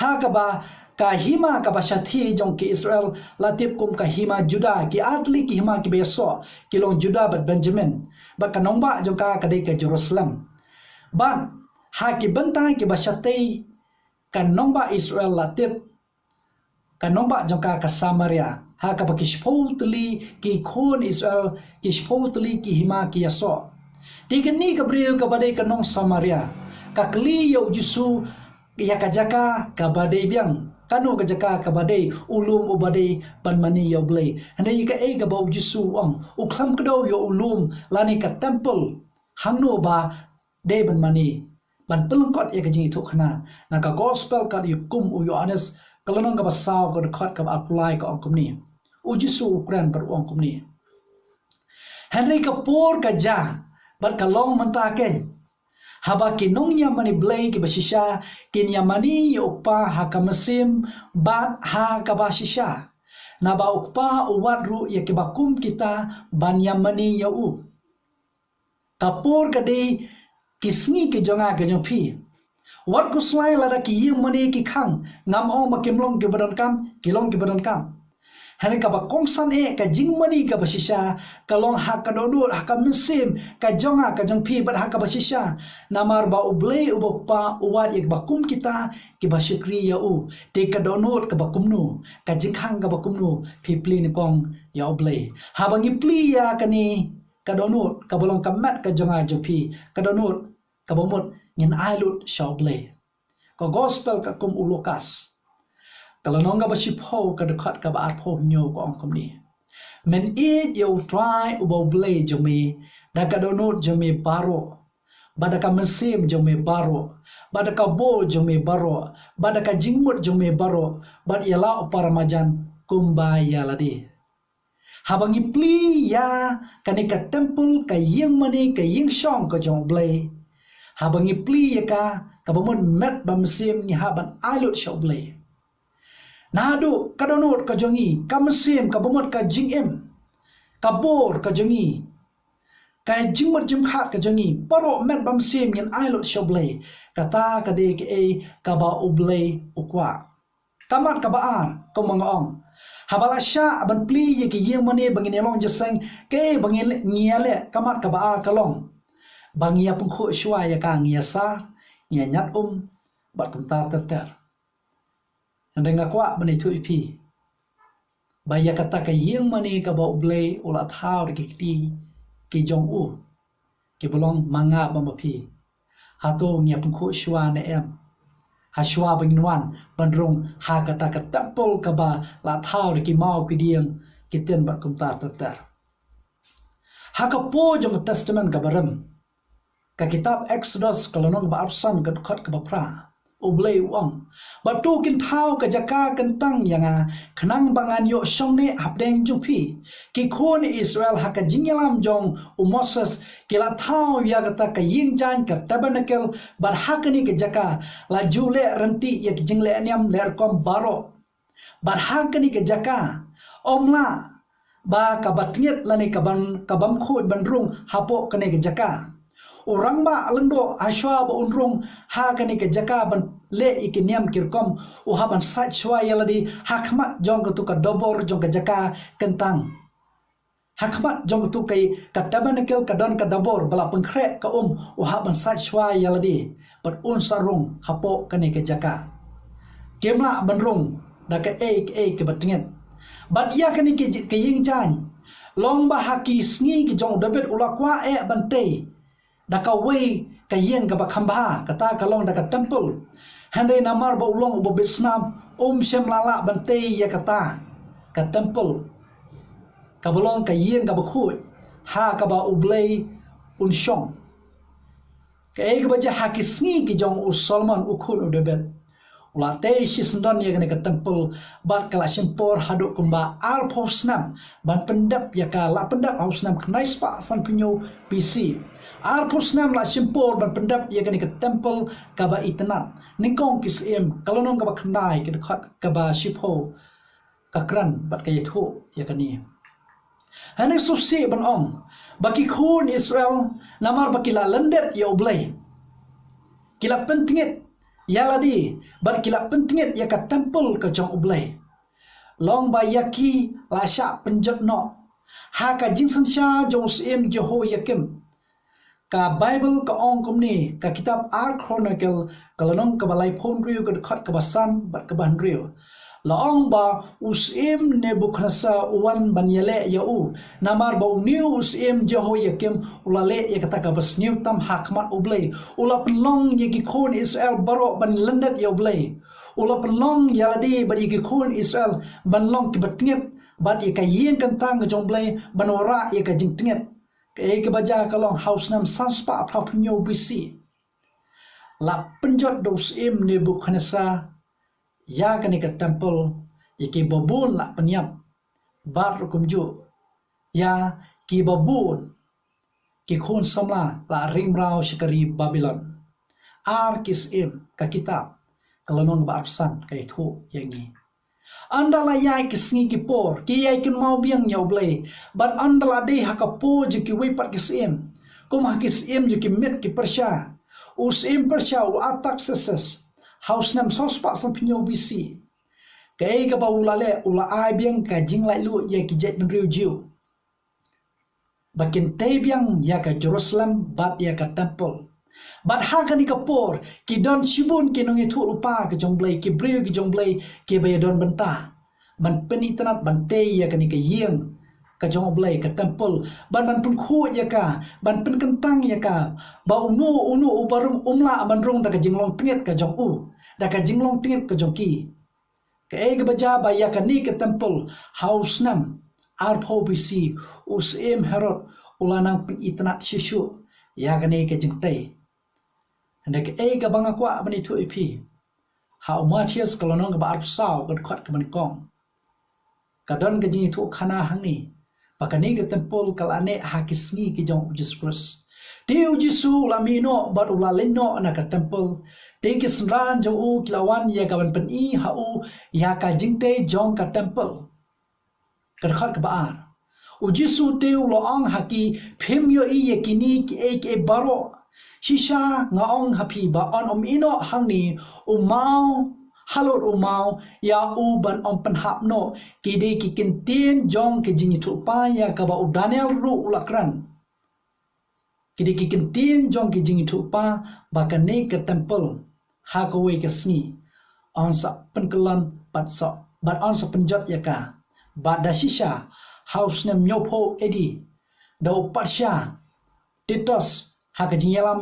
Ha kaba ka hima kaba shathie jong ki Israel la tip kum ka hima Judah, ki artylli ki hima kiba ïasoh ki long Judah bad Benjamin. Bad ka nongbah jong ka ka dei ka Jerusalem. Bad ha ki bynta kiba shatei ka nongbah Israel la tip ka nongbah jong ka ka Samaria, ha kaba ki shiphew tylli ki khun Israel, ki shiphew tylli ki hima ki ïasoh. Te kane ka briew kaba dei ka nong Samaria ka kylli ïa U Jisu ïa ka jaka kaba dei biang, kano ka jaka kaba dei u lum uba dei ban mane ïa U Blei. Hynrei ïa kaei kaba U Jisu u ong, u khlem kdew ïa u lum lane ka templ hangno ba dei ban mane, ban pynlyngkot ïa ka jingïathuhkhana. Na ka gospel katkum u Ïoannis ka lynnong kaba saw ka dkhot kaba arphew lai ka ong kumne. U Jisu u kren bad u ong kumne, hynrei ka por ka jia bad ka long mynta keiñ, haba ki nongïamane blei kiba shisha kin ïamane ïa U Kpa ha ka mynsiem bad ha kaba shisha. Naba U Kpa u wad ruh ïa kiba kum kita ban ïamane ïa u. Ka por ka dei ki sngi ki jong nga ki jong phi. Wat khuslai lada ki ïing mane ki khang, ngam ong ba kim long kiba donkam, ki long kiba donkam. Hynrei kaba kongsan eh, ka jingmane kaba shisha ka long ha ka dohnud, ha ka mynsiem ka jong nga ka jong phi bad ha kaba shisha. Namar ba U Blei uba U Kpa u wad ïa kiba kum kita kiba shakri ïa u. Te ka dohnud kaba kumno, ka jingkhang kaba kumno phi plie nyngkong ïa U Blei? Haba ngi plie ïa kane ka dohnud kaba long ka met ka jong nga jong phi, ka dohnud kaba mut ngin ai lut sha U Blei. Ka Gospel katkum u Lukas, ka lynnong kaba shiphew, ka dkhot kaba arphew hynñiew, ka ong kumne: Men ïeit ïa U Trai uba U Blei jong me da ka dohnud jong me baroh, bad da ka mynsiem jong me baroh, bad da ka bor jong me baroh, bad da ka jingmut jong me baroh, bad ïa la u para marjan kumba ïa lade. Haba ngi plie ïa kane ka templ, ka ïing mane, ka ïing shong ka jong U Blei, haba ngi plie ïa ka, kaba mut met bad mynsiem ngi hap ban ai lut sha U Blei. Naduh ka dohnud ka jong ngi, ka mynsiem kaba mut, ka jingim, ka bor ka jong ngi, ka jingmut jingpyrkhat ka jong ngi, baroh met bad mynsiem ngin ai lut sha U Blei. Kata ka dei kaei kaba U Blei u kwah. Ka mat kaba ar, kumba nga ong, haba la shah ban plie ïa ki ïing mane ba ngin ïa long jingïaseng, kaei ba ngi ïa leh? Ka mat kaba ar ka long ba ngi ïa pynkhuid shuwa ïa ka, ngi ïa sar, ngi ïa ñiad um bad kumta ter ter. Hynrei nga kwah ban ïathuh ïa phi ba ïa kata ka ïing mane kaba U Blei u la thaw da ki kti ki jong u, kiba long ma nga bad ma phi, hato ngi ïa pynkhuid shuwa ne em ha shuwa ba ngin wan ban rung ha kata ka templ kaba la thaw da ki maw ki dieng, ki tin bad kumta ter ter? Ha ka por jong ka Testament kaba rim, ka kitab Exodus, ka lynnong ba arphew san, ka dkhot kaba phra, U Blei u ong: Bad to kin thaw ka jaka kyntang ïa nga, khnang ba ngan ïoh shong neh hapdeng jong phi. Ki khun Israel, ha ka jingïalam jong u Moses, ki la thaw ïa kata ka ïing jaiñ, ka tabernacle, bad ha kane ka jaka la ju leh rynti ïa ki jingleh niam leh rukom baroh. Bad ha kane ka jaka ym lah ba kaba tngit lane ka bym, ka bym khuid ban rung hapoh kane ka jaka. U rangbah lyngdoh, ha shuwa ba un rung ha kane ka jaka ban leh ïa ki niam ki rukom, u hap ban sait shuwa ïa lade ha khmat jong katu ka dobor jong ka jaka kyntang. Ha khmat jong katu ka, ka tabernacle, ka don ka dobor ba la pynkhreh ka um, u hap ban sait shuwa ïa lade bad un sa rung hapoh kane ka jaka. Kim lah ban rung da kaei kaei kaba tngit. Bad ïa kane ka ïing jaiñ, long ba ha ki sngi ki jong u David u la kwah eh ban tei da kawei ka ïing kaba kham bha, kata ka long da ka templ. Hynrei namar ba u long uba bit snam, um shym la lah ban tei ïa kata ka templ, kaba long ka ïing kaba khuid ha kaba U Blei un shong. Kaei kaba jia ha ki sngi ki jong u Solomon u khun u David, u la tei shisyndon ïa kane ka templ, bad ka la shim por haduh kumba arphew snem ban pyndep ïa ka, la pyndep ha u snem khyndai spah sanphew hynñiew B C. Arphew snem la shim por ban pyndep ïa kane ka templ kaba itynnad. Nyngkong Ki Syiem, ka lynnong kaba khyndai, ka dkhot kaba shiphew, ka kren bad ka ïathuh ïa kane. Hynrei sngewsih ban ong ba ki khun Israel, namar ba ki la lyndet ïa U Blei, ki la pyntngit ïa lade bad ki la pyntngit ïa ka templ ka jong U Blei. Long ba ïa ki la shah pynjot noh ha ka jingsynshar jong u syiem Jehoiakim. Ka Baibl ka ong kumne, ka kitab Ar Chronicle, ka lynnong kaba laiphew hynriew, ka dkhot kaba san bad kaba hynriew. La ong ba u syiem Nebukhadnesar u wan ban ïaleh ïa u, namar ba une u syiem Jehoiakim u la leh ïa kata kaba sniew tam ha khmat U Blei. U la pynlong ïa ki khun Israel baroh ban lyndet ïa U Blei. U la pynlong ïa lade bad ïa ki khun Israel ban long kiba tngit, bad ïa ka ïing kyntang ka jong U Blei ban wanrah ïa ka jingtngit. Kaei kaba jia ka long ha u snem san spah phra phew hynñiew B C. La pynjot da u syiem Nebukhadnesar ïa kane ka templ, ïa kiba bun la pynïap, bad ruh kumjuh ïa kiba bun ki khun samla la ring mraw sha ka ri Babilon. Ar Ki Syiem, ka kitab, ka lynnong ba arphew san, ka ïathuh ïa ngi. Ynda la ïaid ki sngi ki por, ki ïai kynmaw biang ïa U Blei, bad ynda la dei ha ka por jong kiwei pat ki syiem, kum ha ki syiem jong ki Med ki Persia. U syiem Persia u Artaxerxes, ha u snem saw spah sanphew hynñiew B C, kaei kaba u la leh, u la ai biang ka jinglaitluid ïa ki jaitbynriew Jiw ba kin tei biang ïa ka Jerusalem bad ïa ka temple. Bad ha kane ka por ki don shibun ki nongïathuhlypa ka jong U Blei, ki briew ki jong U Blei kiba ïadon bynta ban pynitynnad, ban tei ïa kane ka ïing ka jong U Blei, ka temple, ban, ban pynkhuid ïa ka, ban pynkyntang ïa ka, ba uno uno uba rung um lah ban rung da ka jinglong tyngit ka jong u, da ka jinglong tyngit ka jong ki. Kaei kaba jia ba ïa kane ka temple, ha u snem arphew B C, u syiem Herod u la nang pynitynnad shuh shuh ïa kane ka jingtei. Hynrei kaei kaba nga kwah ban ïathuh ïa phi, ha u Mathaios ka lynnong kaba arphew saw, ka dkhot kaba nyngkong, ka don ka jingïathuhkhana hangne ba kane ka temple ka la neh ha ki sngi ki jong u Jisu Khrist. Te u Jisu u la mih noh bad u la leit noh na ka temple. Te ki synran jong u ki la wan ïa ka ban pyni ha u ïa ka jingtei jong ka temple. Ka dkhot kaba ar, u Jisu te u la ong ha ki, phim ïohi ïa kine kiei kiei baroh? Shisha nga ong ha phi ba un ym ïeh noh hangne u maw, halor u maw, ïa u ban ym pynhap noh. Ki dei ki kyntien jong ki jingïathuhlypa ïa kaba u Daniel ruh u la kren. Ki dei ki kyntien jong ki jingïathuhlypa ba kane ka temple ha kawei ka sngi un sa pynkyllon bad sa, bad un sa pynjot ïa ka. Bad da shisha ha u snem hynñiewphew A D, da u patsha Titus, ha ka jingïalam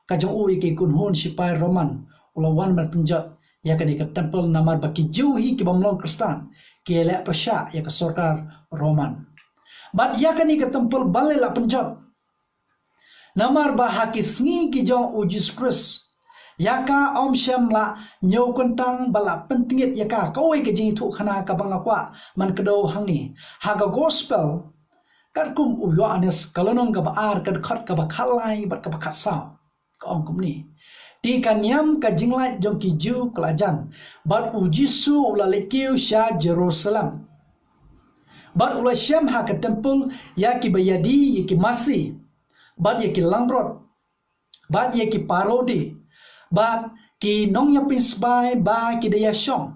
ka jong u ïa ki kynhun sipai Roman, u la wan ban pynjot ïa kane ka temple, namar ba ki Jiw hi ki bym long Khristan ki leh pyrshah ïa ka sorkar Roman. Bad ïa kane ka temple balei la pynjot? Namar ba ha ki sngi ki jong u Jisu Khrist, ïa ka ym shym la ñiewkyntang ba la pyntyngit ïa ka. Kawei ka jingïathuhkhana kaba nga kwah ban kdew hangne, ha ka gospel katkum u Ïoannis ka lynnong kaba ar, ka dkhot kaba khatlai bad kaba khatsaw, ka ong kumne: Te ka niam ka jinglait jong ki Jiw ka la jan, bad u Jisu u la leit kiew sha Jerusalem. Bad u la shem ha ka temple ïa kiba ïadie ïa ki masi, bad ïa ki langbrot, bad ïa ki parodi, bad ki nongïapeiñ sbai ba ki da ïashong.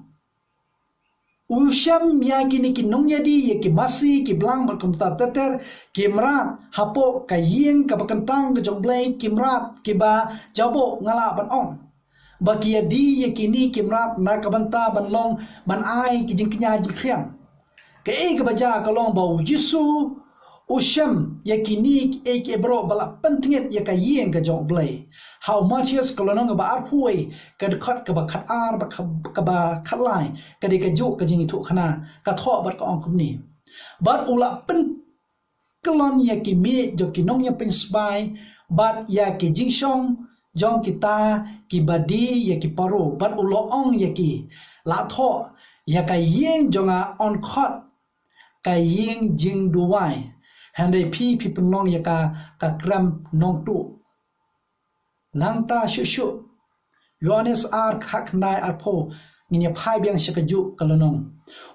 U shem ïa kine ki nongïadie ïa ki masi, ki blang bad kumta ter ter, ki mrad hapoh ka ïing kaba kyntang ka jong U Blei, ki mrad kiba jaboh, nga lah ban ong, ba ki ïadie ïa kine ki mrad na ka bynta ban long, ban ai ki jingkñia jingkhriang. Kaei kaba jia ka long ba u Jisu u shem ïa kine kiei kiei baroh ba la pyntyngit ïa ka ïing ka jong U Blei. Ha u Mathaios ka lynnong kaba arphew wei, ka dkhot kaba khatar bad ka, kaba khatlai, ka dei kajuh ka jingïathuhkhana, ka thoh bad ka ong kumne: Bad u la pyn kyllon ïa ki miej jong ki nongïapeiñ sbai, bad ïa ki jingshong jong kita kiba die ïa ki paro, bad u la ong ïa ki: La thoh, ïa ka ïing jong nga yn khot ka ïing jingduwai, hynrei phi, phi pynlong ïa ka ka krem nongtuh. Nangta shuh shuh, Ïoannis ar, khatkhyndai arphew, ngin ïa phai biang sha kajuh ka lynnong.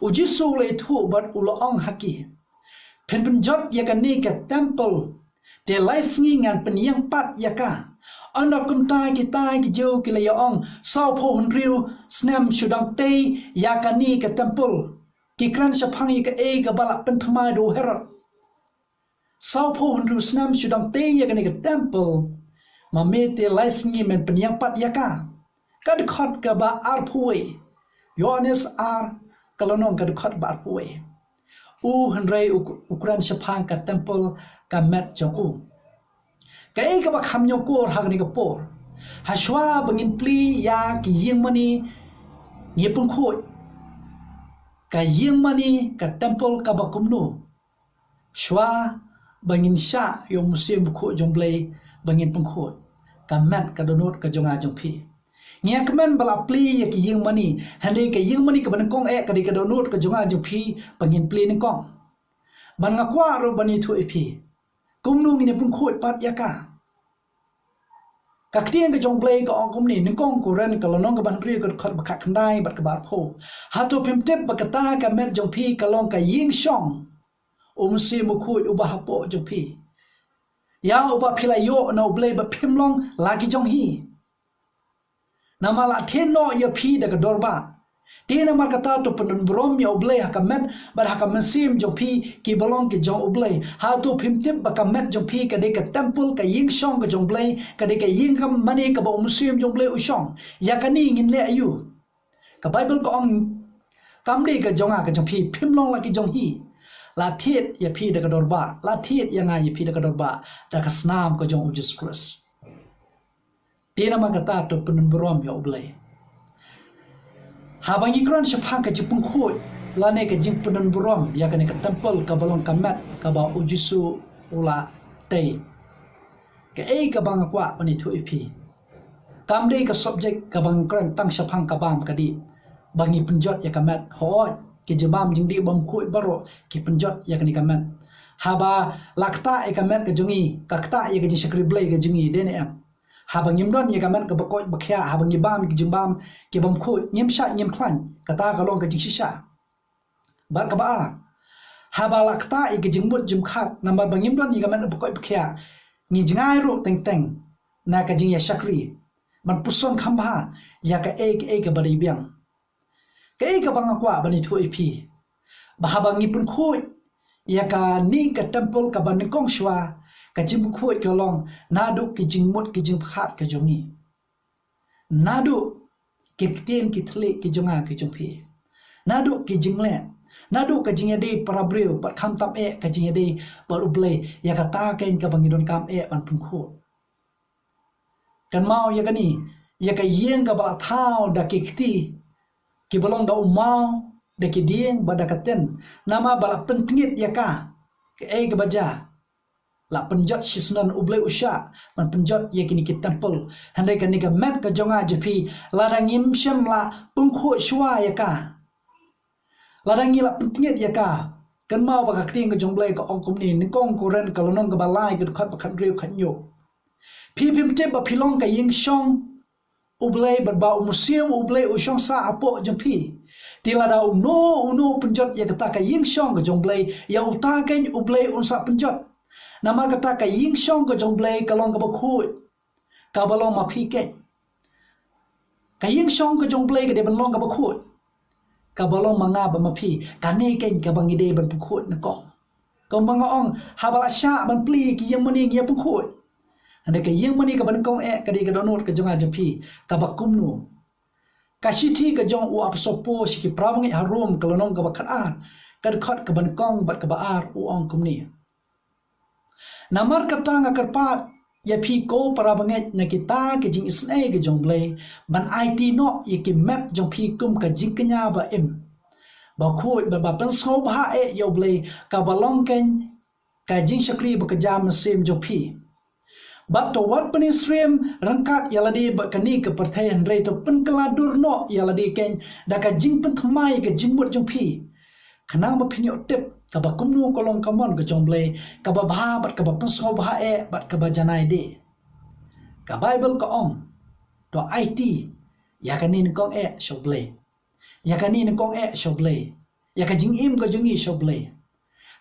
U Jisu u la ïathuh bad u la ong ha ki: Phin pynjot ïa kane ka temple, te lai sngi ngan pynïeng pat ïa ka. Ynda kumta kita ki Jiw ki la ïa ong: Sawphew hynriew snem shu dang tei ïa kane ka temple. Ki kren shaphang ïa kaei kaba la pynthymmai da u Herod. Sawphew hynriew snem shu dang tei ïa kane ka temple, ma me te lai sngi men pynïeng pat ïa ka. Ka dkhot kaba arphew wei, Ïoannis ar, ka lynnong, ka dkhot ba arphew wei. U hynrei u, u kren shaphang ka temple, ka met jong u. Kaei kaba kham ñiewkor ha kane ka por? Hashwa ba ngin plie ïa ki ïing mane, ngi pynkhuid ka ïing mane, ka temple kaba kumno? Shwa ba ngin shah ïa u Mynsiem Bakhuid jong U Blei, ba ngin pynkhuid ka met, ka dohnud ka jong nga jong phi. Ngi ïa kmen ba la plie ïa ki ïing mane, hynrei ka ïing mane kaba nyngkong eh ka dei ka dohnud ka jong nga jong phi ba ngin plie nyngkong. Bad nga kwah ruh ban ïathuh ïa phi kumno ngin ïa pynkhuid pat ïa ka. Ka ktien ka jong U Blei ka ong kumne, Nyngkong Korinth ka lynnong kaba hynriew, ka dkhot ba khatkhyndai bad kaba arphew: Hato phim tip ba kata ka met jong phi ka long ka ïing shong u Mynsiem Bakhuid uba hapoh jong phi, Ïa uba phi la ïoh na U Blei, ba phim long la ki jong hi. Namar la thied noh ïa phi da ka dor bah. Te namar kata to pyndon burom ïa U Blei ha ka met bad ha ka mynsiem jong phi, ki ba long ki jong U Blei. Hato phim tip ba ka met jong phi ka dei ka templ, ka ïing shong ka jong U Blei, ka dei ka ïing kam mane kaba U Mynsiem jong U Blei u shong? Ïa kane ngin leh aïu? Ka Baibl ka ong, kam dei ka jong nga ka jong phi, phim long la ki jong hi. La thied ïa phi da ka dor bah, la thied ïa nga ïa phi da ka dor bah, da ka snam ka jong U Jisu Khrist. Te namar kata to pyndon burom ïa U Blei. Haba ngi kren shaphang ka jingpynkhuid lane ka jingpyndon burom ïa kane ka templ kaba long ka met kaba U Jisu u la tei, kaei kaba nga kwah ban ïathuh ïa phi? Kam dei ka subject kaba nga kren tang shaphang ka bam ka dih, ba ngi pynjot ïa ka met. Hooid, ki jingbam jingdih bymkhuid baroh ki pynjot ïa kane ka met. Haba la ktah ïa ka met ka jong ngi, ka ktah ïa ka jingshakri Blei ka jong ngi, dei ne em? Haba ngim don ïa ka met kaba koit ba khiah, haba ngi bam ïa ki jingbam ki bymkhuid, ngim shait ngim khlaiñ, kata ka long ka jingshisha. Bad kaba ar, haba la ktah ïa ka jingmut jingpyrkhat namar ba ngim don ïa ka met ba koit ba khiah, ngi jngai ruh teng teng na ka jingïashakri ban puson kham bha ïa kaei kaei kaba dei biang. Kaei kaba nga kwah ban ïathuh ïa phi, ba haba ngi pynkhuid ïa kane ka templ kaba nyngkong shuwa, ka jingpynkhuid ka long naduh ki jingmut ki jingpyrkhat ka jong ngi, naduh ki ktien ki thylliej ki jong nga ki jong phi, naduh ki jingleh, naduh ka jingïadei para briew bad khamtam eh ka jingïadei bad U Blei, ïa kata keiñ kaba ngi donkam eh ban pynkhuid. Kynmaw ïa kane, ïa ka ïing kaba la thaw da ki kti kiba long da u maw, da ki dieng bad da ka tin, namar ba la pyntngit ïa ka, kaei kaba jia? La pynjot shisnem, U Blei u shah ban pynjot ïa kine ki templ. Hynrei kane ka met ka jong nga jong phi, lada ngim shym la pynkhuid shuwa ïa ka, lada ngi la pyntngit ïa ka, kynmaw ba ka ktien ka jong U Blei ka ong kumne, Nyngkong Korinth ka lynnong kaba lai ka dkhot ba khathynriew khathynñiew: Phi phim tip ba phi long ka ïing shong U Blei bad ba U Mynsiem U Blei u shong sah hapoh jong phi? Te lada uno uno u pynjot ïa kata ka ïing shong ka jong U Blei, ïa uta keiñ U Blei un sa pynjot. Namar kata ka ïing shong ka jong U Blei ka long kaba khuid, kaba long ma phi keiñ. Ka ïing shong ka jong U Blei ka dei ban long kaba khuid, kaba long ma nga bad ma phi. Kane keiñ kaba ngi dei ban pynkhuid nyngkong. Kumba nga ong, haba la shah ban plie ki ïing mane ngi ïa pynkhuid. Hynrei ka ïing mane kaba nyngkong eh ka dei ka dohnud ka jong nga jong phi, kaba kumno? Ka shithi ka jong u Apostol Paul sha ki para bangeit ha Rom ka lynnong kaba khatar, ka dkhot kaba nyngkong bad kaba ar, u ong kumne: Namar kata nga kyrpad ïa phi ko para bangeit na kita ki jingisynei ki jong U Blei, ban aiti noh ïa ki met jong phi kum ka jingkñia ba im, ba khuid bad ba pynsngewbha eh ïa U Blei, kaba long keiñ ka jingshakri ba ka jia mynsiem jong phi. Bad to wat pynsyriem ryngkat ïa lade bad kane ka pyrthei, hynrei to pynkylla dur noh ïa lade keiñ da ka jingpynthymmai ka jingmut jong phi, khnang ba phin ïoh tip kaba kumno ka long ka mon ka jong U Blei, kaba bha bad kaba pynsngewbha eh bad kaba janai de. Ka Baibl ka ong, to aiti ïa kane nyngkong eh sha U Blei. Ïa kane nyngkong eh sha U Blei, ïa ka jingim ka jong ngi sha U Blei.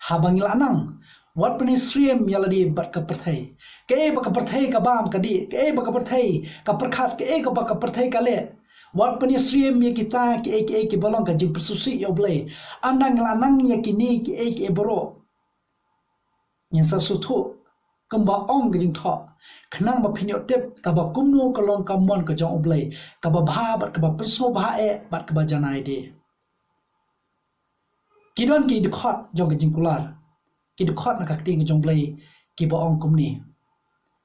Haba ngi la nang, wat pynsyriem ïa lade bad ka pyrthei. Kaei ba ka pyrthei ka bam ka dih, kaei ba ka pyrthei ka pyrkhat, kaei kaba ka pyrthei ka leh, wat pynsyriem ïa kita kiei kiei kiba long ka jingpynsngewsih ïa U Blei. Ynda ngi la nang ïa kine kiei kiei baroh, ngin sa sngewthuh kumba ong ka jingthoh, khnang ba phin ïoh tip kaba kumno ka long ka mon ka jong U Blei, kaba bha bad kaba pynsngewbha eh bad kaba janai de. Ki don ki dkhot jong ka jingkular, ki dkhot na ka ktien ka jong U Blei, kiba ong kumne.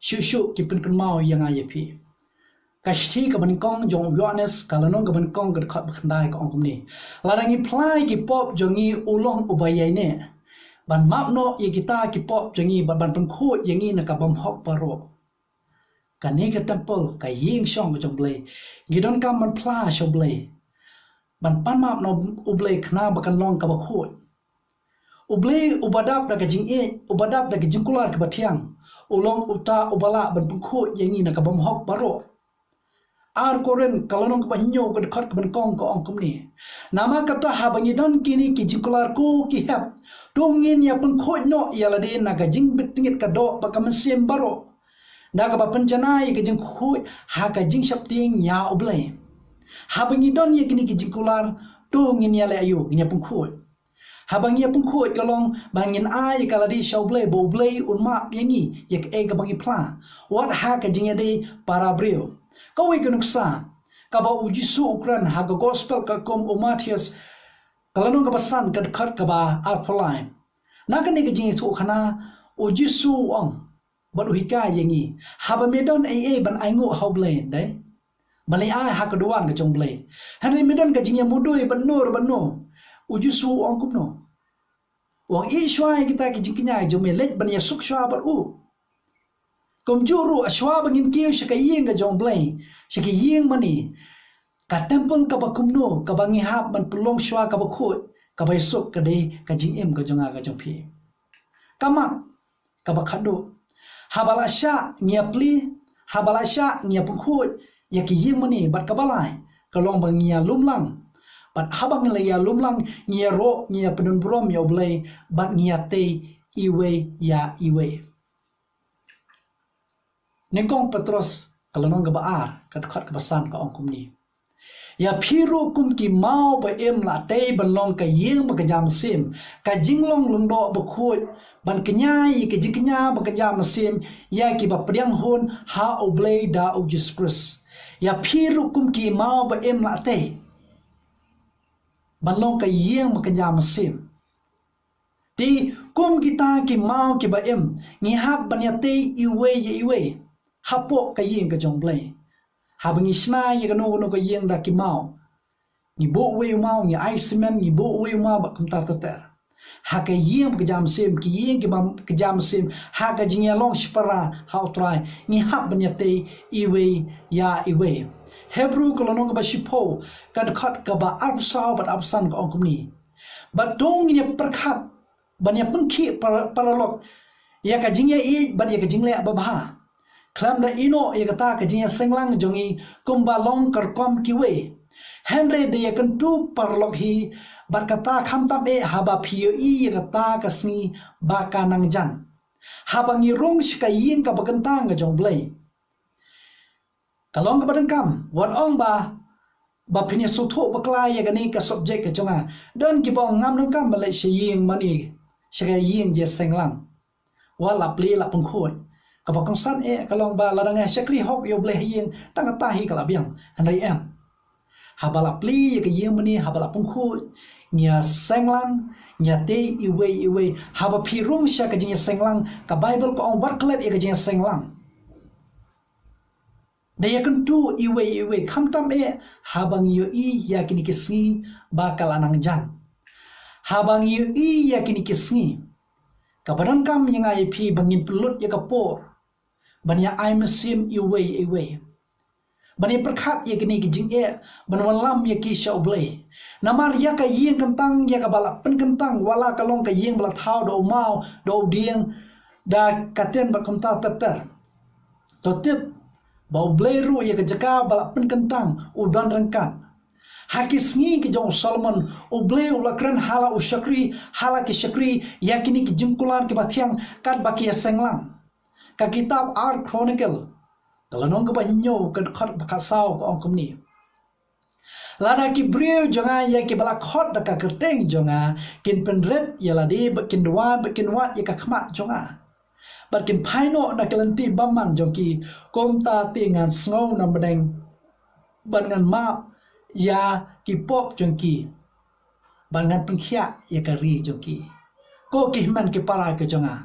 Shuh shuh ki pynkynmaw ïa nga ïa phi. Ka shithi kaba nyngkong jong u Ïoannis ka lynnong kaba nyngkong ka dkhot ba khyndai ka ong kumne: Lada ngi phla ïa ki pop jong ngi, u long uba ïaineh ban map noh ïa kita ki pop jong ngi bad ban pynkhuid ïa ngi na ka bymhok baroh. Kane ka templ, ka ïing shong ka jong U Blei, ngi donkam ban phla sha U Blei, ban pan map na U Blei khnang ba kan long kaba khuid. U Blei uba dap da ka jingïeit, uba dap da ka jingkular kaba thiang, u long uta uba lah ban pynkhuid ïa ngi na ka bymhok baroh. Ar Korinth ka lynnong kaba hynñiew ka dkhot kaba nyngkong ka ong kumne: Namar kata haba ngi don kine ki jingkular ko ki hep, to ngin ïa pynkhuid noh ïa lade na ka jingbit tngit ka doh bad ka mynsiem baroh, da kaba pynjanai ïa ka jingkhuid ha ka jingsheptieng ïa U Blei. Haba ngi don ïa kine ki jingkular, to ngin ïa leh aïu? Ngin ïa pynkhuid. Haba ngi ïa pynkhuid ka long ba ngin ai ïa ka lade sha U Blei, ba U Blei un map ïa ngi ïa kaei kaba ngi phla, wat ha ka jingïadei para briew. Kawei ka nuksa kaba U Jisu u kren ha ka gospel katkum u Mathaios, ka lynnong kaba san ka dkhot kaba arphew lai. Na kane ka jingïathuhkhana, U Jisu u ong bad u hikai ïa ngi, haba me don ei ei ban ainguh ha U Blei, dei, ban leit ai ha ka duwan ka jong U Blei. Hynrei me don ka jingïamudui bad no re bad no, U Jisu u ong kumno? U ong, ïeh shuwa ïa kita ki jingkñia jong me, leit ban ïasuk shuwa bad u. Kumjuh ruh, shuwa ba ngin kiew sha ka ïing ka jong U Blei, sha ka ïing mane, ka temple kaba kumno kaba ngi hap ban pynlong shuwa kaba khuid, kaba ïasuk, ka dei ka jingim ka jong nga ka jong phi. Ka mat kaba khatduh, haba la shah ngi ïa plie, haba la shah ngi ïa pynkhuid ïa ki ïing mane, bad kaba lai ka long ba ngi ïa lum lang. Bad haba ngi la ïa lum lang, ngi ïaroh, ngi ïa pyndonburom ïa U Blei, bad ngi ïa tei iwei ïa iwei. Nyngkong Petros ka lynnong kaba ar ka dkhot kaba san ka ong kumne: Ïa phi ruh kum ki maw ba im la tei ban long ka ïing ba kynja mynsiem, ka jinglong lyngdoh bakhuid, ban kñia ïa ka jingkñia ba kynja mynsiem ïa kiba pdiang hun ha U Blei da U Jisu Khrist. Ïa phi ruh kum ki maw ba im la tei ban long ka ïing ba kynja mynsiem. Te kum kita ki maw kiba im, ngi hap ban ïa tei iwei ïa iwei hapoh ka ïing ka jong U Blei. Haba ngi shna ïa kano kano ka ïing da ki maw, ngi buh uwei u maw, ngi ai cement, ngi buh uwei u maw bad kumta ter ter. Ha ka ïing ba kynja mynsiem, ki ïing kiba kynja mynsiem, ha ka jingïalong shipara ha U Trai, ngi hap ban ïa tei iwei ïa iwei. Hebru ka lynnong kaba shiphew ka dkhot kaba arphew saw bad arphew san ka ong kumne: Bad to ngin ïa pyrkhat ban ïa pynkhih para-, paralok ïa ka jingïaieit bad ïa ka jingleh babha, khlem da ïehnoh ïa kata ka jingïaseng lang jong ngi kumba long ka rukom kiwei. Hynrei da ïakyntu paralok hi bad kata, khamtam eh haba phi ïohi ïa kata ka sngi ba ka nang jan, haba ngi rung sha ka ïing kaba kyntang ka jong U Blei. Ka long kaba donkam, wat ong ba, ba phin ïa sngewthuh bakla ïa kane ka subject ka jong nga. Don kiba ong ngam donkam ban leit sha ïing mane, sha ka ïing jingïaseng lang. Wat la plie la pynkhuid. Kaba kongsan eh ka long ba lada nga shakri hok ïa U Blei ha ïing, tang kata hi ka la biang. Hynrei em. Haba la plie ïa ka ïing mane, haba la pynkhuid, ngi ïaseng lang, ngi ïa tei iwei iwei. Haba phi rung sha ka jingïaseng lang, ka Baibl ka ong wat klet ïa ka jingïaseng lang. Da ïakyntu iwei iwei, khamtam eh haba ngi ïohi ïa kine ki sngi ba ka la nang jan. Haba ngi ïohi ïa kine ki sngi, kaba donkam ïa nga ïa phi ba ngin pynlut ïa ka por ban ïa ai mynsiem iwei iwei, ban ïa pyrkhat ïa kine ki jingeh, ban wallam ïa ki sha U Blei. Namar ïa ka ïing kyntang, ïa kaba la pynkyntang, wat la ka long ka ïing ba la thaw da u maw, da u dieng, da ka tin bad kumta ter ter, to tip ba U Blei ruh ïa ka jaka ba la pynkyntang u don ryngkat. Ha ki sngi ki jong u Solomon, U Blei u la kren ha la u shakri, ha la ki shakri, ïa kine ki jingkular kiba thiang katba ki ïaseng lang. Ka kitab Ar Chronicle, ka lynnong kaba hynñiew, ka dkhot ba khatsaw ka ong kumne: Lada ki briew jong nga ïa kiba la khot da ka kyrteng jong nga kin pynrit ïa lade bad kin duwai bad kin wad ïa ka khmat jong nga, bad kin phai noh na ki lynti bymman jong ki, kumta te ngan sngew na bneng bad ngan map ïa ki pop jong ki, bad ngan pynkhiah ïa ka ri jong ki. Ko ki hynmen ki para ki jong nga,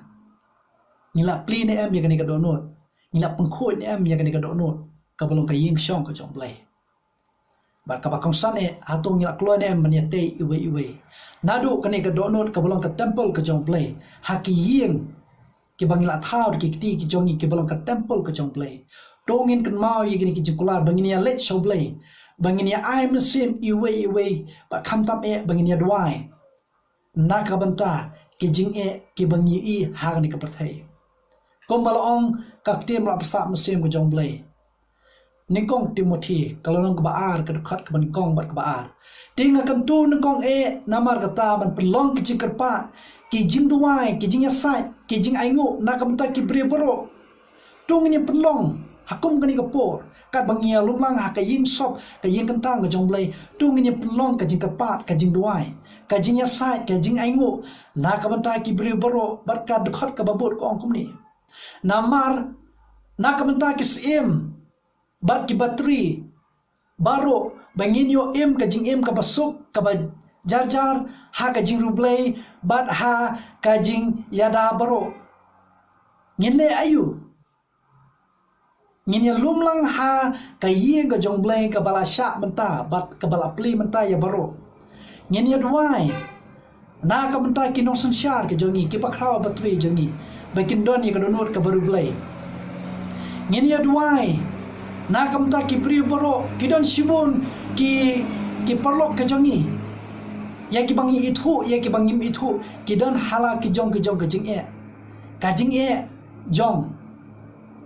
ngi la plie ne em ïa kane ka dohnud? Ngi la pynkhuid ne em ïa kane ka dohnud kaba long ka ïing shong ka jong U Blei? Bad kaba kongsan eh, hato ngi la kloi ne em ban ïa tei iwei iwei? Naduh kane ka dohnud kaba long ka temple ka jong U Blei, ha ki ïing kiba ngi la thaw da ki kti ki jong ngi kiba long ka temple ka jong U Blei, to ngin kynmaw ïa kine ki jingkular ba ngin ïa leit sha U Blei, ba ngin ïa ai mynsiem iwei iwei, bad khamtam eh ba ngin ïa duwai na ka bynta ki jingeh kiba ngi ïohi ha kane ka pyrthei. Kumba la ong ka ktien ba la pynsah mynsiem ka jong U Blei: Nyngkong Timothi, ka lynnong kaba ar, ka dkhot kaba nyngkong bad kaba ar. Te nga kyntu nyngkong eh, namar kata ban pynlong ki jingkyrpad, ki jingduwai, ki jingïasaid, ki jingainguh, na ka bynta ki briew baroh. To ngin ïa pynlong, ha kum kane ka por, katba ngi ïa lumlang ha ka ïing sop, ka ïing kyntang ka jong U Blei, to ngin ïa pynlong ka jingkyrpad, ka jingduwai, ka jingïasaid, ka jingainguh, na ka bynta ki briew baroh, bad ka dkhot kaba bud ka ong kumne. Namar, na ka bynta ki syiem, bad ki batri, baroh, ba ngin ïoh im ka jingim kaba suk, kaba jar jar, ha ka jingriewblei, bad ha ka jingïada baroh. Ngin leh aïu? Ngin ïa lumlang ha ka ïing ka jong U Blei kaba la shah mynta, bad kaba la plie mynta ïa baroh. Ngin ïa duwai na ka bynta ki nongsynshar ka jong ngi, ki bakhraw batri jong ngi, ba kin don ïa ka dohnud kaba riewblei. Ngin ïa duwai na ka bynta ki briew baroh, ki don shibun ki, ki paralok ka jong ngi, ïa kiba ngi ithuh, ïa kiba ngim ithuh, ki don ha la ki jong ki jong ka jingeh. Ka jingeh jong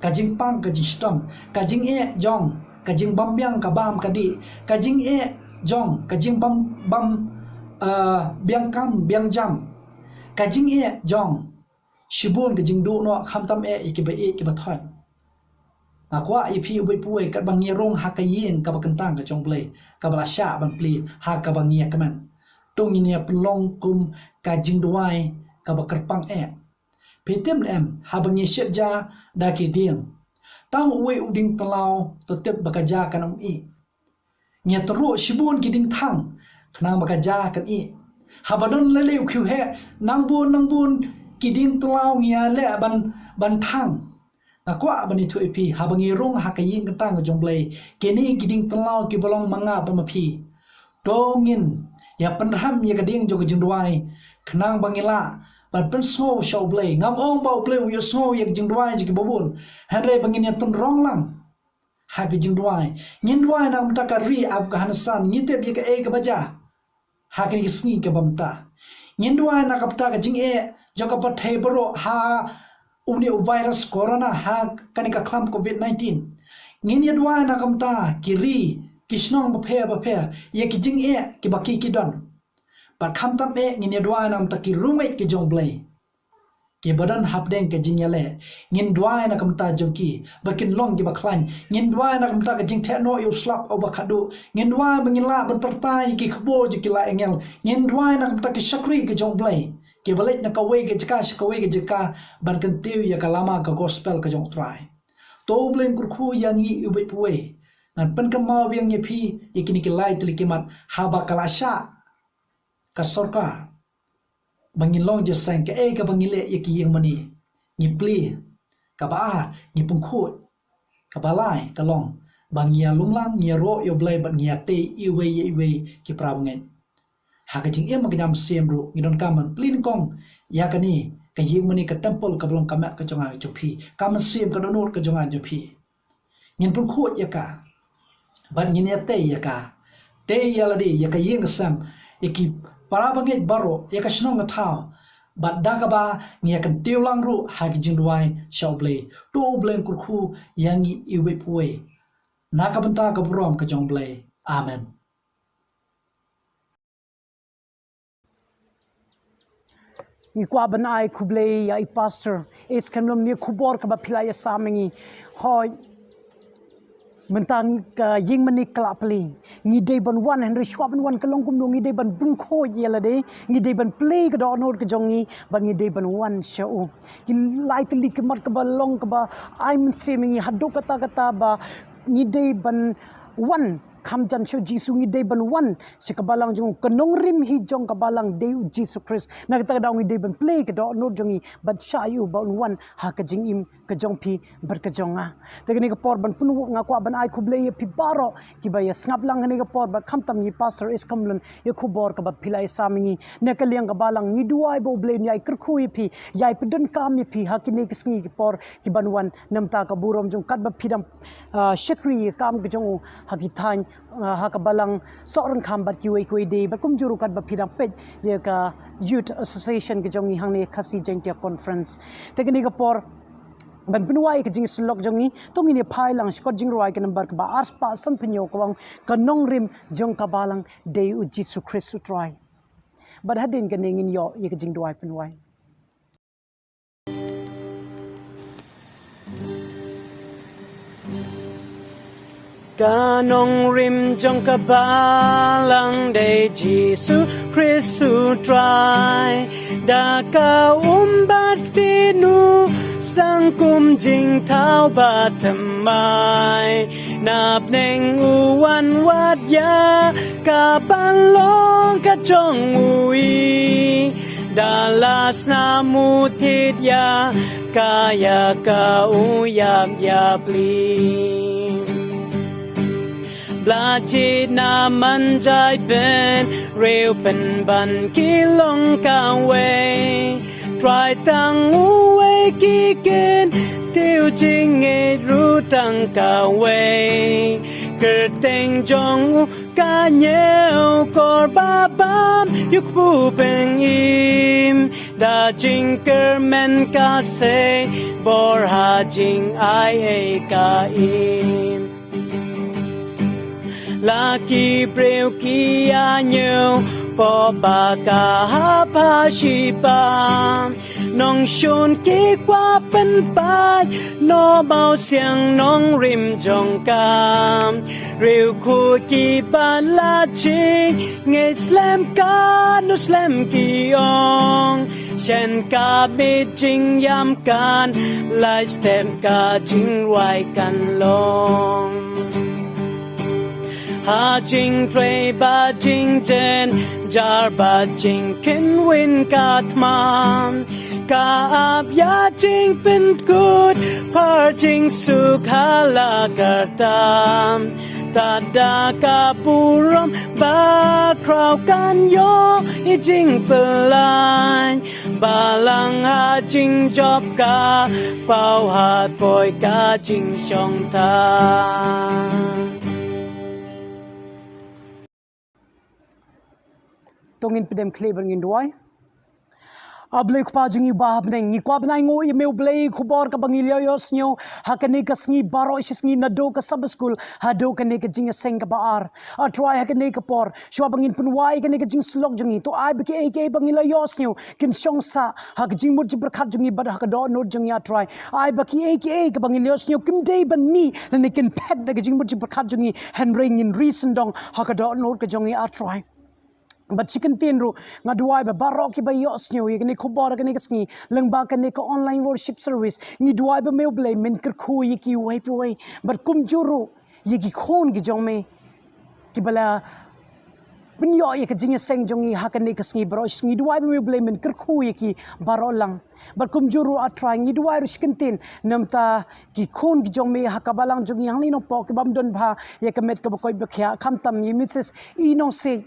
ka jingpang, ka jingshitom, ka jingeh jong ka jingbym biang ka bam ka dih, ka jingeh jong ka jingbym, bym, eh, biang kam biang jam, ka jingeh jong shibun ka jingduh noh, khamtam eh ïa kiba ïeit kiba thoh. Nga kwah ïa phi uwei pa uwei, katba ngi rung ha ka ïing kaba kyntang ka jong U Blei, kaba la shah ban plie, ha kaba ngi ïa kmen, to ngin ïa pynlong kum ka jingduwai kaba kyrpang eh. Phi tip ne em, haba ngi shet ja da ki dieng, tang uwei u dieng tlaw, to tip ba ka ja kan ym ih. Ngi ïa tyrwa shibun ki dieng thang, khnang ba ka ja kan ih. Haba don lei lei u khiew heh, nang bun nang bun ki dieng tlaw ngi ïa leh ban, ban thang. Nga kwah ban ïathuh ïa phi, haba ngi rung ha ka ïing kyntang ka jong U Blei, kine ki dieng tlaw kiba long ma nga bad ma phi, to ngin ïa pynrhem ïa ka dieng jong ka jingduwai, khnang ba ngin lah ban pynsngew sha U Blei. Ngam ong ba U Blei u ïohsngew ïa ka jingduwai jong kiba bun, hynrei ba ngin ïa tynrong lang ha ka jingduwai. Ngin duwai na ka bynta ka ri Afghanistan, ngi tip ïa kaei kaba jia ha kine ki sngi kiba mynta. Ngin duwai na ka bynta ka jingeh jong ka pyrthei baroh ha une u virus corona, ha kane ka khlam covid nineteen. Ngin ïa duwai na ka bynta ki ri, ki shnong bapher bapher, ïa ki jingeh kiba ki ki don. Bad khamtam eh ngin ïa duwai na ka bynta ki riewngeit ki jong U Blei, kiba don hapdeng ka jingïaleh. Ngin duwai na ka bynta jong ki ba kin long kiba khlaiñ. Ngin duwai na ka bynta ka jingtheh noh ïa u slap uba khatduh. Ngin duwai ba ngin lah ban pyrta ïa ki khubor jong ki lai angel. Ngin duwai na ka bynta ki shakri ka jong U Blei, kiba leit na kawei ka jaka sha kawei ka jaka ban kyntiew ïa ka lama ka gospel ka jong U Trai. To U Blei un kyrkhu ïa ngi uwei pa uwei. Ngan pynkynmaw biang ïa phi ïa kine ki lai tylli ki mat, haba ka la shah ka sorkar ba ngin long jingïaseng, kaei kaba ngi leh ïa ki ïing mane? Ngi plie. Kaba ar, ngi pynkhuid. Kaba lai ka long ba ngi ïa lumlang, ngi ïaroh ïa U Blei bad ngi ïatei iwei ïa iwei ki para bangeit. Ha ka jingim ka jingmynsiem ruh ngi donkam ban plie nyngkong ïa kane ka ïing mane, ka temple kaba long ka met ka jong nga jong phi, ka mynsiem, ka dohnud ka jong nga jong phi. Ngin pynkhuid ïa ka bad ngin ïatei ïa ka. Tei ïa lade, ïa ka ïing ka sem, ïa ki para bangeit baroh, ïa ka shnong ka thaw, bad da kaba ngi ïa kyntiew lang ruh ha ki jingduwai sha U Blei. To U Blei un kyrkhu ïa ngi iwei pa uwei na ka bynta ka burom ka jong U Blei. Amen. Ngi kwah ban ai khublei ïa i Pastor Eskhem Lum, ïa ka khubor kaba phi la ïasam ïa ngi. Hooid, mynta ngi, ka ïing mane ka la plie. Ngi dei ban wan, hynrei shuwa ban wan ka long kumno? Ngi dei ban pynkhuid ïa lade, ngi dei ban plie ka dohnud ka jong ngi, bad ngi dei ban wan sha u. Ki lai tylli ki mat kaba long kaba ai mynsiem ïa ngi haduh katta katta ba ngi dei ban wan kham jan sha u Jisu, ngi dei ban wan sha ka balang jong u, ka nongrim hi jong ka balang dei u Jisu Khrist. Na kata ka daw ngi dei ban plie ka dohnud jong ngi bad shah ïa u ba un wan ha ka jingim ka jong phi bad ka jong nga. Te kane ka por ban pynwuh, nga kwah ban ai khublei ïa phi baroh kiba ïa sngap lang kane ka por, bad khamtam ïa i Pastor Eskhem Lum, ïa ka khubor kaba phi la ïasam ïa ngi. Na ka liang ka balang ngi duwai ba U Blei un ïai kyrkhu ïa phi, ïai pyndonkam ïa phi ha kine ki sngi ki por kiban wan, na ka bynta ka burom jong u, katba phi dang, ah, shakri ïa ka kam ka jong u ha ki thaiñ, ah, ha ka balang Sohryngkham bad kiwei kiwei de, bad kumjuh ruh katba phi dang peit ïa ka Youth Association ka jong ngi hangne, Khasi Jaiñtia Conference. Te kane ka por Ban pynwai ka jingsyllok jong ngi, to ngin ïa phai lang sha kot jingrwai ka number kaba arspah sanphew hynñiew, kaba ong, ka nongrim jong ka balang dei u Jisu Khrist u Trai. Bad hadien kane ngin ïoh ïa ka jingduwai pynwai. Ka nongrim jong ka balang dei Jisu Khrist u Trai. Da ka um bad kti nu sdang kum jingthaw ba thymmai. Na bneng u wan wad ïa ka ban long ka jong u hi. Da la snam u thied ïa ka, ïa ka u ïap ïapli. Bla jied na man jait bynriew pynban ki long kawei. Trai tang uwei ki kyntiew, jingngeit ruh tang kawei. Kyrteng jong u ka hynñiewkor ba bam ïa u kpu pynïm. Da jingkyrmen ka sei bor, ha jingai ei ka im. La ki briew ki ïa hynñiewpoh ba ka hap ha shipang. Nongshun ki kwah pynpait, nongbaw siang nongrim jong ka. Riewkhuid ki ba la jingngeit, slem katno slem ki ong. Shen ka miet jingïam kan lait, step ka jingrwai kan long. Ha jingtrei bad jingjynjar bad jingkynwin ka thma. Ka ap ïa jingpynkut, phar jingsuk ha la ka rta. Tad da ka burom bakhraw kan ïoh i jingpyllait. Balang ha jingjop ka paw, ha poi ka jingshong tang. To ngin pdem khlieh bad ngin duwai. A Blei Kpa jong ngi ba ha bneng, ngi kwah ban ainguh ïa me U Blei, khubor kaba ngi la ïohsngew ha kane ka sngi baroh shi sngi, naduh ka Sabbath School haduh kane ka jingïaseng kaba ar. A Trai, ha kane ka por, shuwa ba ngin pynwai kane ka jingsyllok jong ngi, to ai ba kiei kiei ba ngi la ïohsngew kin shong sah ha ka jingmut jingpyrkhat jong ngi bad ha ka dohnud jong ngi, A Trai. Ai ba kiei kiei kaba ngi la ïohsngew kim dei ban mih lane kin phet na ka jingmut jingpyrkhat jong ngi, hynrei ngin ri syndong ha ka dohnud ka jong ngi, A Trai. Bad shi kyntien ruh, nga duwai ba baroh kiba ïohsngew ïa kane ka khubor kane ka sngi lyngba kane ka online worship service, ngi duwai ba me U Blei men kyrkhu ïa kiwei pa wei. Bad kumjuh ruh ïa ki khun ki jong me kiba la pynïoh ïa ka jingïaseng jong ngi ha kane ka sngi baroh shi sngi, duwai ba me U Blei men kyrkhu ïa ki baroh lang. Bad kumjuh ruh, A Trai, ngi duwai ruh shi kyntien namar ki khun ki jong me ha ka balang jong ngi hangne Nongpoh, kibym don bha ïa ka met kaba koit ba khiah, khamtam ïa Mrs E Nongsiej.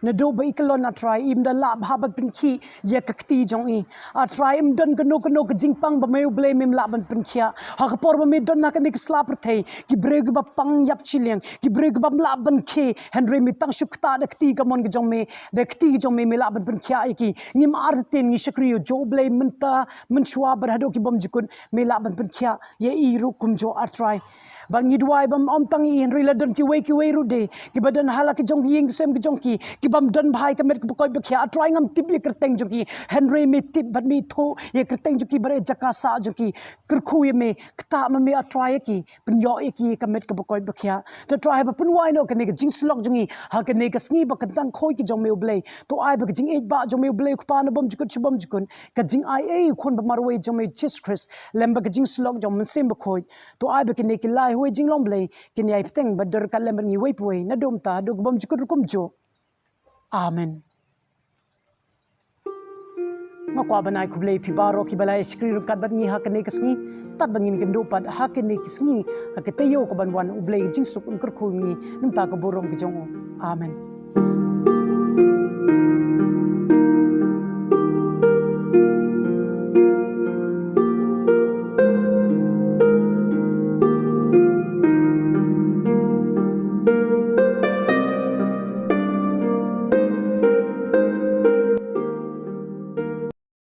Naduh ba i kyllon, A Trai, im da lah bha ban pynkhih ïa ka kti jong i. A Trai, im don kano kano ka jingpang ba me U Blei mem lah ban pynkhiah. Ha ka por ba me don ha kane ka sla pyrthei, ki briew kiba pang ïap shiliang, ki briew kibym lah ban khie, hynrei me tang shu ktah da kti kamon ka jong me, da kti ka jong me me lah ban pynkhiah ïa ki. Ngim artatien, ngi shakri ïa U Blei mynta, mynshuwa bad haduh kibym jukut, me lah ban pynkhiah ïa i ruh kumjuh, A Trai. Bad ngi duwai ba ym tang i, hynrei la don kiwei kiwei ruh de kiba don ha la ki jong ki ïing ki sem ki jong ki, kibym don bha ïa ka met kaba koit ba khiah. A Trai, ngam tip ïa ka kyrteng jong ki, hynrei me tip bad me ithuh ïa ka kyrteng jong ki bad ïa ka jaka sah jong ki. Kyrkhu ïa me, ktah ma me, A Trai, ïa ki, pynïoh ïa ki ïa ka met kaba koit ba khiah. To Trai, haba pynwai noh kane ka jingsyllok jong ngi ha kane ka sngi ba kyntang khuid ka jong me U Blei, to ai ba ka jingïeit ba jong me U Blei Kpa nabym jukut sha bym jukut, ka jingaiei U Khun ba marwei jong me Jisu Khrist, lem bad ka jingsyllok jong U Mynsiem Bakhuid, to ai ba kine ki lai huei jinglong Blei kin ïai bteng bad dur ryngkat lem bad ngi uwei pa uwei, naduh mynta haduh ka bym jukut ruh kumjuh. Amen. Nga kwah ban ai khublei ïa phi baroh kiba la ïa shakri ryngkat bad ngi ha kane ka sngi. Tad ba ngin kynduh pat ha kane ka sngi, ha ka taïew kaban wan, U Blei ka jingsuk un kyrkhu ïa ngi na ka bynta ka burom ka jong u. Amen.